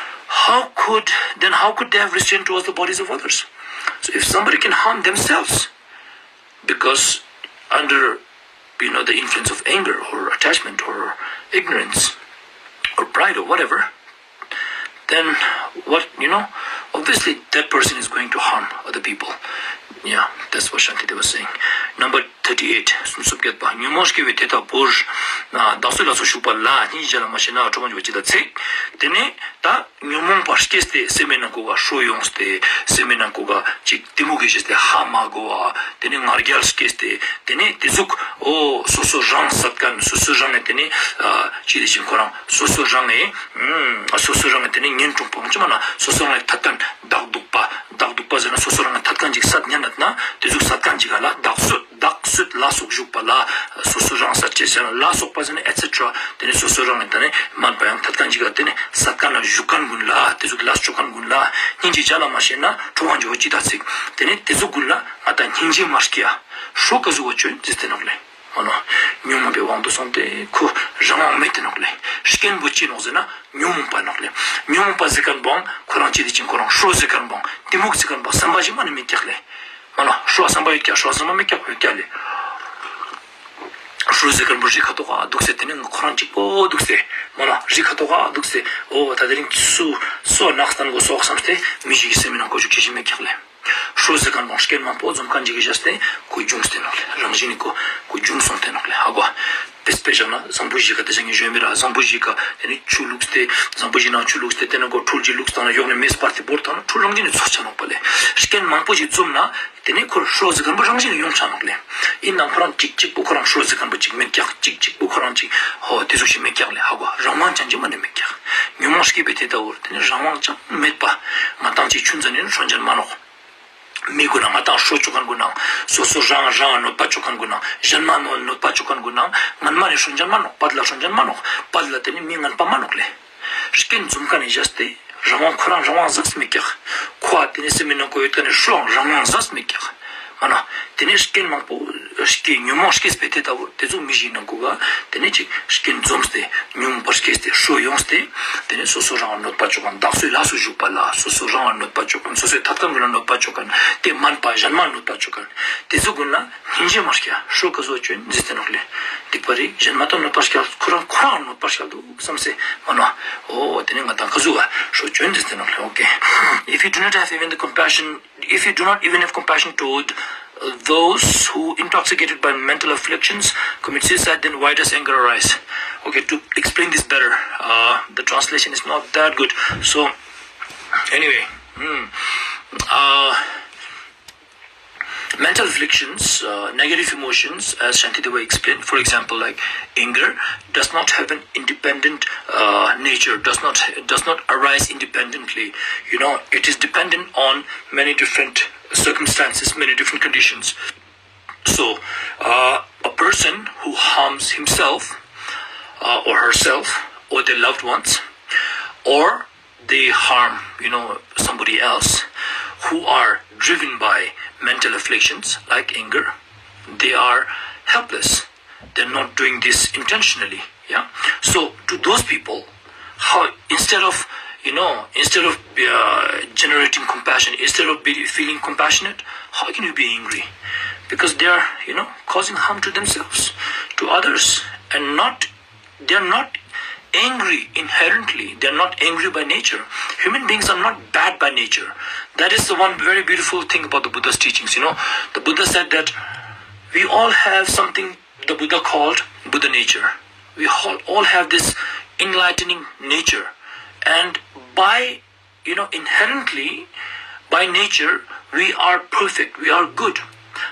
How could, then how could they have restraint towards the bodies of others? So if somebody can harm themselves, because under, you know, the influence of anger or attachment or ignorance or pride or whatever, then what, you know, obviously that person is going to harm other people. Yeah, that's what Shantideva was saying. Number thirty-eight, སུམ་ཅུ་སོ་བརྒྱད་པ། ཉོན་མོངས་སྐྱེ་བའི་དེ་ལྟ་བུར། བདག་བསོད་ལ་སོགས་ཞུགས་པ་ལ། སྙིང་རྗེ་ལ་མ་ཤེས་ན་ཁྲོ་བོ་འཇུག་པ་ཇི་ལྟར་འཚིག། དེ་ནས་ད་ཉོན་མོངས་པ་སྐྱེས་ཏེ་སེམས་ནང་ཀོ་ག་ཧྲོ་ཡོངས་ཏེ་སེམས་ནང་ཀོ་ག་ཅིག་གཏི་མུག་གི་ཞེས་ཏེ་ཧ་མ་གོ་བ། དེ་ནས་ང་རྒྱལ་སྐྱེས་ཏེ་དེ་ནས་དེ་ཟུག་འོ་སོ་སོ་རང་བསད་མཁན་སོ་སོ་རང་ངི་དེ་ནས་ཨ་ཅི་དེ་བཞིན་ཁོ་རང་སོ་སོ་རང་ངི་ཨ་སོ་སོ་རང་ངི་དེ་ནས་གཉེན་དྲུང་པོ་ཅི་མ་ན་སོ་སོ་རང་ངི་ཐད་མཁན་བདག་སྡུག་པ་བདག་སྡུག་པ་ཟེར་ན་སོ་སོ་རང་ངི་ཐད་མཁན་ཅིག་བསད་ཉན་ན་དེ་ཟུག་བསད་མཁན་ཅིག་ག་ལ་བདག་བསད་བདག་བསད་ལ་སོགས་ཞུགས་པ་ལ། སོ་སོ་རང་བསད་ཅེས་ཟེར་ན་ལ་སོགས་པ་ཟེར་ན་ཨེ་ཊེ་ཊེ་ར། དེ་ནས་སོ་སོ་རང་ངི་དེ་ནས་མན་པ་ཡང་ཐད་མཁན་ཅིག་ག་དེ་ནས་བསད་མཁན་ལ་ཞུགས་མཁན་ཀུན་ལ་དེ་ཟུག་ལ་སོགས་མཁན་ཀུན་ལ་སྙིང་རྗེ་ཅ་ལ་མ་ཤེས་ན་ཁྲོ་བོ་འཇུག་པ་ཇི་ལྟར་འཚིག། དེ་ནས་དེ་ཟུག་ཀུན་ལ་ང་ད་སྙིང་རྗེ་མ་སྐྱེ་ཡ། ཧྲོ་ཀ་ཟུག་བ་ཅོན་ཟེར་ཏེ་ནོག་ལེ། མ་ནོ། ཉོན་མོངས་པའི་དབང་དུ་སོང་སྟེ་ཁོ་རང་དབང་མེད་དེ་ནོག་ལེ། རྐྱེན་པོ་ཅི་ནོག་ཟེར་ན་ཉོན་མོངས་པ་ནོག་ལེ། ཉོན་མོངས་པ་ཟེར་མཁན་པོའང་ཁོ་རང་ཅི་དེ་ཅིག་ཁོ་རང་ཧྲོ་ཟེར་མཁན་པོའང་གཏི་མུག་ཟེར་མཁན་པོ་བསམ་པ་ཞིག་མ་ནི་མེད་ཀྱག་ལེ། མ་ནོ། ཧྲོ་བསམ་པ་ཡོད་ཀྱག་ཧྲོ་བསམ་པ་མེད་ཀྱག་ཡོད་ཀྱག་ལེ། ཧྲོ་ཟེར་མཁན་པོ་རི་ཁ་ཐོག་ག་འདུག་སྟེ་དེ་ནས་ཁོ་རང་གཅིག་པོ་འདུག་སྟེ། མ་ནོ། རི་ཁ་ཐོག་ག་འདུག་སྟེ། འོ་ད་དེ་རིང་སུ་སོ་ནགས་སྟན་གོ་སོགས་བསམ་སྟེ་མི་ཞིག་གི་སེམས་ནང་ཀོ་ཅུག་ཅེས་ཞིག་མེད་ཀྱག་ལེ། ཧྲོ་ཟེར་མཁན་པོ་རྐྱེན་མང་པོ་འཛོམས་མཁན་ཅིག་གི་བཞག་སྟེ་ཁོ་བྱུང་སྟེ་ནོག་ལེ། རང་བཞིན་ནི་ཁོ་ཁོ་བྱུང་སོང་སྟེ་ནོག་ལེ། ཧ་གོ། དཔེ་དཔེ་བཞག་ན་བཟང་པོ་ཞིག་ག་དེ་བཞག་ངས་ཞུས་མེད་ར། བཟང་པོ་ཞིག་ག་དེ་ནི་ཆུ་བླུགས་ཏེ་བཟང་པོ་ཞིག་ནང་ཆུ་བླུགས་ཏེ་དེ་ནང་ཁོ་ཁྲུལ་ཅིག་བླུགས་བཏང་ན་ཡོག་ནས་མེ་སྤར་ཏེ་བོར་བཏང་ན་ཁྲུལ་རང་བཞིན་ནི་ཚོགས་ཆ་ནོག་པ་ལེ། རྐྱེན་མང་པོ་ཞིག་འཛོམས་ན་དེ་ནི་ཁོ་ཧྲོ་ཟེར་མཁན་པོ་རང་བཞིན་ནི་ཡོང་ཆ་ནོག་ལེ། ཡིན་ནའང་ཁོ་རང་གཅིག་གཅིག་པོ་ཁོ་རང་ཧྲོ་ཟེར་མཁན་པོ་གཅིག་མེད་ཀྱག། གཅིག་གཅིག་པོ་ཁོ་རང་གཅིག་ཧོ་དེ་ཟུག་ཞིག་མེད་ཀྱག་ལེ། ཧ་གོ། རང་དབང་ཅང་ཅི་མ་ནི་མེད་ཀྱག། ཉོན་མོངས་སྐྱེས་པའི་དེ་ལྟ་བུར་དེ་ནི་རང་དབང་ཅང་མེད་པ། ང་དང་ཅིག་ཆུན་ཙམ་ནི་ཧྲོ་ཅན་མ་ནོག། མི་ཀུན་ནང་ང་དང་ཧྲོ་ཅོ་མཁན་ཀུན་ནང་སོ་སོ་རང་རང་གནོད་པ་ཅོ་མཁན་ཀུན་ནང་གཞན་མ་གནོད་པ་ཅོ་མཁན་ཀུན་ནང་ངན་མ་ནི་ཧྲོ་ཅན་མ་ནོག། པད་ལ་ཧྲོ་ཅན་མ་ནོག། པད་ལ་དེ་ནི་མི་ངན་པ་མ་ནོག་ལེ། རྐྱེན་འཛོམས་མཁན་ནི་བཞག་སྟེ་རང་དབང་ཁོ་རང་རང་དབང་ཟག་མེད་ཀྱག། ཁོ་ཨ་དེ་ནི་སེམས་ནང་ཀོ་ཡོད་མཁན་ནི་ཧྲོའང་རང་དབང་ཟག་མེད་ཀྱག། མ་ནོ། ཏེ་ནེ་རྐྱེན་མང་པོ་སྐྱེ་ཉོན་མོངས་སྐྱེས་པའི་ཏེ་ལྟ་བུ་ཏེ་ཙོགས་མི་ཞིག་ནང་ཀུ་ག་ཏེ་ནེ་ཅིག་རྐྱེན་འཛོམས་ཏེ་ཉོན་མོངས་པ་སྐྱེས་ཏེ་ཤོ་ཡོངས་ཏེ་ཏེ་ནེ་སོ་སོ་རང་གནོད་པ་ཅོ་ཁན་བདག་སོའི་ལས་སུ་ཞུགས་པ་ལ་སོ་སོ་རང་ལ་གནོད་པ་ཅོ་ཁན་སོ་སོའི་ཐབ་ཁན་གུན་ལ་གནོད་པ་ཅོ་ཁན་ཏེ་མན་པ་ཞན་མ་གནོད་པ་ཅོ་ཁན་ཏེ་ཙོགས་གུན་ལ་སྙིང་རྗེ་མ་སྐྱེ་ཤོ་ཀ་ཟོ་ཅོན་ཟེར་ཏེ་ནོག་ལེ། སྡིག་པ་རིག་ཞན་མ་ཏང་གནོད་པ་སྐྱེ་ཁོ་རང་ཁོ་རང་གནོད་པ་སྐྱེ་དུག་སམ་སེ་མ་ནོག་འོ་ཏེ་ནེ་ང་ཏང་ཀ་ཟུག་ག་ཤོ་ཅོན་ཟེར་ཏེ་ནོག་ལེ། Okay, if you do not have even the compassion, if you do not even have compassion toward uh, those who, intoxicated by mental afflictions, commit suicide, then why does anger arise? Okay, to explain this better, uh, the translation is not that good. So, anyway, hmm, uh, mental afflictions, uh, negative emotions, as Shantideva explained, for example, like anger, does not have an independent uh, nature, does not does not arise independently. You know, it is dependent on many different circumstances, many different conditions. So, uh, a person who harms himself uh, or herself or their loved ones, or they harm, you know, somebody else, who are driven by mental afflictions like anger, they are helpless. They're not doing this intentionally. Yeah. So to those people, how, instead of, you know, instead of uh, generating compassion, instead of be, feeling compassionate, how can you be angry? Because they are, you know, causing harm to themselves, to others, and not, they are not angry inherently. They are not angry by nature. Human beings are not bad by nature. That is the one very beautiful thing about the Buddha's teachings. You know, the Buddha said that we all have something the Buddha called Buddha nature. We all, all have this enlightening nature. And by, you know, inherently, by nature, we are perfect, we are good.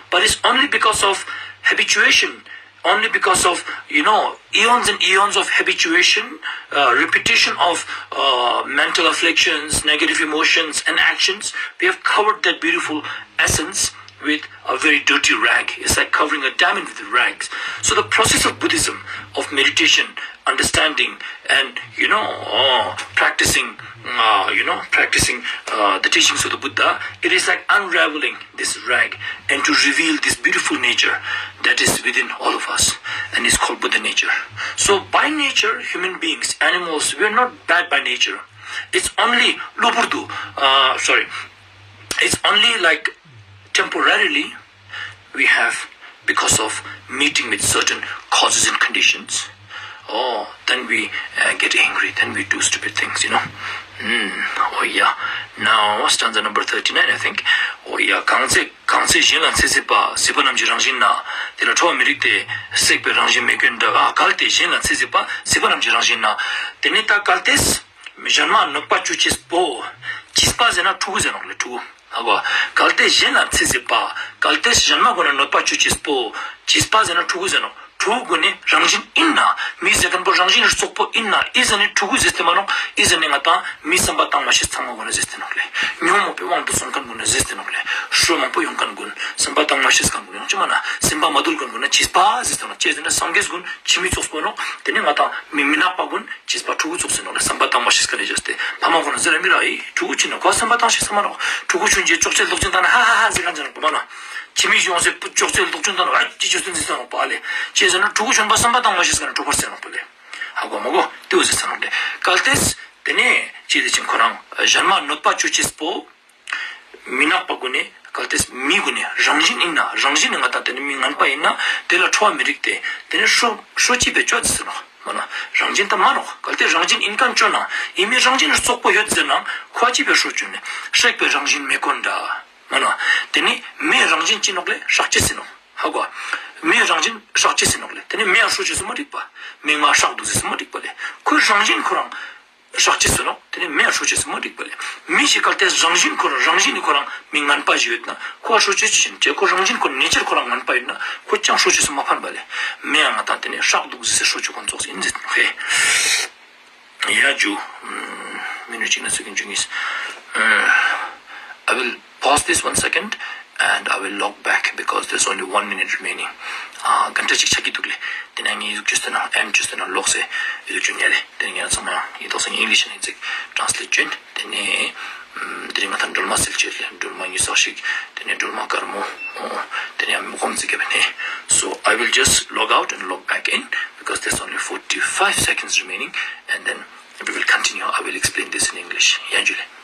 But it's only because of habituation, only because of, you know, eons and eons of habituation, uh, repetition of uh, mental afflictions, negative emotions, and actions, we have covered that beautiful essence with a very dirty rag. It's like covering a diamond with rags. So the process of Buddhism, of meditation, understanding, and, you know, uh, practicing, uh, you know, practicing uh, the teachings of the Buddha, it is like unraveling this rag and to reveal this beautiful nature that is within all of us, and it's called Buddha nature. So by nature, human beings, animals, we are not bad by nature. It's only lubur du, uh, sorry, it's only like temporarily we have, because of meeting with certain causes and conditions, oh, then we uh, get angry, then we do stupid things, you know. Mm, oh yeah. Now, stanza number thirty-nine, I think. Oh yeah, གང་ཚེ་གང་ཚེ་གཞན་ལ་འཚེ་སྲིད་པ། སྲིད་པ་རྣམས་ཀྱི་རང་བཞིན་ན། དེ་ལ་ཁྲོ་བ་མི་རིགས་ཏེ། སྲེག་པའི་རང་བཞིན་མེད་ཀུན་འདྲ། ཨ། གལ་ཏེ་གཞན་ལ་འཚེ་སྲིད་པ། སྲིད་པ་རྣམས་ཀྱི་རང་བཞིན་ན། ཏེ་ནེ་ད་གལ་ཏེ་གཞན་མ་གནོད་པ་ཅོ་ཅེས་པོ། ཅིས་པ་ཟེར་ན་ཕྲུ་གུ་ཟེར་ནོག་ལེ། ཕྲུ་གུ། ཧ་གོ། གལ་ཏེ་གཞན་ལ་འཚེ་སྲིད་པ། གལ་ཏེ་གཞན་མ་གུན་ལ་གནོད་པ་ཅོ་ཅེས་པོ། ཅིས་པ་ཟེར་ན་ཕྲུ་གུ་ཟེར་ནོག་ཕྲུ་གུ་གུན་ནི་རང་བཞིན་ཨིན་ན། མི་ཟེར་ཁན་པོ་རང་བཞིན་རྩོག་པོ་ཨིན་ན། ཨི་ཟེར་ནི་ཕྲུ་གུ་ཟེར་ཏེ་མ་ནོག་ཨི་ཟེར་ནི་ང་ཏང་མི་བསམ་པ་བཏང་མ་ཤེས་ཚང་མ་གུན་ལ་ཟེར་ཏེ་ནོག་ལེ། ཉོན་མོངས་པའི་དབང་དུ་སོང་ཁན་གུན་ལ་ཟེར་ཏེ་ནོག་ལེ། ཤོ་མང་པོ་ཡོང་ཁན་གུན། བསམ་པ་བཏང་མ་ཤེས་ཁན་གུན། ཡང་ཅི་མ་ན་སེམས་པ་མ་དུལ་ཁན་གུན་ན་ཅིས་པ་ཟེར་ཏེ་ནོག་ཅི་ཟེར་ན་སངས་རྒྱས་གུན་ཕྱི་མི་ཙོགས་པོ་ནོག་ཏེ་ནེ་ང་ཏང་མི་མི་ནག་པ་གུན་ཅིས་པ་ཕྲུ་གུ་ཙོགས་ཟེར་ནོག་ལེ། བསམ་པ་བཏང་མ་ཤེས་ཁན་ལ་ཟེར་ཏེ་ཕ་མ་གུན་ན་ཟེར་ར་མི་ར་ཨི་ཕྲུ་གུ་ཅི་ན་ཁོ་བསམ་པ་བཏང་ཤེས་ས་མ་ནོག་ཕྲུ་གུ་ཆུང་ཆེ་ཅོག་ཙེ་ལྡོག་ཅན་ད་ན་ཧ་ཧ་ཧ་ཟེར་ཁན་ཟེར་ནོག་པ་མ་ན། ཕྱི་མི་ཡོང་སེ་ཅོག་ཙེ་ལྡོག་ཅན་ད་ན་ཨ་ཅི་ཅོག་ཙེ་ཟེར་ནོག་པ་ལེ། ཅི་ཟེར་ན་ཕྲུ་གུ་ཆུང་པ་བསམ་པ་བཏང་མ་ཤེས་ཁན་ཕྲུ་གུ་ཟེར་ནོག་པ་ལེ། ཧ་གོ་མ་གོ་ཏེ་བོ་ཟེར་ས་ནོག་ལེ། གལ་ཏེ་ཏེ་ནེ་ཅི་ཟེར་ཅིང་ཁོ་རང་གཞན་མ་གནོད་པ་ཅོ་ཅེས་པོ། མི་ནག་པ་གུན་ནི་གལ་ཏེ་མི་གུན་ནི་རང་བཞིན་ཨིན་ན། རང་བཞིན་ནི་ང་ཏང་ཏེ་ནི་མི་ངན་པ་ཨིན་ན་ཏེ་ལ་ཁྲོ་བ་མི་རིགས་ཏེ། ཏེ་ནི་ཤོ་ཤོ་ཅི་བེ་ཅོ་ཟེར་ནོག་མ་ན། རང་བཞིན་ད་མ་ནོག་གལ་ཏེ་རང་བཞིན་ཨིན་ཁན་ཅོ་ན་ཨི་མི་རང་བཞིན་རྩོག་པོ་ཡོད་ཟེར་ན་ཁོ་ཅི་བེ་ཤོ་ཅོ་ནི། སྲེག་པའི་རང་བཞིན་མེད་ཀུན་འདྲ། མ་ན། ཏེ་ནི་མེའི་རང་བཞིན་ཅི་ནོག་ལེ། སྲེག་ཅེས་ཟེར་ནོག་ཧ་གོ། མེའི་རང་བཞིན་སྲེག་ཅེས་ཟེར་ནོག་ལེ། ཏེ་ནི་མེ་ཡང་ཤོ་ཅེས་སུ་མ་རིག་པ། མེ་ང་སྲེག་དུག་ཟེར་སུ་མ་རིག་པ་ལེ། ཁོའི་རང་བཞིན་ཁོ་རང་སྲེག་ཅེས་སུ་ནོག་ཏེ་ནི་མེ་ཡང་ཤོ་ཅེས་སུ་མ་རིག་པ་ལེ། མི་ཞིག་གལ་ཏེ་རང་བཞིན་ཁོ་རང་རང་བཞིན་ནི་ཁོ་རང་མི་ངན་པ་ཞིག་ཡོད་ན་ཁོ་ཤོ་ཅེས་ཅི་ཞིག་ཅེ་ཁོ་རང་བཞིན་ཁོ་ནེ་ཅར་ཁོ་རང་ངན་པ་ཡོད་ན་ཁོ་ཅང་ཤོ་ཅེས་སུ་མ་ཕན་པ་ལེ། མེ་ཡང་ང་ཏང་ཏེ་ནི་སྲེག་དུག་ཟེར་ཤོ་ཅེས་ཁོ་ཙོགས་ཨིན་ཟེར་ཧེ། ཡ་ཇུ། མི་ནུ་ཅིག་ན་ཚིག་གི་ཇུ་ངིས། I will pause this one second and I will log back because there's only one minute remaining. ཨ་གན་ཊ་ཅིག་ཆ་གི་དུག་ལེ། ཏེ་ནེ་ངས་ཡུག་ཅུས་ཏེ་ན་ཨེན་ཌ་ཅུས་ཏེ་ན་ལོག་སེ་ཡུག་ཅུ་ཉལ་ལེ། ཏེ་ནེ་ངས་ཚང་མ་ཡང་ཡིན་ཏོག་སེ་ཨིང་ལིཤ་ནེ་ཅིག་ཊྲན་སི་ལེཊ་ཅོ་ཨིན། ཏེ་ནེ་ དེ་ནེ་ང་ཏང་སྒྲོལ་མ་སིལ་ཅེས་ལེ། སྒྲོལ་མ་ཉིས་ས་ཞིག་དེ་ནེ་སྒྲོལ་མ་དཀར་མོ། དེ་ནེ་ཡང་མི་གོམས་ཅིག་གེ་བེ་ནེ། So I will just log out and log back in because there's only forty-five seconds remaining, and then we will continue. I will explain this in English. ཡ་ཇུ་ལེ།